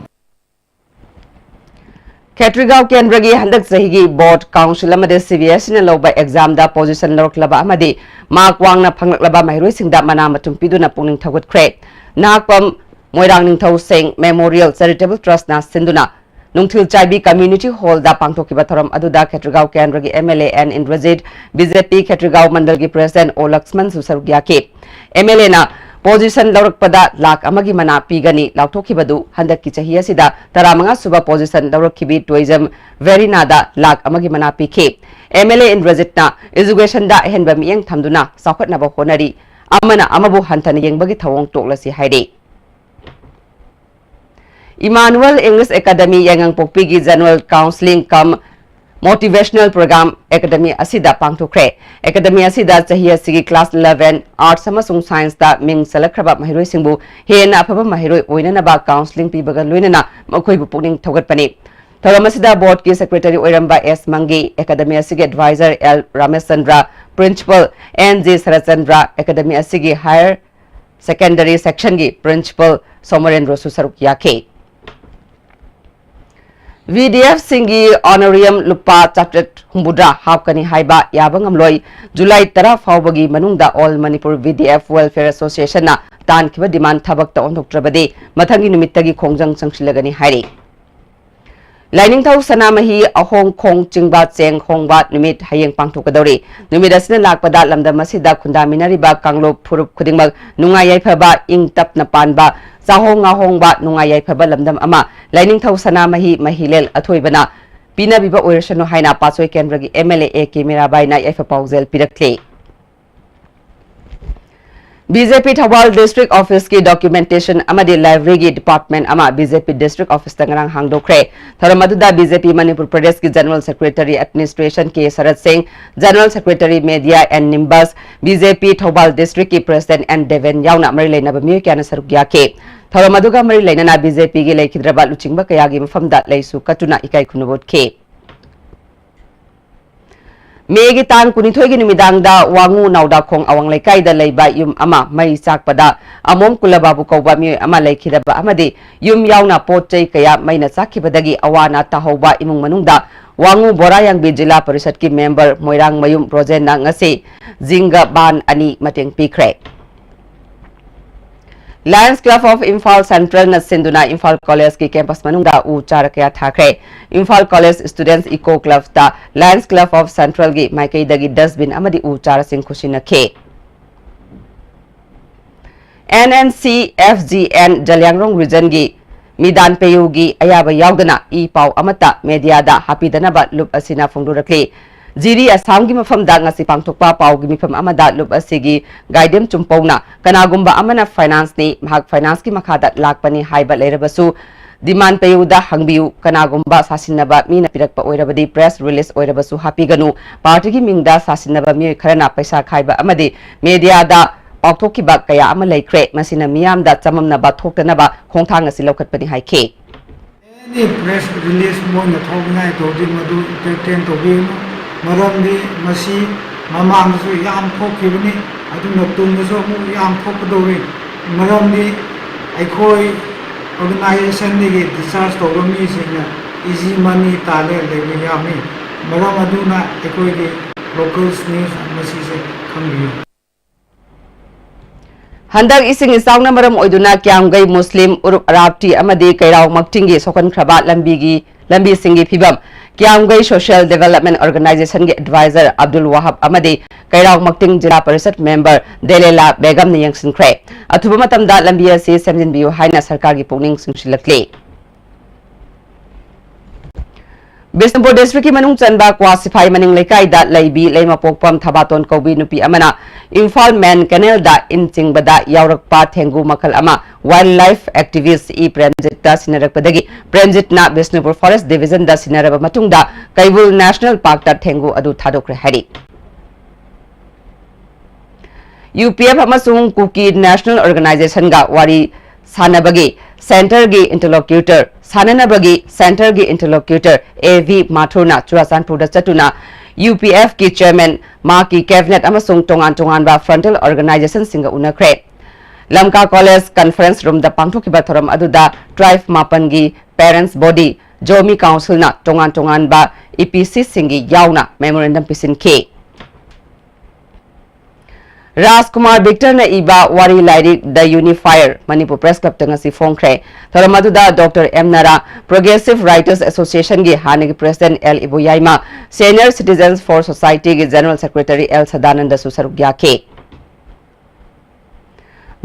ꯈꯦꯇ꯭ꯔꯤꯒꯥꯎ ꯀꯦꯟꯗ꯭ꯔꯒꯤ ꯍꯟꯗꯛ ꯆꯍꯤꯒꯤ board, council ꯑꯃꯗꯤ C B S Eꯅ ꯂꯧꯕ examꯗ position ꯂꯧꯔꯛꯂꯕ ꯑꯃꯗꯤ mark ꯋꯥꯡꯅ ꯐꯪꯂꯛꯂꯕ ꯃꯍꯩꯔꯣꯏꯁꯤꯡꯗ ꯃꯅꯥ ꯃꯊꯨꯝ ꯄꯤꯗꯨꯅ ꯄꯨꯛꯅꯤꯡ ꯊꯧꯒꯠꯈ꯭ꯔꯦ꯫ ꯅꯍꯥꯛꯄꯝ ꯃꯣꯏꯔꯥꯡ ꯅꯤꯡꯊꯧ ꯁꯦꯡ Memorial Charitable Trustꯅ ꯁꯤꯟꯗꯨꯅ ꯅꯨꯡꯊꯤꯜ ꯆꯥꯏꯕꯤ Community Hallꯗ ꯄꯥꯡꯊꯣꯛꯈꯤꯕ ꯊꯧꯔꯝ ꯑꯗꯨꯗ ꯈꯦꯇ꯭ꯔꯤꯒꯥꯎ ꯀꯦꯟꯗ꯭ꯔꯒꯤ M L A N Indrajit, B J P Khetrigao ꯃꯟꯗꯜꯒꯤ President O ꯂꯛꯁꯃꯟꯁꯨ ꯁꯔꯨꯛ ꯌꯥꯈꯤ꯫ M L Aꯅ position ꯂꯧꯔꯛꯄꯗ ꯂꯥꯈ ꯑꯃꯒꯤ ꯃꯅꯥ ꯄꯤꯒꯅꯤ ꯂꯥꯎꯊꯣꯛꯈꯤꯕꯗꯨ ꯍꯟꯗꯛꯀꯤ ꯆꯍꯤ ꯑꯁꯤꯗ ꯇꯔꯥꯃꯉꯥ ꯁꯨꯕ position ꯂꯧꯔꯛꯈꯤꯕꯤ Tourism ꯚꯦꯔꯤꯅꯥꯗ ꯂꯥꯈ ꯑꯃꯒꯤ ꯃꯅꯥ ꯄꯤꯈꯤ꯫ M L A ꯏꯟꯗ꯭ꯔꯖꯤꯠꯅ educationꯗ ꯑꯍꯦꯟꯕ ꯃꯤꯠꯌꯦꯡ ꯊꯝꯗꯨꯅ ꯆꯥꯎꯈꯠꯅꯕ ꯍꯣꯠꯅꯔꯤ, ꯑꯃꯅ ꯑꯃꯕꯨ ꯍꯟꯊꯅ ꯌꯦꯡꯕꯒꯤ ꯊꯧꯑꯣꯡ ꯇꯣꯛꯂꯁꯤ ꯍꯥꯏꯔꯤ꯫ Emmanuel English Academy ꯌꯥꯏꯉꯪꯄꯣꯛꯄꯤꯒꯤ General Counselling cum Motivational Program Academy ꯑꯁꯤꯗ ꯄꯥꯡꯊꯣꯛꯈ꯭ꯔꯦ꯫ Academy ꯑꯁꯤꯗ ꯆꯍꯤ ꯑꯁꯤꯒꯤ class eleven Arts ꯑꯃꯁꯨꯡ Scienceꯇ ꯃꯤꯡ ꯆꯜꯂꯛꯈ꯭ꯔꯕ ꯃꯍꯩꯔꯣꯏꯁꯤꯡꯕꯨ ꯍꯦꯟꯅ ꯑꯐꯕ ꯃꯍꯩꯔꯣꯏ ꯑꯣꯏꯅꯅꯕ counselling ꯄꯤꯕꯒ ꯂꯣꯏꯅꯅ ꯃꯈꯣꯏꯕꯨ ꯄꯨꯛꯅꯤꯡ ꯊꯧꯒꯠꯄꯅꯤ꯫ ꯊꯧꯔꯝ ꯑꯁꯤꯗ boardꯀꯤ secretary ꯑꯣꯏꯔꯝꯕ ꯑꯦꯁ ꯃꯪꯒꯤ, academy ꯑꯁꯤꯒꯤ advisor L Rameshchandra, principal N J Saratchandra, academy ꯑꯁꯤꯒꯤ higher secondary sectionꯒꯤ principal ꯁꯣꯃꯔꯦꯟꯗ꯭ꯔꯁꯨ ꯁꯔꯨꯛ ꯌꯥꯈꯤ꯫ ꯚꯤꯗꯤꯑꯦꯐꯁꯤꯡꯒꯤ honorarium ꯂꯨꯄꯥ ꯆꯥꯇ꯭ꯔꯦꯠ ꯍꯨꯝꯐꯨꯇꯔꯥ ꯍꯥꯞꯀꯅꯤ ꯍꯥꯏꯕ ꯌꯥꯕ ꯉꯝꯂꯣꯏ꯫ ꯖꯨꯂꯥꯏ ꯇꯔꯥ ꯐꯥꯎꯕꯒꯤ ꯃꯅꯨꯡꯗ All Manipur ꯚꯤꯗꯤꯑꯦꯐ Welfare Associationꯅ ꯇꯥꯟꯈꯤꯕ demand ꯊꯕꯛꯇ ꯑꯣꯟꯊꯣꯛꯇ꯭ꯔꯕꯗꯤ ꯃꯊꯪꯒꯤ ꯅꯨꯃꯤꯠꯇꯒꯤ ꯈꯣꯡꯖꯪ ꯆꯪꯁꯤꯜꯂꯒꯅꯤ ꯍꯥꯏꯔꯤ꯫ ꯂꯥꯏꯅꯤꯡꯊꯧ ꯁꯅꯥꯃꯍꯤ ꯑꯍꯣꯡ ꯈꯣꯡ ꯆꯤꯡꯕ ꯆꯦꯡ ꯍꯣꯡꯕ ꯅꯨꯃꯤꯠ ꯍꯌꯦꯡ ꯄꯥꯡꯊꯣꯛꯀꯗꯧꯔꯤ꯫ ꯅꯨꯃꯤꯠ ꯑꯁꯤꯅ ꯂꯥꯛꯄꯗ ꯂꯝꯗꯝ ꯑꯁꯤꯗ ꯈꯨꯟꯗꯥꯃꯤꯟꯅꯔꯤꯕ ꯀꯥꯡꯂꯨꯞ ꯐꯨꯔꯨꯞ ꯈꯨꯗꯤꯡꯃꯛ ꯅꯨꯡꯉꯥꯏ ꯌꯥꯏꯐꯕ, ꯏꯪ ꯇꯞꯅ ꯄꯥꯟꯕ, ꯆꯥꯍꯣꯡ ꯉꯥꯍꯣꯡꯕ, ꯅꯨꯡꯉꯥꯏ ꯌꯥꯏꯐꯕ ꯂꯝꯗꯝ ꯑꯃ ꯂꯥꯏꯅꯤꯡꯊꯧ ꯁꯅꯥꯃꯍꯤ ꯃꯍꯤꯂꯦꯜ ꯑꯊꯣꯏꯕꯅ ꯄꯤꯅꯕꯤꯕ ꯑꯣꯏꯔꯁꯅꯨ ꯍꯥꯏꯅ ꯄꯥꯠꯁꯣꯏ ꯀꯦꯟꯗ꯭ꯔꯒꯤ M L A A K ꯃꯤꯔꯥꯕꯥꯏꯅ ꯌꯥꯏꯐ ꯄꯥꯎꯖꯦꯜ ꯄꯤꯔꯛꯂꯤ꯫ B J P Thoubal district officeꯀꯤ documentation ꯑꯃꯗꯤ libraryꯒꯤ department ꯑꯃ ꯕꯤ ꯖꯦ ꯄꯤ district officeꯇ ꯉꯔꯥꯡ ꯍꯥꯡꯗꯣꯛꯈ꯭ꯔꯦ꯫ ꯊꯧꯔꯝ ꯑꯗꯨꯗ ꯕꯤ ꯖꯦ ꯄꯤ ꯃꯅꯤꯄꯨꯔ ꯄ꯭ꯔꯗꯦꯁꯀꯤ general secretary, administration ꯀꯦ ꯁꯔꯠ ꯁꯤꯡ, general secretary, media and Nimbus, B J P Thoubal districtꯀꯤ president ꯑꯦꯟ ꯗꯦꯕꯦꯟ ꯌꯥꯎꯅ ꯃꯔꯤ ꯂꯩꯅꯕ ꯃꯤꯑꯣꯏ ꯀꯌꯥꯅ ꯁꯔꯨꯛ ꯌꯥꯈꯤ꯫ ꯊꯧꯔꯝ ꯑꯗꯨꯒ ꯃꯔꯤ ꯂꯩꯅꯅ ꯕꯤ ꯖꯦ ꯄꯤꯒꯤ ꯂꯩꯈꯤꯗ꯭ꯔꯕ ꯂꯨꯆꯤꯡꯕ ꯀꯌꯥꯒꯤ ꯃꯐꯝꯗ ꯂꯩꯁꯨ ꯀꯠꯇꯨꯅ ꯏꯀꯥꯏ ꯈꯨꯝꯅꯕ ꯎꯠꯈꯤ꯫ ꯃꯦꯒꯤ ꯇꯥꯡ ꯀꯨꯟꯅꯤꯊꯣꯏꯒꯤ ꯅꯨꯃꯤꯗꯥꯡꯗ ꯋꯥꯉꯨ ꯅꯥꯎꯗꯥꯈꯣꯡ ꯑꯋꯥꯡ ꯂꯩꯀꯥꯏꯗ ꯂꯩꯕ ꯌꯨꯝ ꯑꯃ ꯃꯩ ꯆꯥꯛꯄꯗ ꯑꯃꯣꯝ ꯀꯨꯂꯕꯥꯕꯨ ꯀꯧꯕ ꯃꯤꯑꯣꯏ ꯑꯃ ꯂꯩꯈꯤꯗꯕ ꯑꯃꯗꯤ ꯌꯨꯝ ꯌꯥꯎꯅ ꯄꯣꯠ ꯆꯩ ꯀꯌꯥ ꯃꯩꯅ ꯆꯥꯛꯈꯤꯕꯗꯒꯤ ꯑꯋꯥ ꯑꯅꯥ ꯇꯥꯍꯧꯕ ꯏꯃꯨꯡ ꯃꯅꯨꯡꯗ ꯋꯥꯉꯨ ꯕꯣꯔꯥꯌꯥꯡꯕꯤ ꯖꯤꯂꯥ ꯄꯔꯤꯁꯠꯀꯤ member ꯃꯣꯏꯔꯥꯡꯃꯌꯨꯝ ꯔꯣꯖꯦꯟꯅ ꯉꯁꯤ ꯖꯤꯡꯒ ꯕꯥꯟ ꯑꯅꯤ ꯃꯇꯦꯡ ꯄꯤꯈ꯭ꯔꯦ꯫ Lions Club of Imphal Centralꯅ ꯁꯤꯟꯗꯨꯅ ꯏꯝꯐꯥꯜ ꯀꯣꯂꯦꯖꯀꯤ campus ꯃꯅꯨꯡꯗ ꯎ ꯆꯥꯔ ꯀꯌꯥ ꯊꯥꯈ꯭ꯔꯦ꯫ ꯏꯝꯐꯥꯜ ꯀꯣꯂꯦꯖ Students Eco Clubꯇ Lions Club of Centralꯒꯤ ꯃꯥꯏꯀꯩꯗꯒꯤ dustbin ꯑꯃꯗꯤ ꯎ ꯆꯥꯔꯁꯤꯡ ꯈꯨꯠꯁꯤꯟꯅꯈꯤ꯫ N N C F G N Zeliangrong regionꯒꯤ ꯃꯤꯗꯥꯟ ꯄꯦꯌꯨꯒꯤ ꯑꯌꯥꯕ ꯌꯥꯎꯗꯅ ꯏ ꯄꯥꯎ ꯑꯃꯠꯇ mediaꯗ ꯍꯥꯞꯄꯤꯗꯅꯕ ꯂꯨꯞ ꯑꯁꯤꯅ ꯐꯣꯡꯗꯣꯔꯛꯂꯤ꯫ ꯖꯤꯔꯤ ꯑꯁꯥꯝꯒꯤ ꯃꯐꯝꯗ ꯉꯁꯤ ꯄꯥꯡꯊꯣꯛꯄ ꯄꯥꯎꯒꯤ ꯃꯤꯐꯝ ꯑꯃꯗ ꯂꯨꯞ ꯑꯁꯤꯒꯤ ꯒꯥꯏꯗꯦꯝ ꯆꯨꯝꯄꯧꯅ ꯀꯅꯥꯒꯨꯝꯕ ꯑꯃꯅ financeꯅꯤ, ꯃꯍꯥꯛ financeꯀꯤ ꯃꯈꯥꯗ ꯂꯥꯛꯄꯅꯤ ꯍꯥꯏꯕ ꯂꯩꯔꯕꯁꯨ demand ꯄꯦꯌꯨꯗ ꯍꯪꯕꯤꯌꯨ꯫ ꯀꯅꯥꯒꯨꯝꯕ ꯁꯥꯁꯤꯟꯅꯕ ꯃꯤꯅ ꯄꯤꯔꯛꯄ ꯑꯣꯏꯔꯕꯗꯤ press release ꯑꯣꯏꯔꯕꯁꯨ ꯍꯥꯞꯄꯤꯒꯅꯨ꯫ Party ꯒꯤ ꯃꯤꯡꯗ ꯁꯥꯁꯤꯟꯅꯕ ꯃꯤꯑꯣꯏ ꯈꯔꯅ ꯄꯩꯁꯥ ꯈꯥꯏꯕ ꯑꯃꯗꯤ media ꯗ ꯄꯥꯎꯊꯣꯛꯈꯤꯕ ꯀꯌꯥ ꯑꯃ ꯂꯩꯈ꯭ꯔꯦ꯫ ꯃꯁꯤꯅ ꯃꯤꯌꯥꯝꯗ ꯆꯃꯝꯅꯕ ꯊꯣꯛꯇꯅꯕ ꯈꯣꯡꯊꯥꯡ ꯑꯁꯤ ꯂꯧꯈꯠꯄꯅꯤ ꯍꯥꯏꯈꯤ꯫ Any press release ꯃꯣꯏꯅ ꯊꯣꯛꯅꯤꯡꯉꯥꯏ ꯇꯧꯗꯤ ꯃꯗꯨ entertain ꯇꯧꯕꯤꯒꯅꯨ꯫ ꯃꯔꯝꯗꯤ ꯃꯁꯤ ꯃꯃꯥꯡꯗꯁꯨ ꯌꯥꯝ ꯊꯣꯛꯈꯤꯕꯅꯤ, ꯑꯗꯨꯅ ꯇꯨꯡꯗꯁꯨ ꯑꯃꯨꯛ ꯌꯥꯝ ꯊꯣꯛꯀꯗꯧꯔꯤ꯫ ꯃꯔꯝꯗꯤ ꯑꯩꯈꯣꯏ organization ꯗꯒꯤ discharge ꯇꯧꯕ ꯃꯤꯁꯤꯡꯅ easy money ꯇꯥꯜꯂꯦ ꯂꯩꯕ ꯌꯥꯝꯃꯤ꯫ ꯃꯔꯝ ꯑꯗꯨꯅ ꯑꯩꯈꯣꯏꯒꯤ local news ꯃꯁꯤꯁꯦ ꯈꯪꯕꯤꯌꯨ꯫ ꯍꯟꯗꯛ ꯏꯁꯤꯡ ꯏꯆꯥꯎꯅ ꯃꯔꯝ ꯑꯣꯏꯗꯨꯅ ꯀ꯭ꯌꯥꯝꯒꯩ ꯃꯨꯁꯂꯤꯝ, ꯎꯔꯨꯞ ꯑꯔꯥꯞꯇꯤ ꯑꯃꯗꯤ ꯀꯩꯔꯥꯎ ꯃꯛꯇꯤꯡꯒꯤ ꯁꯣꯛꯍꯟꯈ꯭ꯔꯕ ꯂꯝꯕꯤꯒꯤ, ꯂꯝꯕꯤꯁꯤꯡꯒꯤ ꯐꯤꯕꯝ꯫ ꯀ꯭ꯌꯥꯝꯒꯩ Social Development Organization ꯒꯤ advisor ꯑꯕꯗꯨꯜ ꯋꯥꯍꯕ ꯑꯃꯗꯤ ꯀꯩꯔꯥꯎ ꯃꯛꯇꯤꯡ ꯖꯤꯂꯥ ꯄꯔꯤꯁꯠ member ꯗꯦꯂꯦꯂꯥ ꯕꯦꯒꯝꯅ ꯌꯦꯡꯁꯤꯟꯈ꯭ꯔꯦ꯫ ꯑꯊꯨꯕ ꯃꯇꯝꯗ ꯂꯝꯕꯤ ꯑꯁꯤ ꯁꯦꯝꯖꯤꯟꯕꯤꯌꯨ ꯍꯥꯏꯅ ꯁꯔꯀꯥꯔꯒꯤ ꯄꯨꯛꯅꯤꯡ ꯆꯤꯡꯁꯤꯜꯂꯛꯂꯤ꯫ ꯕꯤꯁꯅꯨꯄꯨꯔ district ꯀꯤ ꯃꯅꯨꯡ ꯆꯟꯕ ꯀ꯭ꯋꯥ ꯁꯤꯐꯥꯏ ꯃꯅꯤꯡ ꯂꯩꯀꯥꯏꯗ ꯂꯩꯕꯤ ꯂꯩꯃꯄꯣꯛꯄꯝ ꯊꯕꯥꯇꯣꯟ ꯀꯧꯕꯤ ꯅꯨꯄꯤ ꯑꯃꯅ ꯏꯝꯐꯥꯜ main canal ꯗ ꯏꯟ ꯆꯤꯡꯕꯗ ꯌꯥꯎꯔꯛꯄ ꯊꯦꯡꯒꯨ ꯃꯈꯜ ꯑꯃ wildlife activist E ꯄ꯭ꯔꯦꯝꯖꯤꯠꯇ ꯁꯤꯟꯅꯔꯛꯄꯗꯒꯤ ꯄ꯭ꯔꯦꯝꯖꯤꯠꯅ Bishnupur Forest Division ꯗ ꯁꯤꯟꯅꯔꯕ ꯃꯇꯨꯡꯗ ꯀꯩꯕꯨꯜ National Park ꯇ ꯊꯦꯡꯒꯨ ꯑꯗꯨ ꯊꯥꯗꯣꯛꯈ꯭ꯔꯦ ꯍꯥꯏꯔꯤ꯫ ꯌꯨ ꯄꯤ ꯑꯦꯐ ꯑꯃꯁꯨꯡ ꯀꯨꯀꯤ National Organization ꯒ ꯋꯥꯔꯤ ꯁꯥꯅꯕꯒꯤ centre ꯒꯤ interlocutor, ꯁꯥꯟꯅꯅꯕꯒꯤ centre ꯒꯤ interlocutor ꯑꯦ ꯚꯤ ꯃꯥꯊꯨꯔꯅ ꯆꯨꯔꯥꯆꯥꯟꯄꯨꯔꯗ ꯆꯠꯇꯨꯅ ꯌꯨ ꯄꯤ ꯑꯦꯐ ꯀꯤ chairman, ꯃꯍꯥꯛꯀꯤ cabinet ꯑꯃꯁꯨꯡ ꯇꯣꯉꯥꯟ ꯇꯣꯉꯥꯟꯕ frontal organization ꯁꯤꯡꯒ ꯎꯅꯈ꯭ꯔꯦ꯫ ꯂꯝꯀꯥ College conference room ꯗ ꯄꯥꯡꯊꯣꯛꯈꯤꯕ ꯊꯧꯔꯝ ꯑꯗꯨꯗ tribe ꯃꯥꯄꯟꯒꯤ parents body, ꯖꯣꯃꯤ council ꯅ ꯇꯣꯉꯥꯟ ꯇꯣꯉꯥꯟꯕ ꯏ ꯄꯤ ꯁꯤ ꯁꯤꯡꯒꯤ ꯌꯥꯎꯅ memorandum ꯄꯤꯁꯤꯟꯈꯤ꯫ ꯔꯥꯖꯀꯨꯃꯥꯔ ꯕꯤꯛꯇꯔꯅ ꯏꯕ ꯋꯥꯔꯤ ꯂꯥꯏꯔꯤꯛ The Unifier Manipur Press Club ꯇ ꯉꯁꯤ ꯐꯣꯡꯈ꯭ꯔꯦ꯫ ꯊꯧꯔꯝ ꯑꯗꯨꯗ doctor M Nara, Progressive Writers Association ꯒꯤ ꯍꯥꯟꯅꯒꯤ president L Iboyaima, Senior Citizens for Society ꯒꯤ general secretary ꯑꯦꯜ ꯁꯗꯥꯅꯟꯗꯁꯨ ꯁꯔꯨꯛ ꯌꯥꯈꯤ꯫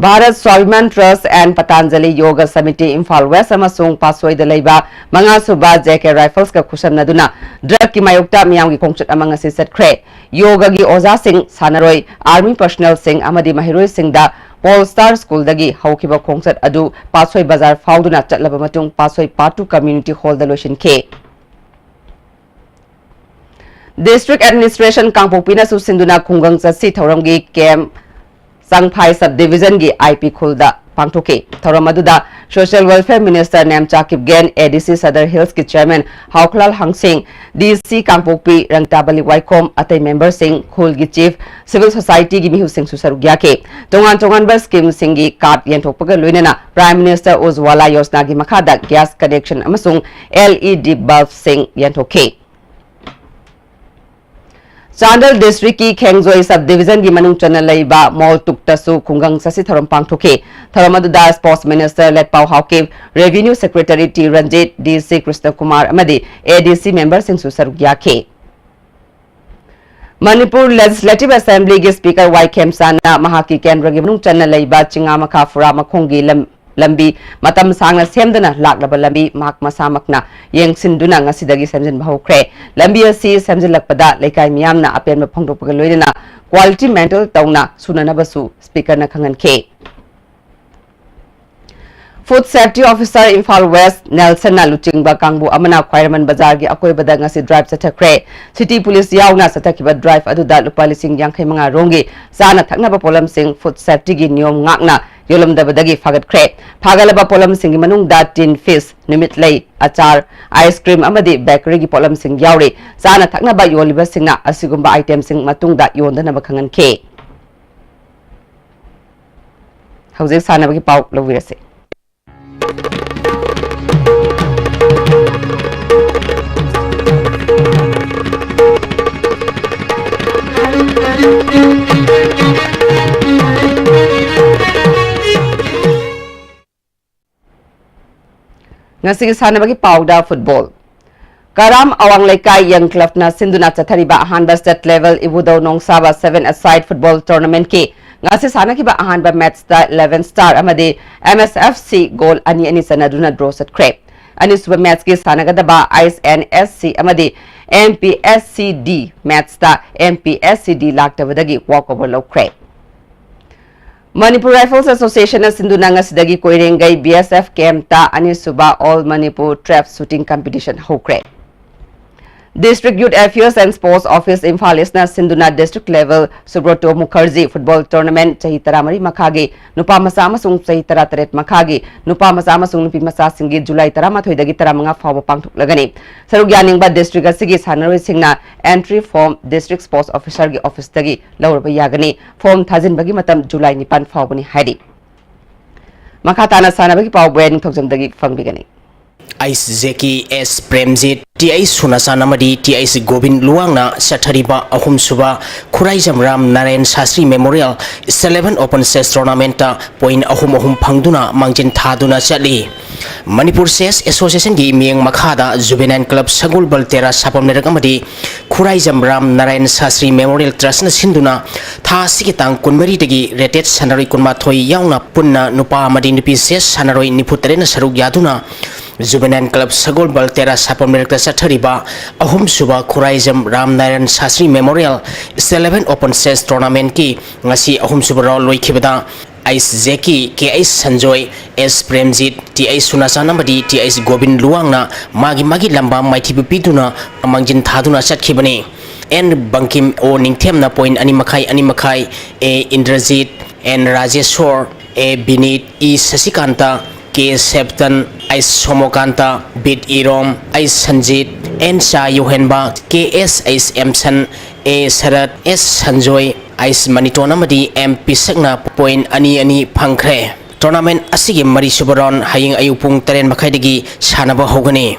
Bharat ꯁ꯭ꯋꯥꯚꯤꯃꯥꯟ Trust and Patanjali Yoga Samiti Imphal West ꯑꯃꯁꯨꯡ ꯄꯥꯠꯁꯣꯏꯗ ꯂꯩꯕ ꯃꯉꯥꯁꯨꯕ J K Rifles ꯀ ꯈꯨꯠꯁꯝꯅꯗꯨꯅ drug ꯀꯤ ꯃꯥꯌꯣꯛꯇ ꯃꯤꯌꯥꯝꯒꯤ ꯈꯣꯡꯆꯠ ꯑꯃ ꯉꯁꯤ ꯆꯠꯈ꯭ꯔꯦ꯫ ꯌꯣꯒꯒꯤ ꯑꯣꯖꯥꯁꯤꯡ, ꯁꯥꯟꯅꯔꯣꯏ, army personnel ꯁꯤꯡ ꯑꯃꯗꯤ ꯃꯍꯩꯔꯣꯏꯁꯤꯡꯗ Pole Star School ꯗꯒꯤ ꯍꯧꯈꯤꯕ ꯈꯣꯡꯆꯠ ꯑꯗꯨ ꯄꯥꯠꯁꯣꯏ ꯕꯖꯥꯔ ꯐꯥꯎꯗꯨꯅ ꯆꯠꯂꯕ ꯃꯇꯨꯡ ꯄꯥꯠꯁꯣꯏ Part two Community Hall ꯗ ꯂꯣꯏꯁꯤꯟꯈꯤ꯫ District Administration ꯀꯥꯡꯄꯣꯛꯄꯤꯅ ꯁꯨ ꯁꯤꯟꯗꯨꯅ ꯈꯨꯡꯒꯪ ꯆꯠꯁꯤ ꯊꯧꯔꯝꯒꯤ camp ꯆꯥꯡꯐꯥꯏ Sub Division ꯒꯤ I P ꯈꯨꯜꯗ ꯄꯥꯡꯊꯣꯛꯈꯤ꯫ ꯊꯧꯔꯝ ꯑꯗꯨꯗ Social Welfare Minister Nemcha Kipgen, A D C Sadar Hills ꯀꯤ Chairman ꯍꯥꯎꯈꯂꯥꯜ ꯍꯪꯁꯤꯡ, D C ꯀꯥꯡꯄꯣꯛꯄꯤ ꯔꯪꯇꯥꯕꯂꯤ ꯋꯥꯏꯈꯣꯝ, ꯑꯇꯩ member ꯁꯤꯡ, ꯈꯨꯜꯒꯤ chief, civil society ꯒꯤ ꯃꯤꯍꯨꯠꯁꯤꯡꯁꯨ ꯁꯔꯨꯛ ꯌꯥꯈꯤ꯫ ꯇꯣꯉꯥꯟ ꯇꯣꯉꯥꯟꯕ scheme ꯁꯤꯡꯒꯤ card ꯌꯦꯟꯊꯣꯛꯄꯒ ꯂꯣꯏꯅꯅ Prime Minister Ujjwala Yojana ꯒꯤ ꯃꯈꯥꯗ gas connection ꯑꯃꯁꯨꯡ L E D bulb ꯁꯤꯡ ꯌꯦꯟꯊꯣꯛꯈꯤ꯫ ꯆꯥꯟꯗꯦꯜ district ꯀꯤ ꯈꯦꯡꯖꯣꯏ Sub Division ꯒꯤ ꯃꯅꯨꯡ ꯆꯟꯅ ꯂꯩꯕ ꯃꯣꯜꯇꯨꯛꯇꯁꯨ ꯈꯨꯡꯒꯪ ꯆꯠꯁꯤ ꯊꯧꯔꯝ ꯄꯥꯡꯊꯣꯛꯈꯤ꯫ ꯊꯧꯔꯝ ꯑꯗꯨꯗ Sports Minister ꯂꯦꯠꯄꯥꯎ Haokip, Revenue Secretary T Ranjit, D C Krishna Kumar ꯑꯃꯗꯤ A D C member ꯁꯤꯡꯁꯨ ꯁꯔꯨꯛ ꯌꯥꯈꯤ꯫ ꯃꯅꯤꯄꯨꯔ Legislative Assembly ꯒꯤ Speaker ꯋꯥꯏ ꯈꯦꯝꯆꯥꯟꯅ ꯃꯍꯥꯛꯀꯤ ꯀꯦꯟꯗ꯭ꯔꯒꯤ ꯃꯅꯨꯡ ꯆꯟꯅ ꯂꯩꯕ ꯆꯤꯡꯉꯥ ꯃꯈꯥ ꯐꯨꯔꯥ ꯃꯈꯣꯡꯒꯤ ꯂꯝ, ꯂꯝꯕꯤ ꯃꯇꯝ ꯁꯥꯡꯅ ꯁꯦꯝꯗꯅ ꯂꯥꯛꯂꯕ ꯂꯝꯕꯤ ꯃꯍꯥꯛ ꯃꯁꯥꯃꯛꯅ ꯌꯦꯡꯁꯤꯟꯗꯨꯅ ꯉꯁꯤꯗꯒꯤ ꯁꯦꯝꯖꯤꯟꯕ ꯍꯧꯈ꯭ꯔꯦ꯫ ꯂꯝꯕꯤ ꯑꯁꯤ ꯁꯦꯝꯖꯤꯜꯂꯛꯄꯗ ꯂꯩꯀꯥꯏ ꯃꯤꯌꯥꯝꯅ ꯑꯄꯦꯟꯕ ꯐꯣꯡꯗꯣꯛꯄꯒ ꯂꯣꯏꯅꯅ quality maintain ꯇꯧꯅ ꯁꯨꯅꯅꯕꯁꯨ Speaker ꯅ ꯈꯪꯍꯟꯈꯤ꯫ Food Safety Officer Imphal West ꯅꯦꯜꯁꯟꯅ ꯂꯨꯆꯤꯡꯕ ꯀꯥꯡꯕꯨ ꯑꯃꯅ ꯈ꯭ꯋꯥꯏꯔꯝꯕꯟ ꯕꯖꯥꯔꯒꯤ ꯑꯀꯣꯏꯕꯗ ꯉꯁꯤ drive ꯆꯠꯊꯈ꯭ꯔꯦ꯫ City Police ꯌꯥꯎꯅ ꯆꯠꯊꯈꯤꯕ drive ꯑꯗꯨꯗ ꯂꯨꯄꯥ ꯂꯤꯁꯤꯡ ꯌꯥꯡꯈꯩ ꯃꯉꯥ ꯔꯣꯝꯒꯤ ꯆꯥꯅ ꯊꯛꯅꯕ ꯄꯣꯠꯂꯝꯁꯤꯡ food safety ꯒꯤ ꯅꯤꯌꯣꯝ ꯉꯥꯛꯅ ꯌꯣꯜꯂꯝꯗꯕꯗꯒꯤ ꯐꯥꯒꯠꯈ꯭ꯔꯦ꯫ ꯐꯥꯒꯠꯂꯕ ꯄꯣꯠꯂꯝꯁꯤꯡꯒꯤ ꯃꯅꯨꯡꯗ tin fish, ꯅꯨꯃꯤꯠꯂꯩ, ꯑꯆꯥꯔ, ice cream ꯑꯃꯗꯤ bakery ꯒꯤ ꯄꯣꯠꯂꯝꯁꯤꯡ ꯌꯥꯎꯔꯤ꯫ ꯆꯥꯅ ꯊꯛꯅꯕ ꯌꯣꯜꯂꯤꯕꯁꯤꯡꯅ ꯑꯁꯤꯒꯨꯝꯕ item ꯁꯤꯡ ꯃꯇꯨꯡꯗ ꯌꯣꯟꯗꯅꯕ ꯈꯪꯍꯟꯈꯤ꯫ ꯍꯧꯖꯤꯛ ꯁꯥꯟꯅꯕꯒꯤ ꯄꯥꯎ ꯂꯧꯕꯤꯔꯁꯤ꯫ ꯉꯁꯤꯒꯤ ꯁꯥꯟꯅꯕꯒꯤ ꯄꯥꯎꯗ football꯫ ꯀꯔꯥꯝ ꯑꯋꯥꯡ ꯂꯩꯀꯥꯏ Young Club ꯅ ꯁꯤꯟꯗꯨꯅ ꯆꯠꯊꯔꯤꯕ ꯑꯍꯥꯟꯕ state level ꯏꯕꯨꯙꯧ ꯅꯣꯡꯁꯥꯕ seven-a-side football tournament ꯀꯤ ꯉꯁꯤ ꯁꯥꯟꯅꯈꯤꯕ ꯑꯍꯥꯟꯕ match ꯇ Eleven Star ꯑꯃꯗꯤ M S F C goal ꯑꯅꯤ ꯑꯅꯤ ꯆꯟꯅꯗꯨꯅ draw ꯆꯠꯈ꯭ꯔꯦ꯫ ꯑꯅꯤꯁꯨꯕ match ꯀꯤ ꯁꯥꯟꯅꯒꯗꯕ Ice and S C ꯑꯃꯗꯤ M P S C D match ꯇ M P S C D ꯂꯥꯛꯇꯕꯗꯒꯤ walkover ꯂꯧꯈ꯭ꯔꯦ꯫ Manipur Rifles Association ꯅ ꯁꯤꯟꯗꯨꯅ ꯉꯁꯤꯗꯒꯤ ꯀꯣꯏꯔꯦꯡꯒꯩ B S F camp ꯇ ꯑꯅꯤꯁꯨꯕ All Manipur Trap Shooting Competition ꯍꯧꯈ꯭ꯔꯦ꯫ District Youth Affairs and Sports Office Imphal East ꯅ ꯁꯤꯟꯗꯨꯅ district level Subroto Mukherjee football tournament ꯆꯍꯤ ꯇꯔꯥꯃꯔꯤ ꯃꯈꯥꯒꯤ ꯅꯨꯄꯥ ꯃꯆꯥ ꯑꯃꯁꯨꯡ ꯆꯍꯤ ꯇꯔꯥꯇꯔꯦꯠ ꯃꯈꯥꯒꯤ ꯅꯨꯄꯥ ꯃꯆꯥ ꯑꯃꯁꯨꯡ ꯅꯨꯄꯤ ꯃꯆꯥꯁꯤꯡꯒꯤ July ꯇꯔꯥꯃꯥꯊꯣꯏꯗꯒꯤ ꯇꯔꯥꯃꯉꯥ ꯐꯥꯎꯕ ꯄꯥꯡꯊꯣꯛꯂꯒꯅꯤ꯫ ꯁꯔꯨꯛ ꯌꯥꯅꯤꯡꯕ district ꯑꯁꯤꯒꯤ ꯁꯥꯟꯅꯔꯣꯏꯁꯤꯡꯅ entry form district sports officer ꯒꯤ office ꯇꯒꯤ ꯂꯧꯔꯕ ꯌꯥꯒꯅꯤ꯫ Form ꯊꯥꯖꯤꯟꯕꯒꯤ ꯃꯇꯝ July ꯅꯤꯄꯥꯟ ꯐꯥꯎꯕꯅꯤ ꯍꯥꯏꯔꯤ꯫ ꯃꯈꯥ ꯇꯥꯅ ꯁꯥꯟꯅꯕꯒꯤ ꯄꯥꯎ ꯕ꯭ꯔꯦꯟ ꯅꯤꯡꯊꯧꯖꯝꯗꯒꯤ ꯐꯪꯕꯤꯒꯅꯤ꯫ ꯑꯩꯆ ꯖꯦꯀꯤ ꯑꯦꯁ ꯄ꯭ꯔꯦꯝꯖꯤꯠ, ꯇꯤ ꯑꯩꯆ ꯁꯨꯅꯥꯆꯥꯟ ꯑꯃꯗꯤ ꯇꯤ ꯑꯩꯆ ꯒꯣꯕꯤꯟ ꯂꯨꯋꯥꯡꯅ ꯆꯠꯊꯔꯤꯕ ꯑꯍꯨꯝꯁꯨꯕ Khuraijam Ram Narayan ꯁꯥꯁ꯭ꯔꯤ Memorial State Level Open Chess Tournament ꯇ point ꯑꯍꯨꯝ ꯑꯍꯨꯝ ꯐꯪꯗꯨꯅ ꯃꯥꯡꯖꯤꯟ ꯊꯥꯗꯨꯅ ꯆꯠꯂꯤ꯫ ꯃꯅꯤꯄꯨꯔ Chess Association ꯒꯤ ꯃꯤꯠꯌꯦꯡ ꯃꯈꯥꯗ Juvenile Club ꯁꯒꯣꯜꯕꯜ ꯇꯦꯔꯥ ꯁꯥꯄꯝ ꯂꯩꯔꯛ ꯑꯃꯗꯤ ꯈꯨꯔꯥꯏꯖꯝ ꯔꯥꯝ ꯅꯥꯔꯥꯌꯟ ꯁꯥꯁ꯭ꯔꯤ Memorial Trust ꯅ ꯁꯤꯟꯗꯨꯅ ꯊꯥ ꯑꯁꯤꯒꯤ ꯇꯥꯡ ꯀꯨꯟꯃꯔꯤꯗꯒꯤ rated ꯁꯥꯟꯅꯔꯣꯏ ꯀꯨꯟꯃꯥꯊꯣꯏ ꯌꯥꯎꯅ ꯄꯨꯟꯅ ꯅꯨꯄꯥ ꯑꯃꯗꯤ ꯅꯨꯄꯤ chess ꯁꯥꯟꯅꯔꯣꯏ ꯅꯤꯐꯨ ꯇꯔꯦꯠꯅ ꯁꯔꯨꯛ ꯌꯥꯗꯨꯅ Juvenile Club ꯁꯒꯣꯜꯕꯜ ꯇꯦꯔꯥ ꯁꯥꯄꯝ ꯂꯩꯔꯛꯇ ꯆꯠꯊꯔꯤꯕ ꯑꯍꯨꯝꯁꯨꯕ Khuraijam Ram Narayan ꯁꯥꯁ꯭ꯔꯤ Memorial State Level Open Chess Tournament ꯀꯤ ꯉꯁꯤ ꯑꯍꯨꯝꯁꯨꯕ round ꯂꯣꯏꯈꯤꯕꯗ ꯑꯩꯆ ꯖꯦꯀꯤ, ꯀꯦ ꯑꯩꯆ ꯁꯟꯖꯣꯏ, ꯑꯦꯁ ꯄ꯭ꯔꯦꯝꯖꯤꯠ, ꯇꯤ ꯑꯩꯆ ꯁꯨꯅꯥꯆꯥꯟ ꯑꯃꯗꯤ ꯇꯤ ꯑꯩꯆ ꯒꯣꯕꯤꯟ ꯂꯨꯋꯥꯡꯅ ꯃꯥꯒꯤ ꯃꯥꯒꯤ ꯂꯝꯕꯥ ꯃꯥꯏꯊꯤꯕ ꯄꯤꯗꯨꯅ ꯃꯥꯡꯖꯤꯟ ꯊꯥꯗꯨꯅ ꯆꯠꯈꯤꯕꯅꯤ꯫ ꯑꯦꯟ ꯕꯪꯀꯤꯝ ꯑꯣ ꯅꯤꯡꯊꯦꯝꯅ point ꯑꯅꯤ ꯃꯈꯥꯏ, ꯑꯅꯤ ꯃꯈꯥꯏ, A Indrajit, N Rajeshor, A Binit, E Sashikanta, K Septon, H Somokanta, ꯕꯤꯠ ꯏꯔꯣꯝ, ꯑꯩꯆ ꯁꯟꯖꯤꯠ, ꯑꯦꯟ ꯆꯥ ꯌꯣꯍꯦꯟꯕ, K S H Emson, A Sarat, S Sanjoy, H Maniton ꯑꯃꯗꯤ ꯑꯦꯝ ꯄꯤꯁꯛꯅ point ꯑꯅꯤ ꯑꯅꯤ ꯐꯪꯈ꯭ꯔꯦ꯫ Tournament ꯑꯁꯤꯒꯤ ꯃꯔꯤꯁꯨꯕ round ꯍꯌꯦꯡ ꯑꯌꯨꯛ ꯄꯨꯡ ꯇꯔꯦꯠ ꯃꯈꯥꯏꯗꯒꯤ ꯁꯥꯟꯅꯕ ꯍꯧꯒꯅꯤ꯫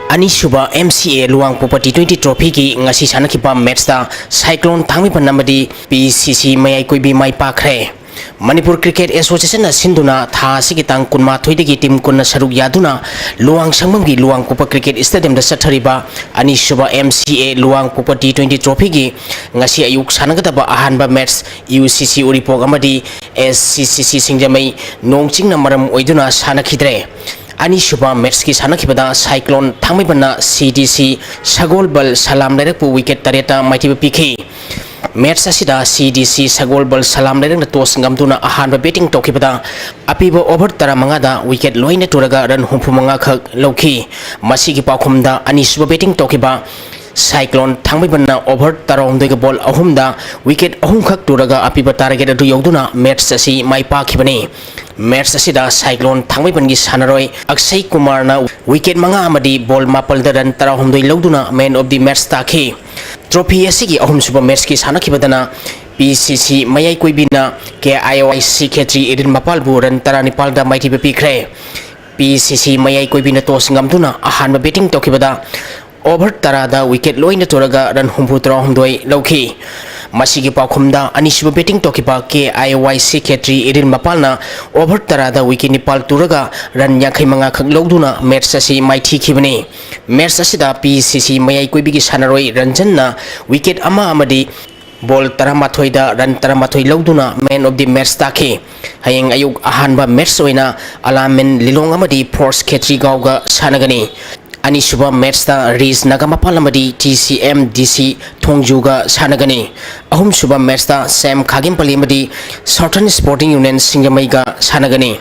ꯑꯅꯤꯁꯨꯕ M C A ꯂꯨꯋꯥꯡꯄꯣꯛꯄ T twenty trophy ꯒꯤ ꯉꯁꯤ ꯁꯥꯟꯅꯈꯤꯕ match ꯇ Cyclone ꯊꯥꯡꯃꯩꯕꯟ ꯑꯃꯗꯤ P C C ꯃꯌꯥꯏ ꯀꯨꯏꯕꯤ ꯃꯥꯏ ꯄꯥꯛꯈ꯭ꯔꯦ꯫ ꯃꯅꯤꯄꯨꯔ Cricket Association ꯅ ꯁꯤꯟꯗꯨꯅ ꯊꯥ ꯑꯁꯤꯒꯤ ꯇꯥꯡ ꯀꯨꯟꯃꯥꯊꯣꯏꯗꯒꯤ team ꯀꯨꯟꯅ ꯁꯔꯨꯛ ꯌꯥꯗꯨꯅ ꯂꯨꯋꯥꯡ ꯁꯪꯕꯝꯒꯤ ꯂꯨꯋꯥꯡꯄꯣꯛꯄ Cricket Stadium ꯗ ꯆꯠꯊꯔꯤꯕ ꯑꯅꯤꯁꯨꯕ M C A ꯂꯨꯋꯥꯡꯄꯣꯛꯄ T twenty trophy ꯒꯤ ꯉꯁꯤ ꯑꯌꯨꯛ ꯁꯥꯟꯅꯒꯗꯕ ꯑꯍꯥꯟꯕ match U C C ꯎꯔꯤꯄꯣꯛ ꯑꯃꯗꯤ S C C C ꯁꯤꯡꯖꯃꯩ ꯅꯣꯡ ꯆꯤꯡꯅ ꯃꯔꯝ ꯑꯣꯏꯗꯨꯅ ꯁꯥꯟꯅꯈꯤꯗ꯭ꯔꯦ꯫ ꯑꯅꯤꯁꯨꯕ ꯃꯦꯠꯁꯀꯤ ꯁꯥꯟꯅꯈꯤꯕꯗ ꯁꯥꯏꯀ꯭ꯂꯣꯟ ꯊꯥꯡꯃꯩꯕꯟꯅ ꯁꯤ ꯗꯤ ꯁꯤ ꯁꯒꯣꯜꯕꯜ ꯁꯂꯥꯝ ꯂꯩꯔꯛꯄꯨ ꯋꯤꯀꯦꯠ ꯇꯔꯦꯠꯇ ꯃꯥꯏꯊꯤꯕ ꯄꯤꯈꯤ꯫ ꯃꯦꯠꯁ ꯑꯁꯤꯗ ꯁꯤ ꯗꯤ ꯁꯤ ꯁꯒꯣꯜꯕꯜ ꯁꯂꯥꯝ ꯂꯩꯔꯛꯅ ꯇꯣꯁ ꯉꯝꯗꯨꯅ ꯑꯍꯥꯟꯕ ꯕꯦꯇꯤꯡ ꯇꯧꯈꯤꯕꯗ ꯑꯄꯤꯕ ꯑꯣꯚꯔ ꯇꯔꯥꯃꯉꯥꯗ ꯋꯤꯀꯦꯠ ꯂꯣꯏꯅ ꯇꯨꯔꯒ ꯔꯟ ꯍꯨꯝꯐꯨꯃꯉꯥ ꯈꯛ ꯂꯧꯈꯤ꯫ ꯃꯁꯤꯒꯤ ꯄꯥꯎꯈꯨꯝꯗ ꯑꯅꯤꯁꯨꯕ ꯕꯦꯇꯤꯡ ꯇꯧꯈꯤꯕ ꯁꯥꯏꯀ꯭ꯂꯣꯟ ꯊꯥꯡꯃꯩꯕꯟꯅ ꯑꯣꯚꯔ ꯇꯔꯥꯍꯨꯝꯗꯣꯏꯒ ꯕꯣꯜ ꯑꯍꯨꯝꯗ ꯋꯤꯀꯦꯠ ꯑꯍꯨꯝꯈꯛ ꯇꯨꯔꯒ ꯑꯄꯤꯕ ꯇꯥꯔꯒꯦꯠ ꯑꯗꯨ ꯌꯧꯗꯨꯅ ꯃꯦꯠꯁ ꯑꯁꯤ ꯃꯥꯏ ꯄꯥꯛꯈꯤꯕꯅꯤ꯫ ꯃꯦꯠꯁ ꯑꯁꯤꯗ ꯁꯥꯏꯀ꯭ꯂꯣꯟ ꯊꯥꯡꯃꯩꯕꯟꯒꯤ ꯁꯥꯟꯅꯔꯣꯏ ꯑꯛꯁꯩ ꯀꯨꯃꯥꯔꯅ ꯋꯤꯀꯦꯠ ꯃꯉꯥ ꯑꯃꯗꯤ ꯕꯣꯜ ꯃꯥꯄꯜꯗ ꯔꯟ ꯇꯔꯥꯍꯨꯝꯗꯣꯏ ꯂꯧꯗꯨꯅ ꯃꯦꯟ ꯑꯣꯐ ꯗꯤ ꯃꯦꯠꯁ ꯇꯥꯈꯤ꯫ ꯇ꯭ꯔꯣꯐꯤ ꯑꯁꯤꯒꯤ ꯑꯍꯨꯝꯁꯨꯕ ꯃꯦꯠꯁꯀꯤ ꯁꯥꯟꯅꯈꯤꯕꯗꯅ ꯄꯤ ꯁꯤ ꯁꯤ ꯃꯌꯥꯏ ꯀꯣꯏꯕꯤꯅ ꯀꯦ I O I C Khetri Iril ꯃꯄꯥꯜꯕꯨ run ꯇꯔꯥꯅꯤꯄꯥꯜꯗ ꯃꯥꯏꯊꯤꯕ ꯄꯤꯈ꯭ꯔꯦ꯫ ꯄꯤ ꯁꯤ ꯁꯤ ꯃꯌꯥꯏ ꯀꯣꯏꯕꯤꯅ ꯇꯣꯁ ꯉꯝꯗꯨꯅ ꯑꯍꯥꯟꯕ ꯕꯦꯇꯤꯡ ꯇꯧꯈꯤꯕꯗ ꯑꯣꯚꯔ ꯇꯔꯥꯗ ꯋꯤꯀꯦꯠ ꯂꯣꯏꯅ ꯇꯨꯔꯒ ꯔꯟ ꯍꯨꯝꯐꯨ ꯇꯔꯥꯍꯨꯝꯗꯣꯏ ꯂꯧꯈꯤ꯫ ꯃꯁꯤꯒꯤ ꯄꯥꯎꯈꯨꯝꯗ ꯑꯅꯤꯁꯨꯕ ꯕꯦꯇꯤꯡ ꯇꯧꯈꯤꯕ ꯀꯦ ꯑꯥꯏ ꯋꯥꯏ ꯁꯤ ꯈꯦꯇ꯭ꯔꯤ ꯏꯔꯤꯜ ꯃꯄꯥꯜꯅ ꯑꯣꯚꯔ ꯇꯔꯥꯗ ꯋꯤꯀꯦꯠ ꯅꯤꯄꯥꯜ ꯇꯨꯔꯒ ꯔꯟ ꯌꯥꯡꯈꯩ ꯃꯉꯥ ꯈꯛ ꯂꯧꯗꯨꯅ ꯃꯦꯠꯁ ꯑꯁꯤ ꯃꯥꯏꯊꯤꯈꯤꯕꯅꯤ꯫ ꯃꯦꯠꯁ ꯑꯁꯤꯗ ꯄꯤ ꯁꯤ ꯁꯤ ꯃꯌꯥꯏ ꯀꯣꯏꯕꯤꯒꯤ ꯁꯥꯟꯅꯔꯣꯏ ꯔꯟꯖꯟꯅ ꯋꯤꯀꯦꯠ ꯑꯃ ꯑꯃꯗꯤ ꯕꯣꯜ ꯇꯔꯥꯃꯥꯊꯣꯏꯗ ꯔꯟ ꯇꯔꯥꯃꯥꯊꯣꯏ ꯂꯧꯗꯨꯅ ꯃꯦꯟ ꯑꯣꯐ ꯗꯤ ꯃꯦꯠꯁ ꯇꯥꯈꯤ꯫ ꯍꯌꯦꯡ ꯑꯌꯨꯛ ꯑꯍꯥꯟꯕ ꯃꯦꯠꯁ ꯑꯣꯏꯅ ꯑꯂꯥꯃꯦꯟ ꯂꯤꯂꯣꯡ ꯑꯃꯗꯤ ꯐꯣꯔꯁ ꯈꯦꯇ꯭ꯔꯤꯒꯥꯎꯒ ꯁꯥꯟꯅꯒꯅꯤ꯫ ꯑꯅꯤꯁꯨꯕ ꯃꯦꯠꯁꯇ ꯔꯤꯁ ꯅꯥꯒꯥꯃꯄꯥꯜ ꯑꯃꯗꯤ ꯇꯤ ꯁꯤ ꯑꯦꯝ ꯗꯤ ꯁꯤ ꯊꯣꯡꯖꯨꯒ ꯁꯥꯟꯅꯒꯅꯤ꯫ ꯑꯍꯨꯝꯁꯨꯕ ꯃꯦꯠꯁꯇ ꯁꯦꯝ ꯈꯥꯒꯦꯝꯄꯜꯂꯤ ꯑꯃꯗꯤ ꯁꯥꯎꯊꯔꯟ ꯁ꯭ꯄꯣꯔꯇꯤꯡ ꯌꯨꯅꯤꯌꯟ ꯁꯤꯡꯖꯃꯩꯒ ꯁꯥꯟꯅꯒꯅꯤ꯫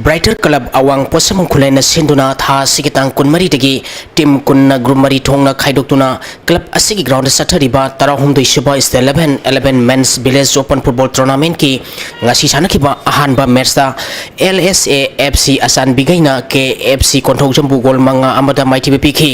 ꯕ꯭ꯔꯥꯏꯇꯔ ꯀ꯭ꯂꯕ ꯑꯋꯥꯡ ꯄꯣꯠꯁꯪꯕꯝ ꯈꯨꯂꯦꯟꯅ ꯁꯤꯟꯗꯨꯅ ꯊꯥ ꯑꯁꯤꯒꯤ ꯇꯥꯡ ꯀꯨꯟꯃꯔꯤꯗꯒꯤ ꯇꯤꯝ ꯀꯨꯟꯅ ꯒ꯭ꯔꯨꯞ ꯃꯔꯤ ꯊꯣꯛꯅ ꯈꯥꯏꯗꯣꯛꯇꯨꯅ ꯀ꯭ꯂꯕ ꯑꯁꯤꯒꯤ ꯒ꯭ꯔꯥꯎꯟꯗ ꯆꯠꯊꯔꯤꯕ ꯇꯔꯥꯍꯨꯝꯗꯣꯏ ꯁꯨꯕ state eleven eleven men's village open football ꯇꯣꯔꯅꯥꯃꯦꯟꯠꯀꯤ ꯉꯁꯤ ꯁꯥꯟꯅꯈꯤꯕ ꯑꯍꯥꯟꯕ ꯃꯦꯠꯁꯇ L S A F C ꯑꯆꯥꯟꯕꯤꯒꯩꯅ K F C ꯀꯣꯟꯊꯧꯖꯝꯕꯨ goal ꯃꯉꯥ ꯑꯃꯗ ꯃꯥꯏꯊꯤꯕ ꯄꯤꯈꯤ꯫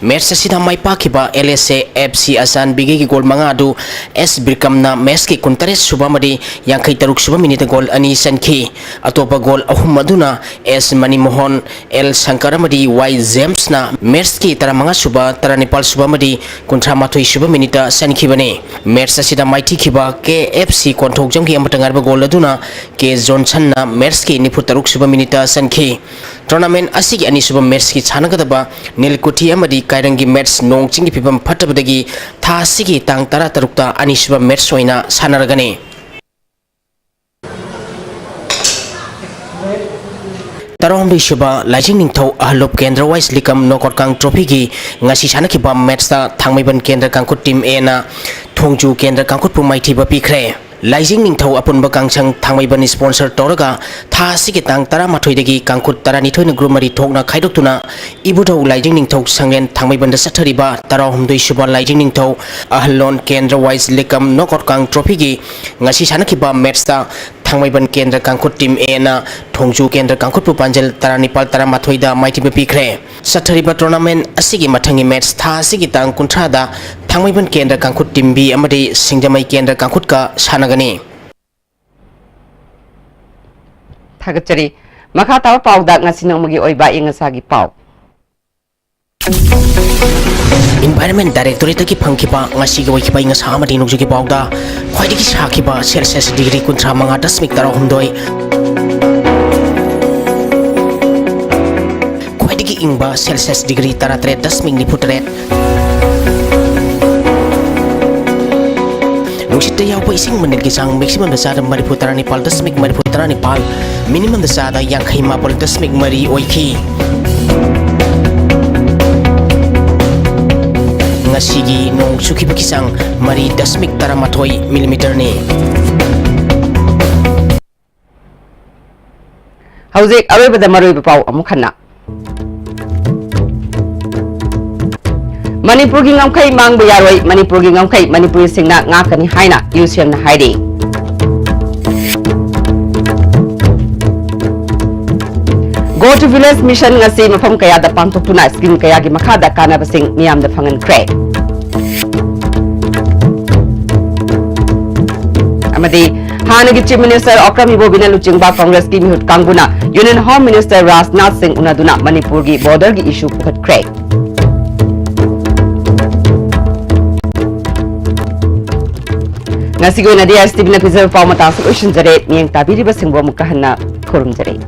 ꯃꯦꯠꯁ ꯑꯁꯤꯗ ꯃꯥꯏ ꯄꯥꯛꯈꯤꯕ L S A F C ꯑꯆꯥꯟꯕꯤꯒꯩꯒꯤ goal ꯃꯉꯥ ꯑꯗꯨ ꯑꯦꯁ ꯕꯤꯔꯀꯝꯅ ꯃꯦꯠꯁꯀꯤ ꯀꯨꯟꯇꯔꯦꯠ ꯁꯨꯕ ꯑꯃꯗꯤ ꯌꯥꯡꯈꯩ ꯇꯔꯨꯛ ꯁꯨꯕ ꯃꯤꯅꯤꯠꯇ ꯒꯣꯜ ꯑꯅꯤ ꯆꯟꯈꯤ꯫ ꯑꯇꯣꯞꯄ ꯒꯣꯜ ꯑꯍꯨꯝ ꯑꯗꯨꯅ ꯑꯦꯁ ꯃꯅꯤꯃꯣꯍꯟ, ꯑꯦꯜ ꯁꯪꯀꯔ ꯑꯃꯗꯤ ꯋꯥꯏ ꯖꯦꯝꯁꯅ ꯃꯦꯠꯁꯀꯤ ꯇꯔꯥꯃꯉꯥ ꯁꯨꯕ, ꯇꯔꯥꯅꯤꯄꯥꯜ ꯁꯨꯕ ꯑꯃꯗꯤ ꯀꯨꯟꯊ꯭ꯔꯥ ꯃꯥꯊꯣꯏ ꯁꯨꯕ ꯃꯤꯅꯤꯠꯇ ꯆꯟꯈꯤꯕꯅꯤ꯫ ꯃꯦꯠꯁ ꯑꯁꯤꯗ ꯃꯥꯏꯊꯤꯈꯤꯕ ꯀꯦ ꯑꯦꯐ ꯁꯤ ꯀꯣꯟꯊꯧꯖꯝꯒꯤ ꯑꯃꯠꯇ ꯉꯥꯏꯔꯕ ꯒꯣꯜ ꯑꯗꯨꯅ ꯀꯦ ꯖꯣꯟꯁꯟꯅ ꯃꯦꯠꯁꯀꯤ ꯅꯤꯐꯨ ꯇꯔꯨꯛ ꯁꯨꯕ ꯃꯤꯅꯤꯠꯇ ꯆꯟꯈꯤ꯫ ꯇꯣꯔꯅꯥꯃꯦꯟꯠ ꯑꯁꯤꯒꯤ ꯑꯅꯤꯁꯨꯕ ꯃꯦꯠꯁꯀꯤ ꯁꯥꯟꯅꯒꯗꯕ ꯅꯤꯜꯀꯨꯊꯤ ꯑꯃꯗꯤ ꯀꯥꯏꯔꯪꯒꯤ ꯃꯦꯠꯁ ꯅꯣꯡ ꯆꯤꯡꯒꯤ ꯐꯤꯕꯝ ꯐꯠꯇꯕꯗꯒꯤ ꯊꯥ ꯑꯁꯤꯒꯤ ꯇꯥꯡ ꯇꯔꯥ ꯇꯔꯨꯛꯇ ꯑꯅꯤꯁꯨꯕ ꯃꯦꯠꯁ ꯑꯣꯏꯅ ꯁꯥꯟꯅꯔꯒꯅꯤ꯫ ꯇꯔꯥꯍꯨꯝꯗꯣꯏ ꯁꯨꯕ ꯂꯥꯏꯖꯤꯡ ꯅꯤꯡꯊꯧ ꯑꯍꯜꯂꯨꯞ ꯀꯦꯟꯗ꯭ꯔ ꯋꯥꯏꯁ ꯂꯤꯀꯝ ꯅꯣꯀꯣꯠ ꯀꯥꯡ ꯇ꯭ꯔꯣꯐꯤꯒꯤ ꯉꯁꯤ ꯁꯥꯟꯅꯈꯤꯕ ꯃꯦꯠꯁꯇ ꯊꯥꯡꯃꯩꯕꯟ ꯀꯦꯟꯗ꯭ꯔ ꯀꯥꯡꯈꯨꯠ ꯇꯤꯝ ꯑꯦꯅ ꯊꯣꯡꯖꯨ ꯀꯦꯟꯗ꯭ꯔ ꯀꯥꯡꯈꯨꯠꯄꯨ ꯃꯥꯏꯊꯤꯕ ꯄꯤꯈ꯭ꯔꯦ꯫ ꯂꯥꯏꯖꯤꯡ ꯅꯤꯡꯊꯧ ꯑꯄꯨꯟꯕ ꯀꯥꯡꯁꯪ ꯊꯥꯡꯃꯩꯕꯟ ꯏꯁꯄꯣꯟꯁꯔ ꯇꯧꯔꯒ ꯊꯥ ꯑꯁꯤꯒꯤ ꯇꯥꯡ ꯇꯔꯥꯃꯥꯊꯣꯏꯗꯒꯤ ꯀꯥꯡꯈꯨꯠ ꯇꯔꯥꯅꯤꯊꯣꯏꯅ ꯒ꯭ꯔꯨꯞ ꯃꯔꯤ ꯊꯣꯛꯅ ꯈꯥꯏꯗꯣꯛꯇꯨꯅ ꯏꯕꯨꯙꯧ ꯂꯥꯏꯖꯤꯡ ꯅꯤꯡꯊꯧ ꯁꯪꯂꯦꯟ ꯊꯥꯡꯃꯩꯕꯟꯗ ꯆꯠꯊꯔꯤꯕ ꯇꯔꯥꯍꯨꯝꯗꯣꯏ ꯁꯨꯕ ꯂꯥꯏꯖꯤꯡ ꯅꯤꯡꯊꯧ ꯑꯍꯜꯂꯣꯟ ꯀꯦꯟꯗ꯭ꯔ ꯋꯥꯏꯁ ꯂꯤꯀꯝ ꯅꯣꯀꯣꯠ ꯀꯥꯡ ꯇ꯭ꯔꯣꯐꯤꯒꯤ ꯉꯁꯤ ꯁꯥꯟꯅꯈꯤꯕ ꯃꯦꯠꯁꯇ ꯊꯥꯡꯃꯩꯕꯟ ꯀꯦꯟꯗ꯭ꯔ ꯀꯥꯡꯈꯨꯠ ꯇꯤꯝ ꯑꯦꯅ ꯊꯣꯡꯖꯨ ꯀꯦꯟꯗ꯭ꯔ ꯀꯥꯡꯈꯨꯠꯄꯨ ꯄꯥꯟꯖꯜ ꯇꯔꯥꯅꯤꯄꯥꯜ ꯇꯔꯥꯃꯥꯊꯣꯏꯗ ꯃꯥꯏꯊꯤꯕ ꯄꯤꯈ꯭ꯔꯦ꯫ ꯆꯠꯊꯔꯤꯕ ꯇꯣꯔꯅꯥꯃꯦꯟ ꯑꯁꯤꯒꯤ ꯃꯊꯪꯒꯤ ꯃꯦꯠꯁ ꯊꯥ ꯑꯁꯤꯒꯤ ꯇꯥꯡ ꯀꯨꯟꯊ꯭ꯔꯥꯗ ꯊꯥꯡꯃꯩꯕꯟ ꯀꯦꯟꯗ꯭ꯔ ꯀꯥꯡꯈꯨꯠ ꯇꯤꯝ ꯕꯤ ꯑꯃꯗꯤ ꯁꯤꯡꯖꯃꯩ ꯀꯦꯟꯗ꯭ꯔ ꯀꯥꯡꯈꯨꯠꯀ ꯁꯥꯟꯅꯒꯅꯤ꯫ ꯊꯥꯒꯠꯆꯔꯤ꯫ ꯃꯈꯥ ꯇꯥꯕ ꯄꯥꯎꯗ ꯉꯁꯤ ꯅꯣꯡꯃꯒꯤ ꯑꯣꯏꯕ ꯑꯏꯪ ꯑꯁꯥꯒꯤ ꯄꯥꯎ꯫ Environment Directorate ꯇꯒꯤ ꯐꯪꯈꯤꯕ ꯉꯁꯤꯒꯤ ꯑꯣꯏꯈꯤꯕ ꯑꯏꯪ ꯑꯁꯥ ꯑꯃꯗꯤ ꯅꯣꯡꯖꯨꯒꯤ ꯄꯥꯎꯗ ꯈ꯭ꯋꯥꯏꯗꯒꯤ ꯁꯥꯈꯤꯕ ꯁꯦꯜꯁꯤꯌꯁ ꯗꯤꯒ꯭ꯔꯤ ꯀꯨꯟꯊ꯭ꯔꯥ ꯃꯉꯥ ꯗꯁꯃꯤꯛ ꯇꯔꯥꯍꯨꯝꯗꯣꯏ, ꯈ꯭ꯋꯥꯏꯗꯒꯤ ꯏꯪꯕ ꯁꯦꯜꯁꯤꯌꯁ ꯗꯤꯒ꯭ꯔꯤ ꯇꯔꯥꯇꯔꯦꯠ ꯗꯁꯃꯤꯛ ꯅꯤꯐꯨꯇꯔꯦꯠ, ꯅꯨꯡꯁꯤꯠꯇ ꯌꯥꯎꯕ ꯏꯁꯤꯡ ꯃꯅꯤꯜꯒꯤ ꯆꯥꯡ ꯃꯦꯛꯁꯤꯃꯝꯗ ꯆꯥꯗ ꯃꯔꯤꯐꯨ ꯇꯔꯥꯅꯤꯄꯥꯜ ꯗꯁꯃꯤꯛ ꯃꯔꯤꯐꯨ ꯇꯔꯥꯅꯤꯄꯥꯜ, ꯃꯤꯅꯤꯃꯝꯗ ꯆꯥꯗ ꯌꯥꯡꯈꯩ ꯃꯥꯄꯜ ꯗꯁꯃꯤꯛ ꯃꯔꯤ ꯑꯣꯏꯈꯤ꯫ ꯉꯁꯤꯒꯤ ꯅꯣꯡ ꯆꯨꯈꯤꯕꯒꯤ ꯆꯥꯡ ꯃꯔꯤ ꯗꯁꯃꯤꯛ ꯇꯔꯥꯃꯥꯊꯣꯏ ꯃꯤꯂꯤꯃꯤꯇꯔꯅꯤ꯫ ꯍꯧꯖꯤꯛ ꯑꯔꯣꯏꯕꯗ ꯃꯔꯨꯑꯣꯏꯕ ꯄꯥꯎ ꯑꯃꯨꯛ ꯍꯟꯅ꯫ ꯃꯅꯤꯄꯨꯔꯒꯤ ꯉꯝꯈꯩ ꯃꯥꯡꯕ ꯌꯥꯔꯣꯏ, ꯃꯅꯤꯄꯨꯔꯒꯤ ꯉꯝꯈꯩ ꯃꯅꯤꯄꯨꯔꯤꯁꯤꯡꯅ ꯉꯥꯛꯀꯅꯤ ꯍꯥꯏꯅ ꯌꯨ ꯁꯤ ꯑꯦꯝꯅ ꯍꯥꯏꯔꯤ꯫ Go to Village Mission ꯉꯁꯤ ꯃꯐꯝ ꯀꯌꯥꯗ ꯄꯥꯡꯊꯣꯛꯇꯨꯅ ꯁ꯭ꯀꯤꯝ ꯀꯌꯥꯒꯤ ꯃꯈꯥꯗ ꯀꯥꯟꯅꯕꯁꯤꯡ ꯃꯤꯌꯥꯝꯗ ꯐꯪꯍꯟꯈ꯭ꯔꯦ꯫ ꯑꯃꯗꯤ ꯍꯥꯟꯅꯒꯤ Chief Minister ꯑꯣꯀ꯭ꯔꯝ ꯏꯕꯣꯕꯤꯅ ꯂꯨꯆꯤꯡꯕ ꯀꯪꯒ꯭ꯔꯦꯁꯀꯤ ꯃꯤꯍꯨꯠ ꯀꯥꯡꯕꯨꯅ Union Home Minister ꯔꯥꯖꯅꯥꯊ ꯁꯤꯡ ꯎꯅꯗꯨꯅ ꯃꯅꯤꯄꯨꯔꯒꯤ border ꯒꯤ issue ꯄꯨꯈꯠꯈ꯭ꯔꯦ꯫ ꯉꯁꯤꯒꯤ ꯑꯣꯏꯅꯗꯤ ꯑꯥꯏ ꯑꯦꯁ ꯇꯤ ꯚꯤꯅ ꯄꯤꯖꯕ ꯄꯥꯎ ꯃꯇꯥꯡꯁꯨ ꯂꯣꯏꯁꯤꯟꯖꯔꯦ꯫ ꯃꯤꯠꯌꯦꯡ ꯇꯥꯕꯤꯔꯤꯕꯁꯤꯡꯕꯨ ꯑꯃꯨꯛꯀ ꯍꯟꯅ ꯈꯨꯔꯨꯝꯖꯔꯤ꯫